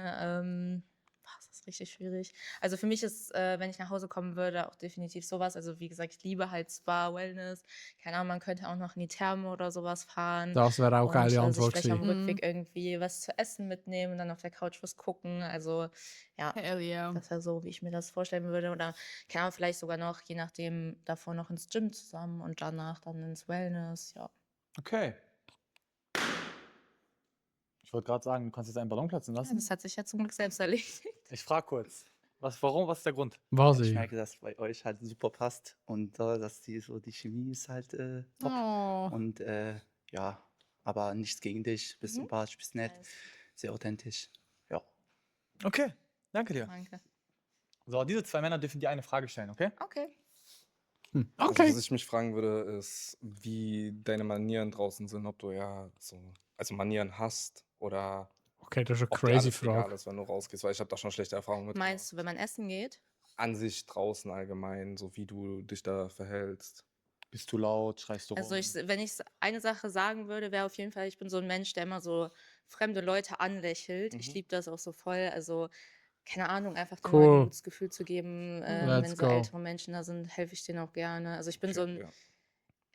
das ist richtig schwierig. Also für mich ist, wenn ich nach Hause kommen würde, auch definitiv sowas. Also wie gesagt, ich liebe halt Spa, Wellness. Keine Ahnung, man könnte auch noch in die Therme oder sowas fahren. Das wäre auch Und geile sich Antwort vielleicht am gewesen. Rückweg irgendwie was zu essen mitnehmen und dann auf der Couch was gucken. Also ja, Hell yeah. das wäre so, wie ich mir das vorstellen würde. Oder keine Ahnung, vielleicht sogar noch, je nachdem, davor noch ins Gym zusammen und danach dann ins Wellness, ja. Okay. Ich wollte gerade sagen, du kannst jetzt einen Ballon platzen Ja, lassen. das hat sich ja zum Glück selbst erledigt. Ich frage kurz. Warum? Was ist der Grund? Was Ich ich? merke, dass bei euch halt super passt und dass die Chemie ist halt top. Oh. Und ja, aber nichts gegen dich. Bist Mhm. sympathisch, bist nett, Alles sehr authentisch. Ja. Okay, danke dir. Danke. So, diese zwei Männer dürfen dir eine Frage stellen, okay? Okay. Also, Okay. was ich mich fragen würde, ist, wie deine Manieren draußen sind, ob du also Manieren hast oder Okay, das ist eine ob dir crazy alles egal Frage. ist, wenn du rausgehst, weil ich habe da schon schlechte Erfahrungen mit Meinst du, wenn man essen geht? an sich draußen allgemein, so wie du dich da verhältst. Bist du laut, schreist du Also rum? wenn ich eine Sache sagen würde, wäre auf jeden Fall, ich bin so ein Mensch, der immer so fremde Leute anlächelt. Ich Mhm. liebe das auch so voll. Also, keine Ahnung, einfach den Cool. Leuten ein gutes Gefühl zu geben. Let's Wenn so go. ältere Menschen da sind, helfe ich denen auch gerne. Also ich bin so Okay, ein, ja.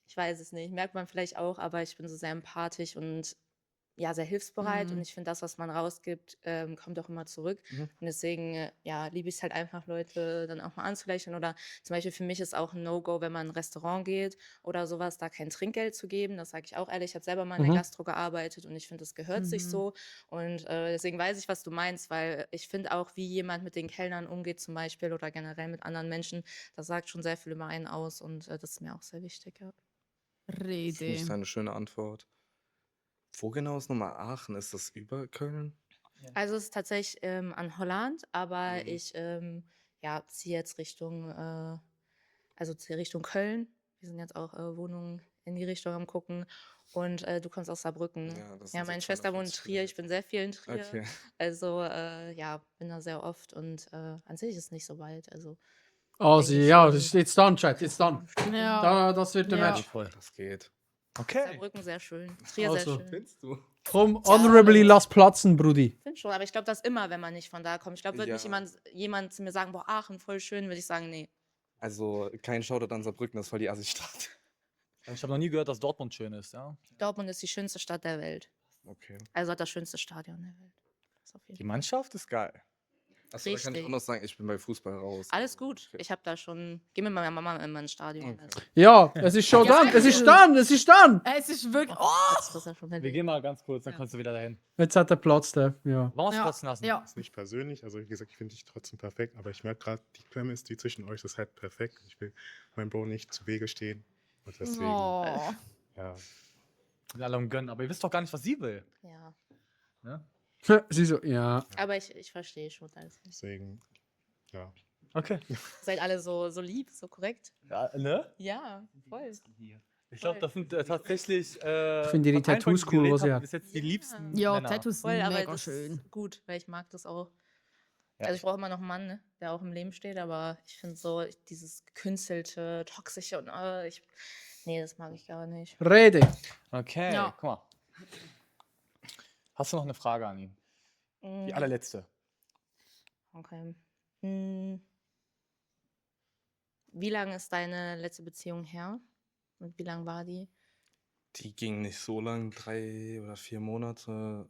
ich weiß es nicht, merkt man vielleicht auch, aber ich bin so sehr empathisch und ja, sehr hilfsbereit und Mhm. ich finde, das, was man rausgibt, kommt auch immer zurück. Mhm. Und deswegen, ja, liebe ich es halt einfach, Leute dann auch mal anzulächeln. Oder zum Beispiel für mich ist auch ein No-Go, wenn man in ein Restaurant geht oder sowas, da kein Trinkgeld zu geben. Das sage ich auch ehrlich. Ich habe selber mal in der Mhm. Gastro gearbeitet und ich finde, das gehört sich Mhm. so. Und deswegen weiß ich, was du meinst, weil ich finde auch, wie jemand mit den Kellnern umgeht zum Beispiel oder generell mit anderen Menschen, das sagt schon sehr viel über einen aus und das ist mir auch sehr wichtig, ja. Finde ich Rede. eine schöne Antwort. Wo genau ist nochmal Aachen? Ist das über Köln? Also es ist tatsächlich an Holland, aber Mhm. ich ja, ziehe jetzt Richtung Köln. Wir sind jetzt auch Wohnungen in die Richtung am gucken. Und du kommst aus Saarbrücken. Ja, das Ja, sind so meine Schwester wohnt in 250 Trier, ich bin sehr viel in Trier. Okay. Also ja, bin da sehr oft und an sich ist es nicht so weit. Also Oh, denke sie, ich ja, schon. das ist jetzt done, Chat, jetzt done. Ja. Das wird der Ja. Match. Voll. Das geht. Okay. Saarbrücken sehr schön, Trier Also. sehr schön. Findest du? Komm, honorably lass platzen, Brudi. Finde schon, aber ich glaube das immer, wenn man nicht von da kommt. Ich glaube, würde nicht Ja. jemand zu mir sagen, boah, Aachen, voll schön, würde ich sagen, nee. Also kein Shoutout an Saarbrücken, das ist voll die Assi-Stadt. Ich habe noch nie gehört, dass Dortmund schön ist, ja? Dortmund ist die schönste Stadt der Welt. Okay. Also hat das schönste Stadion der Welt. Das auf jeden Die Mannschaft ist geil. Achso, da kann ich auch Richtig. noch sagen, ich bin bei Fußball raus. Alles gut. Ich habe da schon, geh mit meiner Mama immer ins Stadion. Also. Ja, es ist schon done, es ist done, es ist done. Es ist wirklich. Das ist ja schon Wir gehen mal ganz kurz, dann kommst du wieder dahin. Jetzt hat er Platz, der. Ja. Wollen wir es Ja. platzen lassen? Ja. Ist nicht persönlich, also wie gesagt, ich finde dich trotzdem perfekt, aber ich merke gerade, die Chemistry zwischen euch ist halt perfekt. Ich will meinem Bro nicht zu Wege stehen und deswegen, Oh. ja. Wir alle um gönnen, aber ihr wisst doch gar nicht, was sie will. Ja. Ne? Sie so, ja. Aber ich verstehe schon alles. Deswegen, ja. Okay. Seid alle so lieb, so korrekt? Ja, ne? Ja, voll. Ich glaube, das sind tatsächlich. Ich finde die von allen Tattoos Folgen, die cool, wir was sie geredet haben, hat. bis jetzt die liebsten Ja, Männer. Tattoos Voll, sind aber mega das schön. ist gut, weil ich mag das auch. Ja. Also ich brauche immer noch einen Mann, ne, der auch im Leben steht, aber ich finde so dieses gekünstelte, toxische und nee, das mag ich gar nicht. Rede. Okay, Ja. guck mal. Hast du noch eine Frage an ihn? Die Mm, allerletzte. Okay. Wie lange ist deine letzte Beziehung her? Und wie lang war die? Die ging nicht so lang, 3 oder 4 Monate.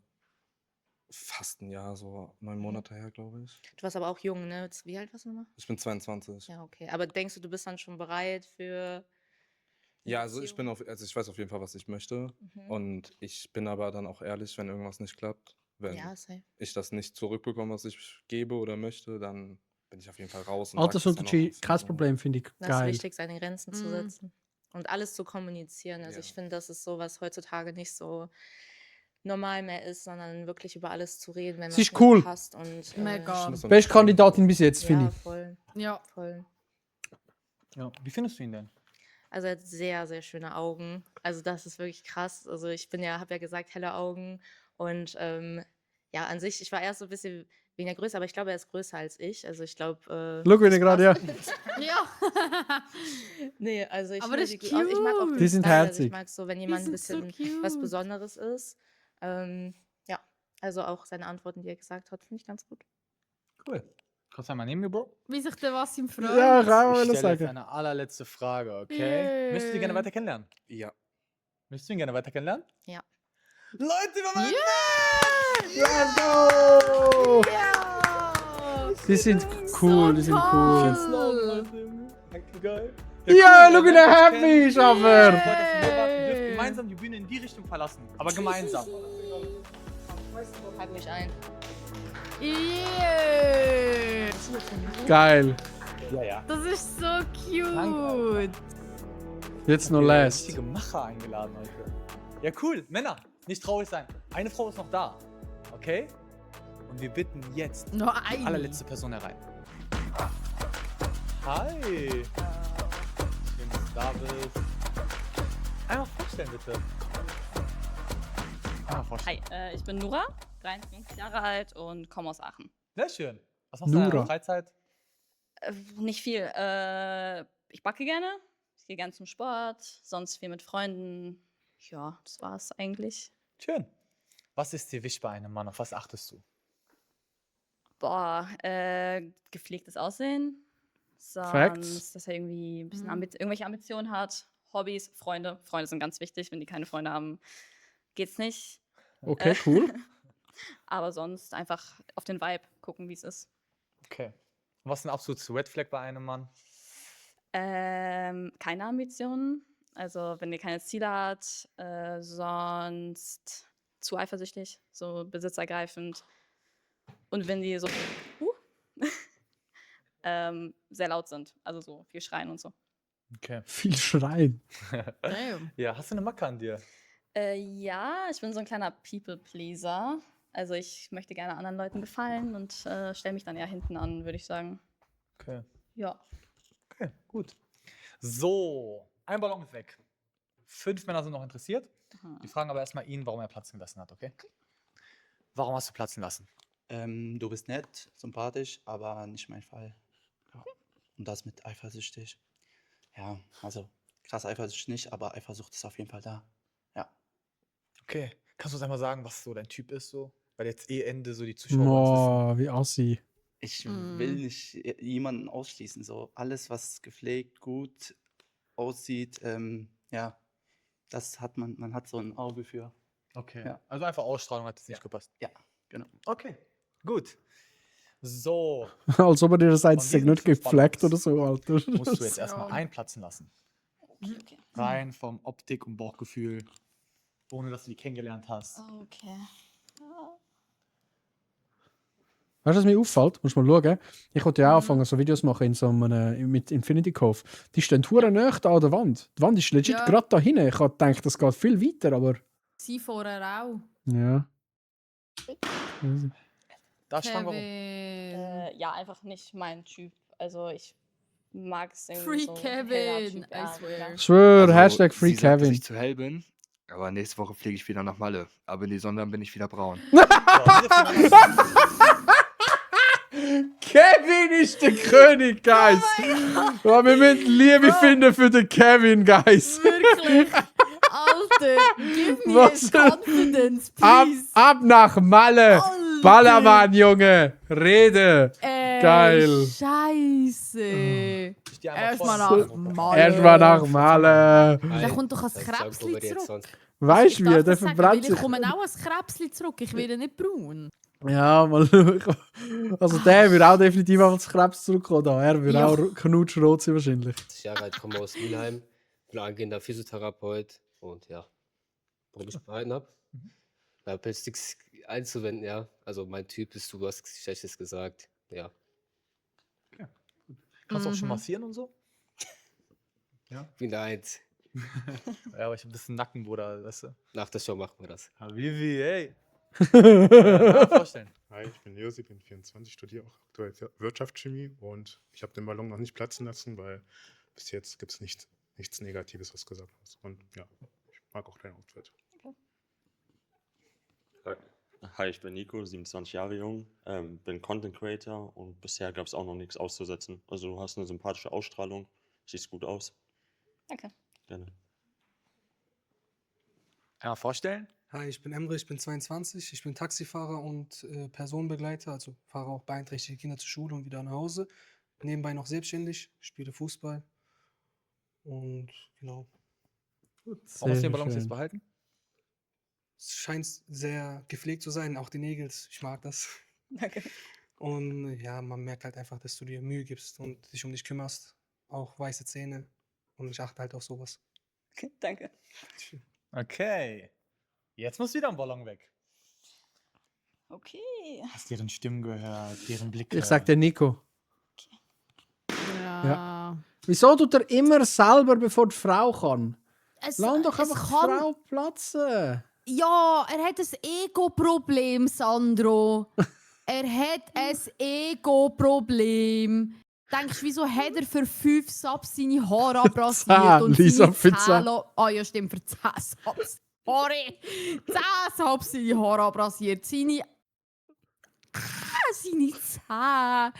Fast ein Jahr, so 9 Monate her, glaube ich. Du warst aber auch jung, ne? Wie alt warst du nochmal? Ich bin 22. Ja, okay. Aber denkst du, du bist dann schon bereit für eine Ja, also Beziehung? ich weiß auf jeden Fall, was ich möchte. Mhm. Und ich bin aber dann auch ehrlich, wenn irgendwas nicht klappt. Wenn Ja, safe. ich das nicht zurückbekomme, was ich gebe oder möchte, dann bin ich auf jeden Fall raus und sag das dann auch Altersunterschied, offen, kein so. Problem, finde ich Das ist geil. wichtig, seine Grenzen zu Mhm. setzen und alles zu kommunizieren. Also Ja. ich finde, das ist so, was heutzutage nicht so normal mehr ist, sondern wirklich über alles zu reden, wenn Sie was ist nicht cool. passt. Und Mega. Das ist Beste Kandidatin bis jetzt, finde ja, ich. voll, Ja. voll. Ja. Wie findest du ihn denn? Also er hat sehr, sehr schöne Augen. Also das ist wirklich krass. Also ich bin ja, habe ja gesagt, helle Augen. Und ja, an sich, ich war erst so ein bisschen wegen der Größe, aber ich glaube, er ist größer als ich. Also ich glaube. Look, wie er gerade, ja. Ja. Nee, also ich Aber finde das die ist gut aus. Ich mag auch cute. Die sind Style. Also herzig. ich mag so, wenn jemand ein sind so bisschen was cute. Besonderes ist. Ja, also auch seine Antworten, die er gesagt hat, finde ich ganz gut. Cool. Kannst du einmal neben mir, Bro? Wie sich der was ihm freut. Ja, ich auch Ich will das stelle jetzt sagen. eine allerletzte Frage, okay? Möchtest du ihn gerne Yay. weiter kennenlernen? Ja. Möchtest du ihn gerne weiter kennenlernen? Ja. Leute, wir machen Let's go! Die sind cool, die sind cool. Danke, geil. Ja, cool, look dann at lernt the euch kennen. happy, Schaffer. Ich freue, dass ihr hier wart. Ihr dürft gemeinsam die Bühne in die Richtung verlassen. Aber gemeinsam. Halt mich ein. Yeah. Geil. Ja, ja. Das ist so cute. Danke. Jetzt noch Ihr habt last. richtige Macher eingeladen heute. Ja, cool. Männer, nicht traurig sein. Eine Frau ist noch da. Okay? Und wir bitten jetzt Noch die eine. allerletzte Person herein. Hi. Schön, dass du da bist. Einmal vorstellen, bitte. Einmal vorstellen. Hi, ich bin Nura, 53 Jahre alt und komme aus Aachen. Sehr schön. Was machst du in Nura. deiner Freizeit? Nicht viel. Ich backe gerne, ich gehe gerne zum Sport, sonst viel mit Freunden. Ja, das war's eigentlich. Schön. Was ist dir wichtig bei einem Mann? Auf was achtest du? Boah, gepflegtes Aussehen. Facts. Sonst, dass er irgendwie ein bisschen irgendwelche Ambitionen hat. Hobbys, Freunde. Freunde sind ganz wichtig. Wenn die keine Freunde haben, geht's nicht. Okay, cool. Aber sonst einfach auf den Vibe gucken, wie es ist. Okay. Und was ist ein absolutes Red Flag bei einem Mann? Keine Ambitionen. Also wenn ihr keine Ziele hat, sonst zu eifersüchtig, so besitzergreifend. Und wenn die so sehr laut sind, also so viel schreien und so. Okay. Viel Schreien. Damn. Ja, hast du eine Macke an dir? Ja, ich bin so ein kleiner People-Pleaser. Also ich möchte gerne anderen Leuten gefallen und stelle mich dann eher hinten an, würde ich sagen. Okay. Ja. Okay, gut. So, ein Ballon ist weg. 5 Männer sind noch interessiert. Die fragen aber erstmal ihn, warum er platzen gelassen hat, okay? Warum hast du platzen lassen? Du bist nett, sympathisch, aber nicht mein Fall. Ja. Und das mit eifersüchtig. Ja, also krass eifersüchtig nicht, aber Eifersucht ist auf jeden Fall da. Ja. Okay. Kannst du uns einmal sagen, was so dein Typ ist, so? Weil jetzt Ende so die Zuschauer wollen's Boah, wie assi. Ich will nicht jemanden ausschließen. So alles, was gepflegt, gut aussieht, ja, das hat man hat so ein Auge für. Okay. Ja. Also einfach Ausstrahlung hat jetzt nicht gepasst. Ja, genau. Okay. Gut. So. Als ob er dir sagt, Von es sei diesen nicht 5 gepflegt oder Ballons so, Alter. musst du jetzt erstmal einplatzen lassen. Okay. Rein vom Optik und Bauchgefühl, ohne dass du die kennengelernt hast. Okay. Weißt du, was mir auffällt? Musst du mal schauen. Ich wollte ja auch anfangen, so Videos machen in so einem, mit Infinity Cove. Die stehen hure nahe da an der Wand. Die Wand ist legit Ja. gerade da hinten. Ich habe gedacht, das geht viel weiter, aber Sie vorher auch. ja. Darf ich fragen, warum? Kevin. Ja, einfach nicht mein Typ. Also ich mag es Free so Kevin, Typ, I swear. Schwör, Hashtag Free sie sagt, dass Kevin. ich zu hell bin, aber nächste Woche fliege ich wieder nach Malle. Aber in die Sonne bin ich wieder braun. Kevin ist der König, Guys. Oh, wir müssen Liebe finden für den Kevin, Guys. Wirklich. Alter, give me Was? confidence, Ab, please. ab nach Malle. Ballermann, Junge. Rede. Geil. Scheiße. Erstmal nach Malle. Erstmal nach Malle. Der kommt doch als Krebsli zurück. Weißt du Ich wie? darf Der das sagen, verbrennt weil ich sich. komme auch als Krebsli zurück. Ich werde nicht braun. Ja, mal schauen. Also der würde auch definitiv auf das Krebs zurückkommen. Da. Er würde Ja. auch knutschrot sein wahrscheinlich. 20 Jahre alt, komme aus Mülheim, bin angehender Physiotherapeut und ja, warum ich behalten habe. Da habe jetzt nichts einzuwenden, ja. Also mein Typ ist, du hast Schlechtes gesagt, ja. Kannst du auch schon massieren und so? Ja. Bin da eins. Ja, aber ich habe ein bisschen Nacken, Bruder, weißt du? Nach der Show machen wir das. Habibi, ey. Kann mir vorstellen. Hi, ich bin Josi, bin 24, studiere auch aktuell Wirtschaftschemie und ich habe den Ballon noch nicht platzen lassen, weil bis jetzt gibt es nichts Negatives, was gesagt hast. Und ja, ich mag auch dein Outfit. Hi, ich bin Nico, 27 Jahre jung, bin Content Creator und bisher gab es auch noch nichts auszusetzen. Also du hast eine sympathische Ausstrahlung, siehst gut aus. Danke. Gerne. Einmal vorstellen? Hi, ich bin Emre, ich bin 22, ich bin Taxifahrer und Personenbegleiter, also fahre auch beeinträchtigte Kinder zur Schule und wieder nach Hause. Nebenbei noch selbstständig, spiele Fußball und genau. Warum hast du den Sehr Ballon jetzt schön. behalten? Es scheint sehr gepflegt zu sein, auch die Nägel, ich mag das. Danke. Und ja, man merkt halt einfach, dass du dir Mühe gibst und dich um dich kümmerst. Auch weiße Zähne und ich achte halt auf sowas. Danke. Okay. Jetzt muss wieder ein Ballon weg. Okay. Hast deren Stimmen gehört, deren Blicke. Ich sag dir Nico. Ja. Wieso tut er immer selber, bevor die Frau kann? Es, Lass doch es einfach kann- die Frau platzen. Ja, er hat ein Ego-Problem, Sandro. Er hat ein Ego-Problem. Denkst du, wieso hat er für 5 Subs seine Haare abrasiert 10, und Lisa, seine für 10. Zähne... Ah ja, stimmt, für 10 Subs. Sorry. 10 Subs seine Haare abrasiert. Seine Zähne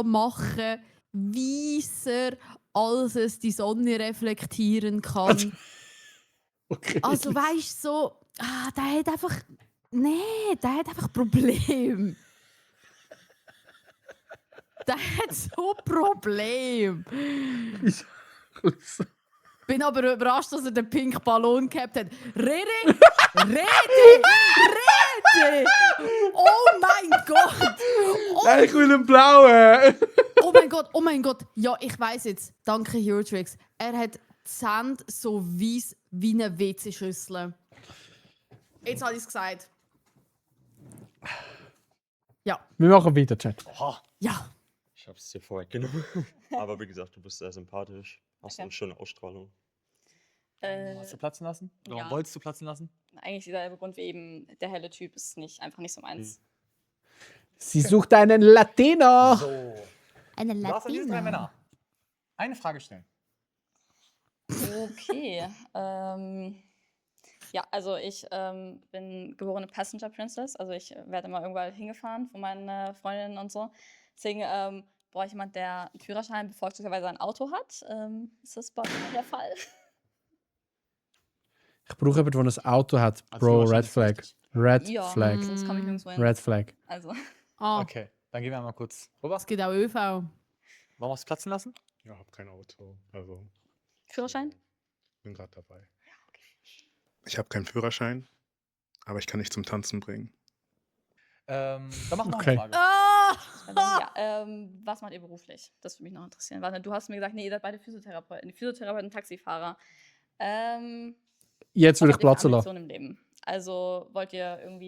machen weißer, als es die Sonne reflektieren kann. Okay. Also weißt du, so, der hat einfach. Nee, der hat einfach Problem. Der hat so Problem. Bin aber überrascht, dass er den Pink Ballon gehabt hat. Rede! Rede! Rede! Oh mein Gott! Oh, Ich will einen blauen. oh mein Gott! Ja, ich weiß jetzt. Danke, Herotrix. Er hat die Zähne so weiss wie eine WC-Schüssel. Jetzt habe ich es gesagt. Ja. Wir machen weiter, Chat. Oha. Ja. Ich hab's dir vorweggenommen. Aber wie gesagt, du bist sehr sympathisch, hast eine schöne Ausstrahlung. Hast du platzen lassen? Warum ja. wolltest du platzen lassen? Eigentlich dieselbe Grund wie eben der helle Typ ist einfach nicht so meins. Sie sucht einen Latino. So. Eine Du darfst an diese 3 Latina. Männer eine Frage stellen. Okay. Ja, also ich bin geborene Passenger Princess. Also ich werde immer überall hingefahren von meinen Freundinnen und so. Deswegen brauche ich jemanden, der einen Führerschein bevorzugsweise ein Auto hat. Ist das bei euch der Fall? Ich brauche jemanden, der ein Auto hat. Also Bro, Führerschein Red ist Flag. wichtig. Red Ja, Flag. sonst komme ich nirgendwo hin. Red Flag. Also. Okay, dann gehen wir mal kurz rüber. Es geht auch ÖV. Wollen wir es platzen lassen? Ja, habe kein Auto. Also, Führerschein? bin gerade dabei. Ich habe keinen Führerschein, aber ich kann dich zum Tanzen bringen. Dann machen wir noch Okay. eine Frage. Ja, was macht ihr beruflich? Das würde mich noch interessieren. Warte, du hast mir gesagt, nee, ihr seid beide Physiotherapeuten. Physiotherapeuten, Taxifahrer. Jetzt will was ich habt ihr für platzen lassen. Ambitionen im Leben? Also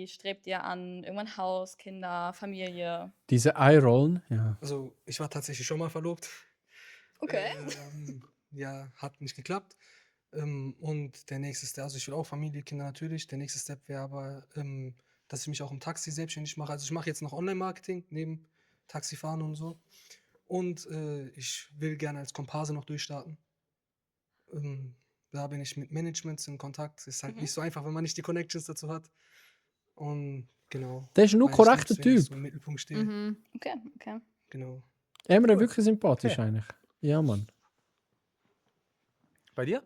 strebt ihr an irgendwann Haus, Kinder, Familie? Diese Eye-Rollen, ja. Also, ich war tatsächlich schon mal verlobt. Okay. Ja, hat nicht geklappt. Und der nächste Step, also ich will auch Familie, Kinder natürlich. Der nächste Step wäre aber, dass ich mich auch im Taxi selbstständig mache. Also ich mache jetzt noch Online-Marketing neben Taxifahren und so. Und ich will gerne als Komparse noch durchstarten. Da bin ich mit Managements in Kontakt. Ist halt nicht so einfach, wenn man nicht die Connections dazu hat. Und genau. Der ist nur weil ich korrekter lieb's, wenn ich Typ. so im Mittelpunkt stehe. Okay, okay. Genau. Emre wirklich sympathisch Okay. eigentlich. Ja, Mann. Bei dir?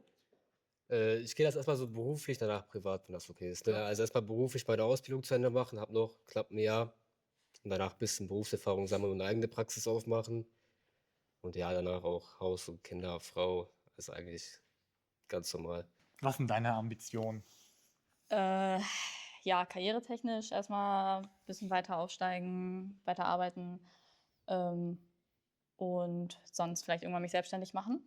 Ich gehe das erstmal so beruflich, danach privat, wenn das okay ist. Ne? Also erstmal beruflich meine Ausbildung zu Ende machen, habe noch knapp ein Jahr. Und danach ein bisschen Berufserfahrung sammeln und eine eigene Praxis aufmachen. Und ja, danach auch Haus und Kinder, Frau. Ist eigentlich ganz normal. Was sind deine Ambitionen? Ja, karrieretechnisch erstmal ein bisschen weiter aufsteigen, weiter arbeiten und sonst vielleicht irgendwann mich selbstständig machen.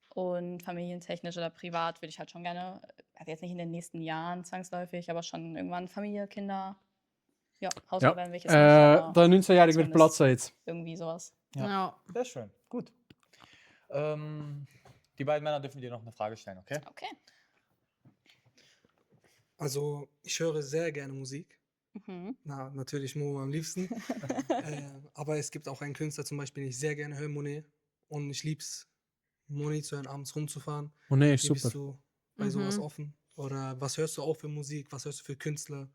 Und familientechnisch oder privat würde ich halt schon gerne, also jetzt nicht in den nächsten Jahren zwangsläufig, aber schon irgendwann Familie, Kinder. Ja, Haus Ja. erwähnen will ich jetzt nicht, aber Der 19-Jährige wird zumindest platzen jetzt. irgendwie sowas. Ja. Sehr schön. Gut. Die beiden Männer dürfen dir noch eine Frage stellen, okay? Okay. Also ich höre sehr gerne Musik. Mhm. Na, natürlich Momo am liebsten. Aber es gibt auch einen Künstler zum Beispiel, den ich sehr gerne höre, Monet. Und ich lieb's, Monet zu hören, abends rumzufahren. Monet ist Wie bist super. du bei sowas offen? Oder was hörst du auch für Musik? Was hörst du für Künstler?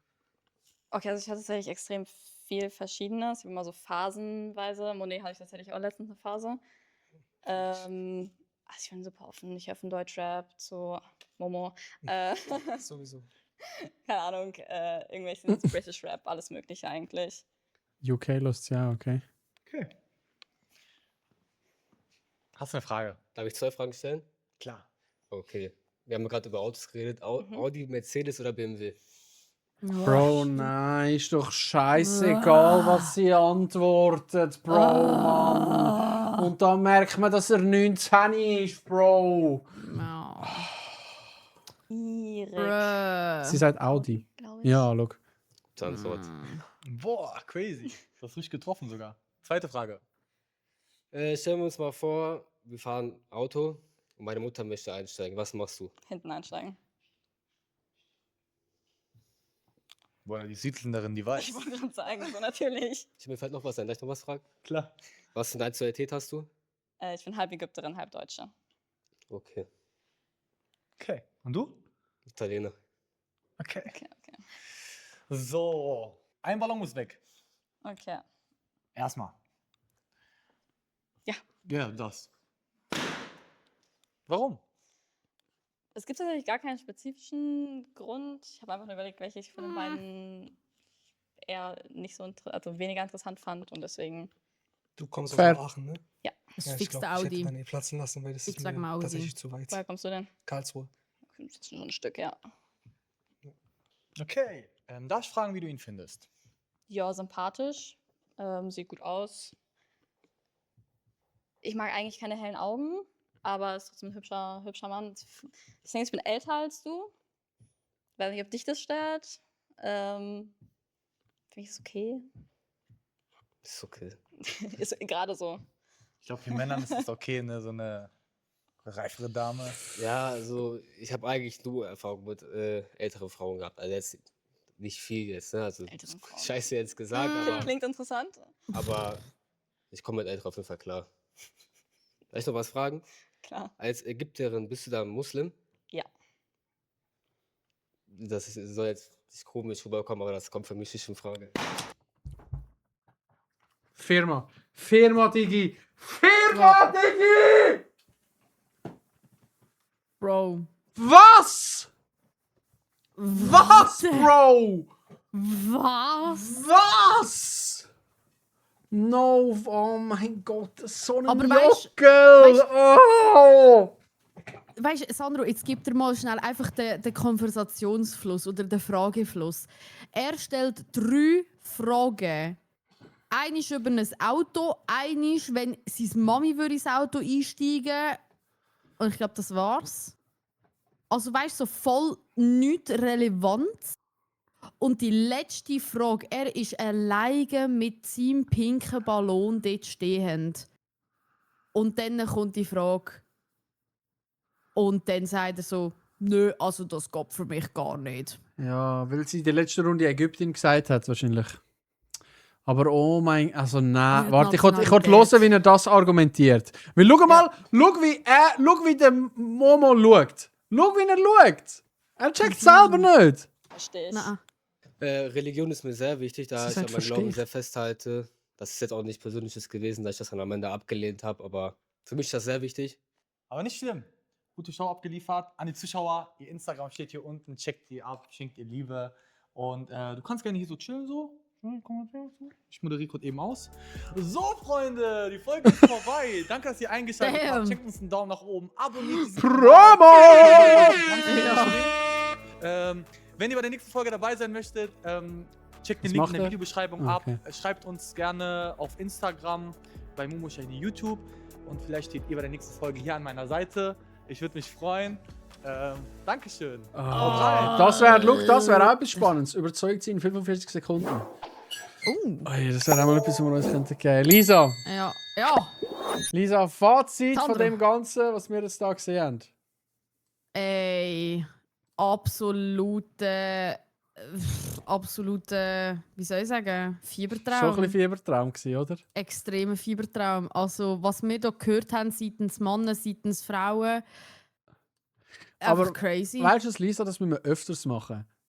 Okay, also ich hatte tatsächlich extrem viel Verschiedenes. Ich habe immer so phasenweise. Monet hatte ich tatsächlich auch letztens eine Phase. Also ich bin super offen. Ich höre von Deutschrap zu Momo. Sowieso. Keine Ahnung, irgendwelchen British Rap, alles Mögliche eigentlich. UK Lust, ja, okay. Okay. Hast du eine Frage? Darf ich 2 Fragen stellen? Klar. Okay. Wir haben gerade über Autos geredet. Audi, Mercedes oder BMW? Bro, nein, ist doch scheißegal, was sie antwortet, Bro, Mann. Und dann merkt man, dass er 19 ist, Bro. Sie sagt Audi. Ja, look. Gute Antwort. Boah, crazy. Du hast richtig getroffen sogar. Zweite Frage. Stellen wir uns mal vor, wir fahren Auto und meine Mutter möchte einsteigen. Was machst du? Hinten einsteigen. Boah, die Südländerin, die weiß. Ich wollte gerade sagen, so natürlich. Mir fällt noch was ein. Darf ich noch was fragen? Klar. Was für eine Nationalität hast du? Ich bin halb Ägypterin, halb Deutsche. Okay. Okay. Und du? Italiener. Okay. Okay. So. Ein Ballon muss weg. Okay. Erstmal. Ja. Ja, das. Warum? Es gibt tatsächlich gar keinen spezifischen Grund. Ich habe einfach nur überlegt, welche ich von den beiden eher nicht so, also weniger interessant fand und deswegen. Du kommst Fair. aus Aachen, ne? Ja. Es Ja, ist ich fix glaub, der ich hätte Audi. dann platzen lassen, weil das Ich ist sag mir mal Audi. tatsächlich zu weit. Woher kommst du denn? Karlsruhe. Das ist schon ein Stück, ja. Okay. Darf ich fragen, wie du ihn findest? Ja, sympathisch. Sieht gut aus. Ich mag eigentlich keine hellen Augen, aber ist trotzdem ein hübscher Mann. Ich denke, ich bin älter als du. Weiß nicht, ob dich das stört. Finde ich es okay. Ist okay. Ist gerade so. Ich glaube, für Männern ist es okay, ne? So eine reifere Dame. Ja, also ich habe eigentlich nur Erfahrung mit älteren Frauen gehabt. Also jetzt nicht viel jetzt, ne? Also scheiße jetzt gesagt, Klingt interessant. aber ich komme mit älteren auf jeden Fall klar. Soll ich noch was fragen? Klar. Als Ägypterin bist du da Muslim? Ja. Soll jetzt nicht komisch rüberkommen, aber das kommt für mich nicht in Frage. Firma, Digi! Firma, Digi! Bro. Was? Was, Bro? Was? Was? No, oh mein Gott, so ein Aber weißt- Jockel! Oh! Weißt du, Sandro, jetzt gibt er mal schnell einfach den Konversationsfluss oder den Fragefluss. Er stellt 3 Fragen. Eine ist über ein Auto, eine ist, wenn seine Mami würde ins Auto einsteigen. Und ich glaube, das war's. Also weißt du, so voll nichts relevant. Und die letzte Frage, er ist alleine mit seinem pinken Ballon dort stehend. Und dann kommt die Frage. Und dann sagt er so, nö, also das geht für mich gar nicht. Ja, weil sie in der letzten Runde Ägyptin gesagt hat, wahrscheinlich. Aber oh mein, also nein, Ja, warte, ich wollte Nationalität. hören, wie er das argumentiert. Weil schau mal, schau wie der Momo schaut. Schau, wie er schaut. Er checkt selber nicht. Verstehe ich. Nein. Religion ist mir sehr wichtig, da Sie ich sagt, an meinem Glauben versteh. sehr festhalte. Das ist jetzt auch nicht Persönliches gewesen, dass ich das dann am Ende abgelehnt habe, aber für mich ist das sehr wichtig. Aber nicht schlimm. Gute Show abgeliefert. An die Zuschauer, ihr Instagram steht hier unten. Checkt die ab, schenkt ihr Liebe. Und du kannst gerne hier so chillen, so. Ich moderiere kurz eben aus. So, Freunde, die Folge ist vorbei. Danke, dass ihr eingeschaltet habt. Damn. Schenkt uns einen Daumen nach oben. Abonniert diesen Promo! Wenn ihr bei der nächsten Folge dabei sein möchtet, checkt den Was Link macht in der er? Videobeschreibung Ah, ab. okay. Schreibt uns gerne auf Instagram, bei Momo Shiny YouTube. Und vielleicht steht ihr bei der nächsten Folge hier an meiner Seite. Ich würde mich freuen. Dankeschön. Haut rein. Das wäre auch etwas Spannendes. Überzeugt sie in 45 Sekunden. Ey, das wäre auch mal etwas, was wir uns geben könnten. Lisa, Ja. Ja. Lisa, Fazit von Sandro. dem Ganzen, was wir jetzt da gesehen haben. Ey, absolute, wie soll ich sagen, Fiebertraum. Schon ein bisschen Fiebertraum gewesen, oder? Extremer Fiebertraum. Also, was wir hier gehört haben, seitens Männer, seitens Frauen, einfach Aber crazy. weißt du, Lisa, das müssen wir öfters machen.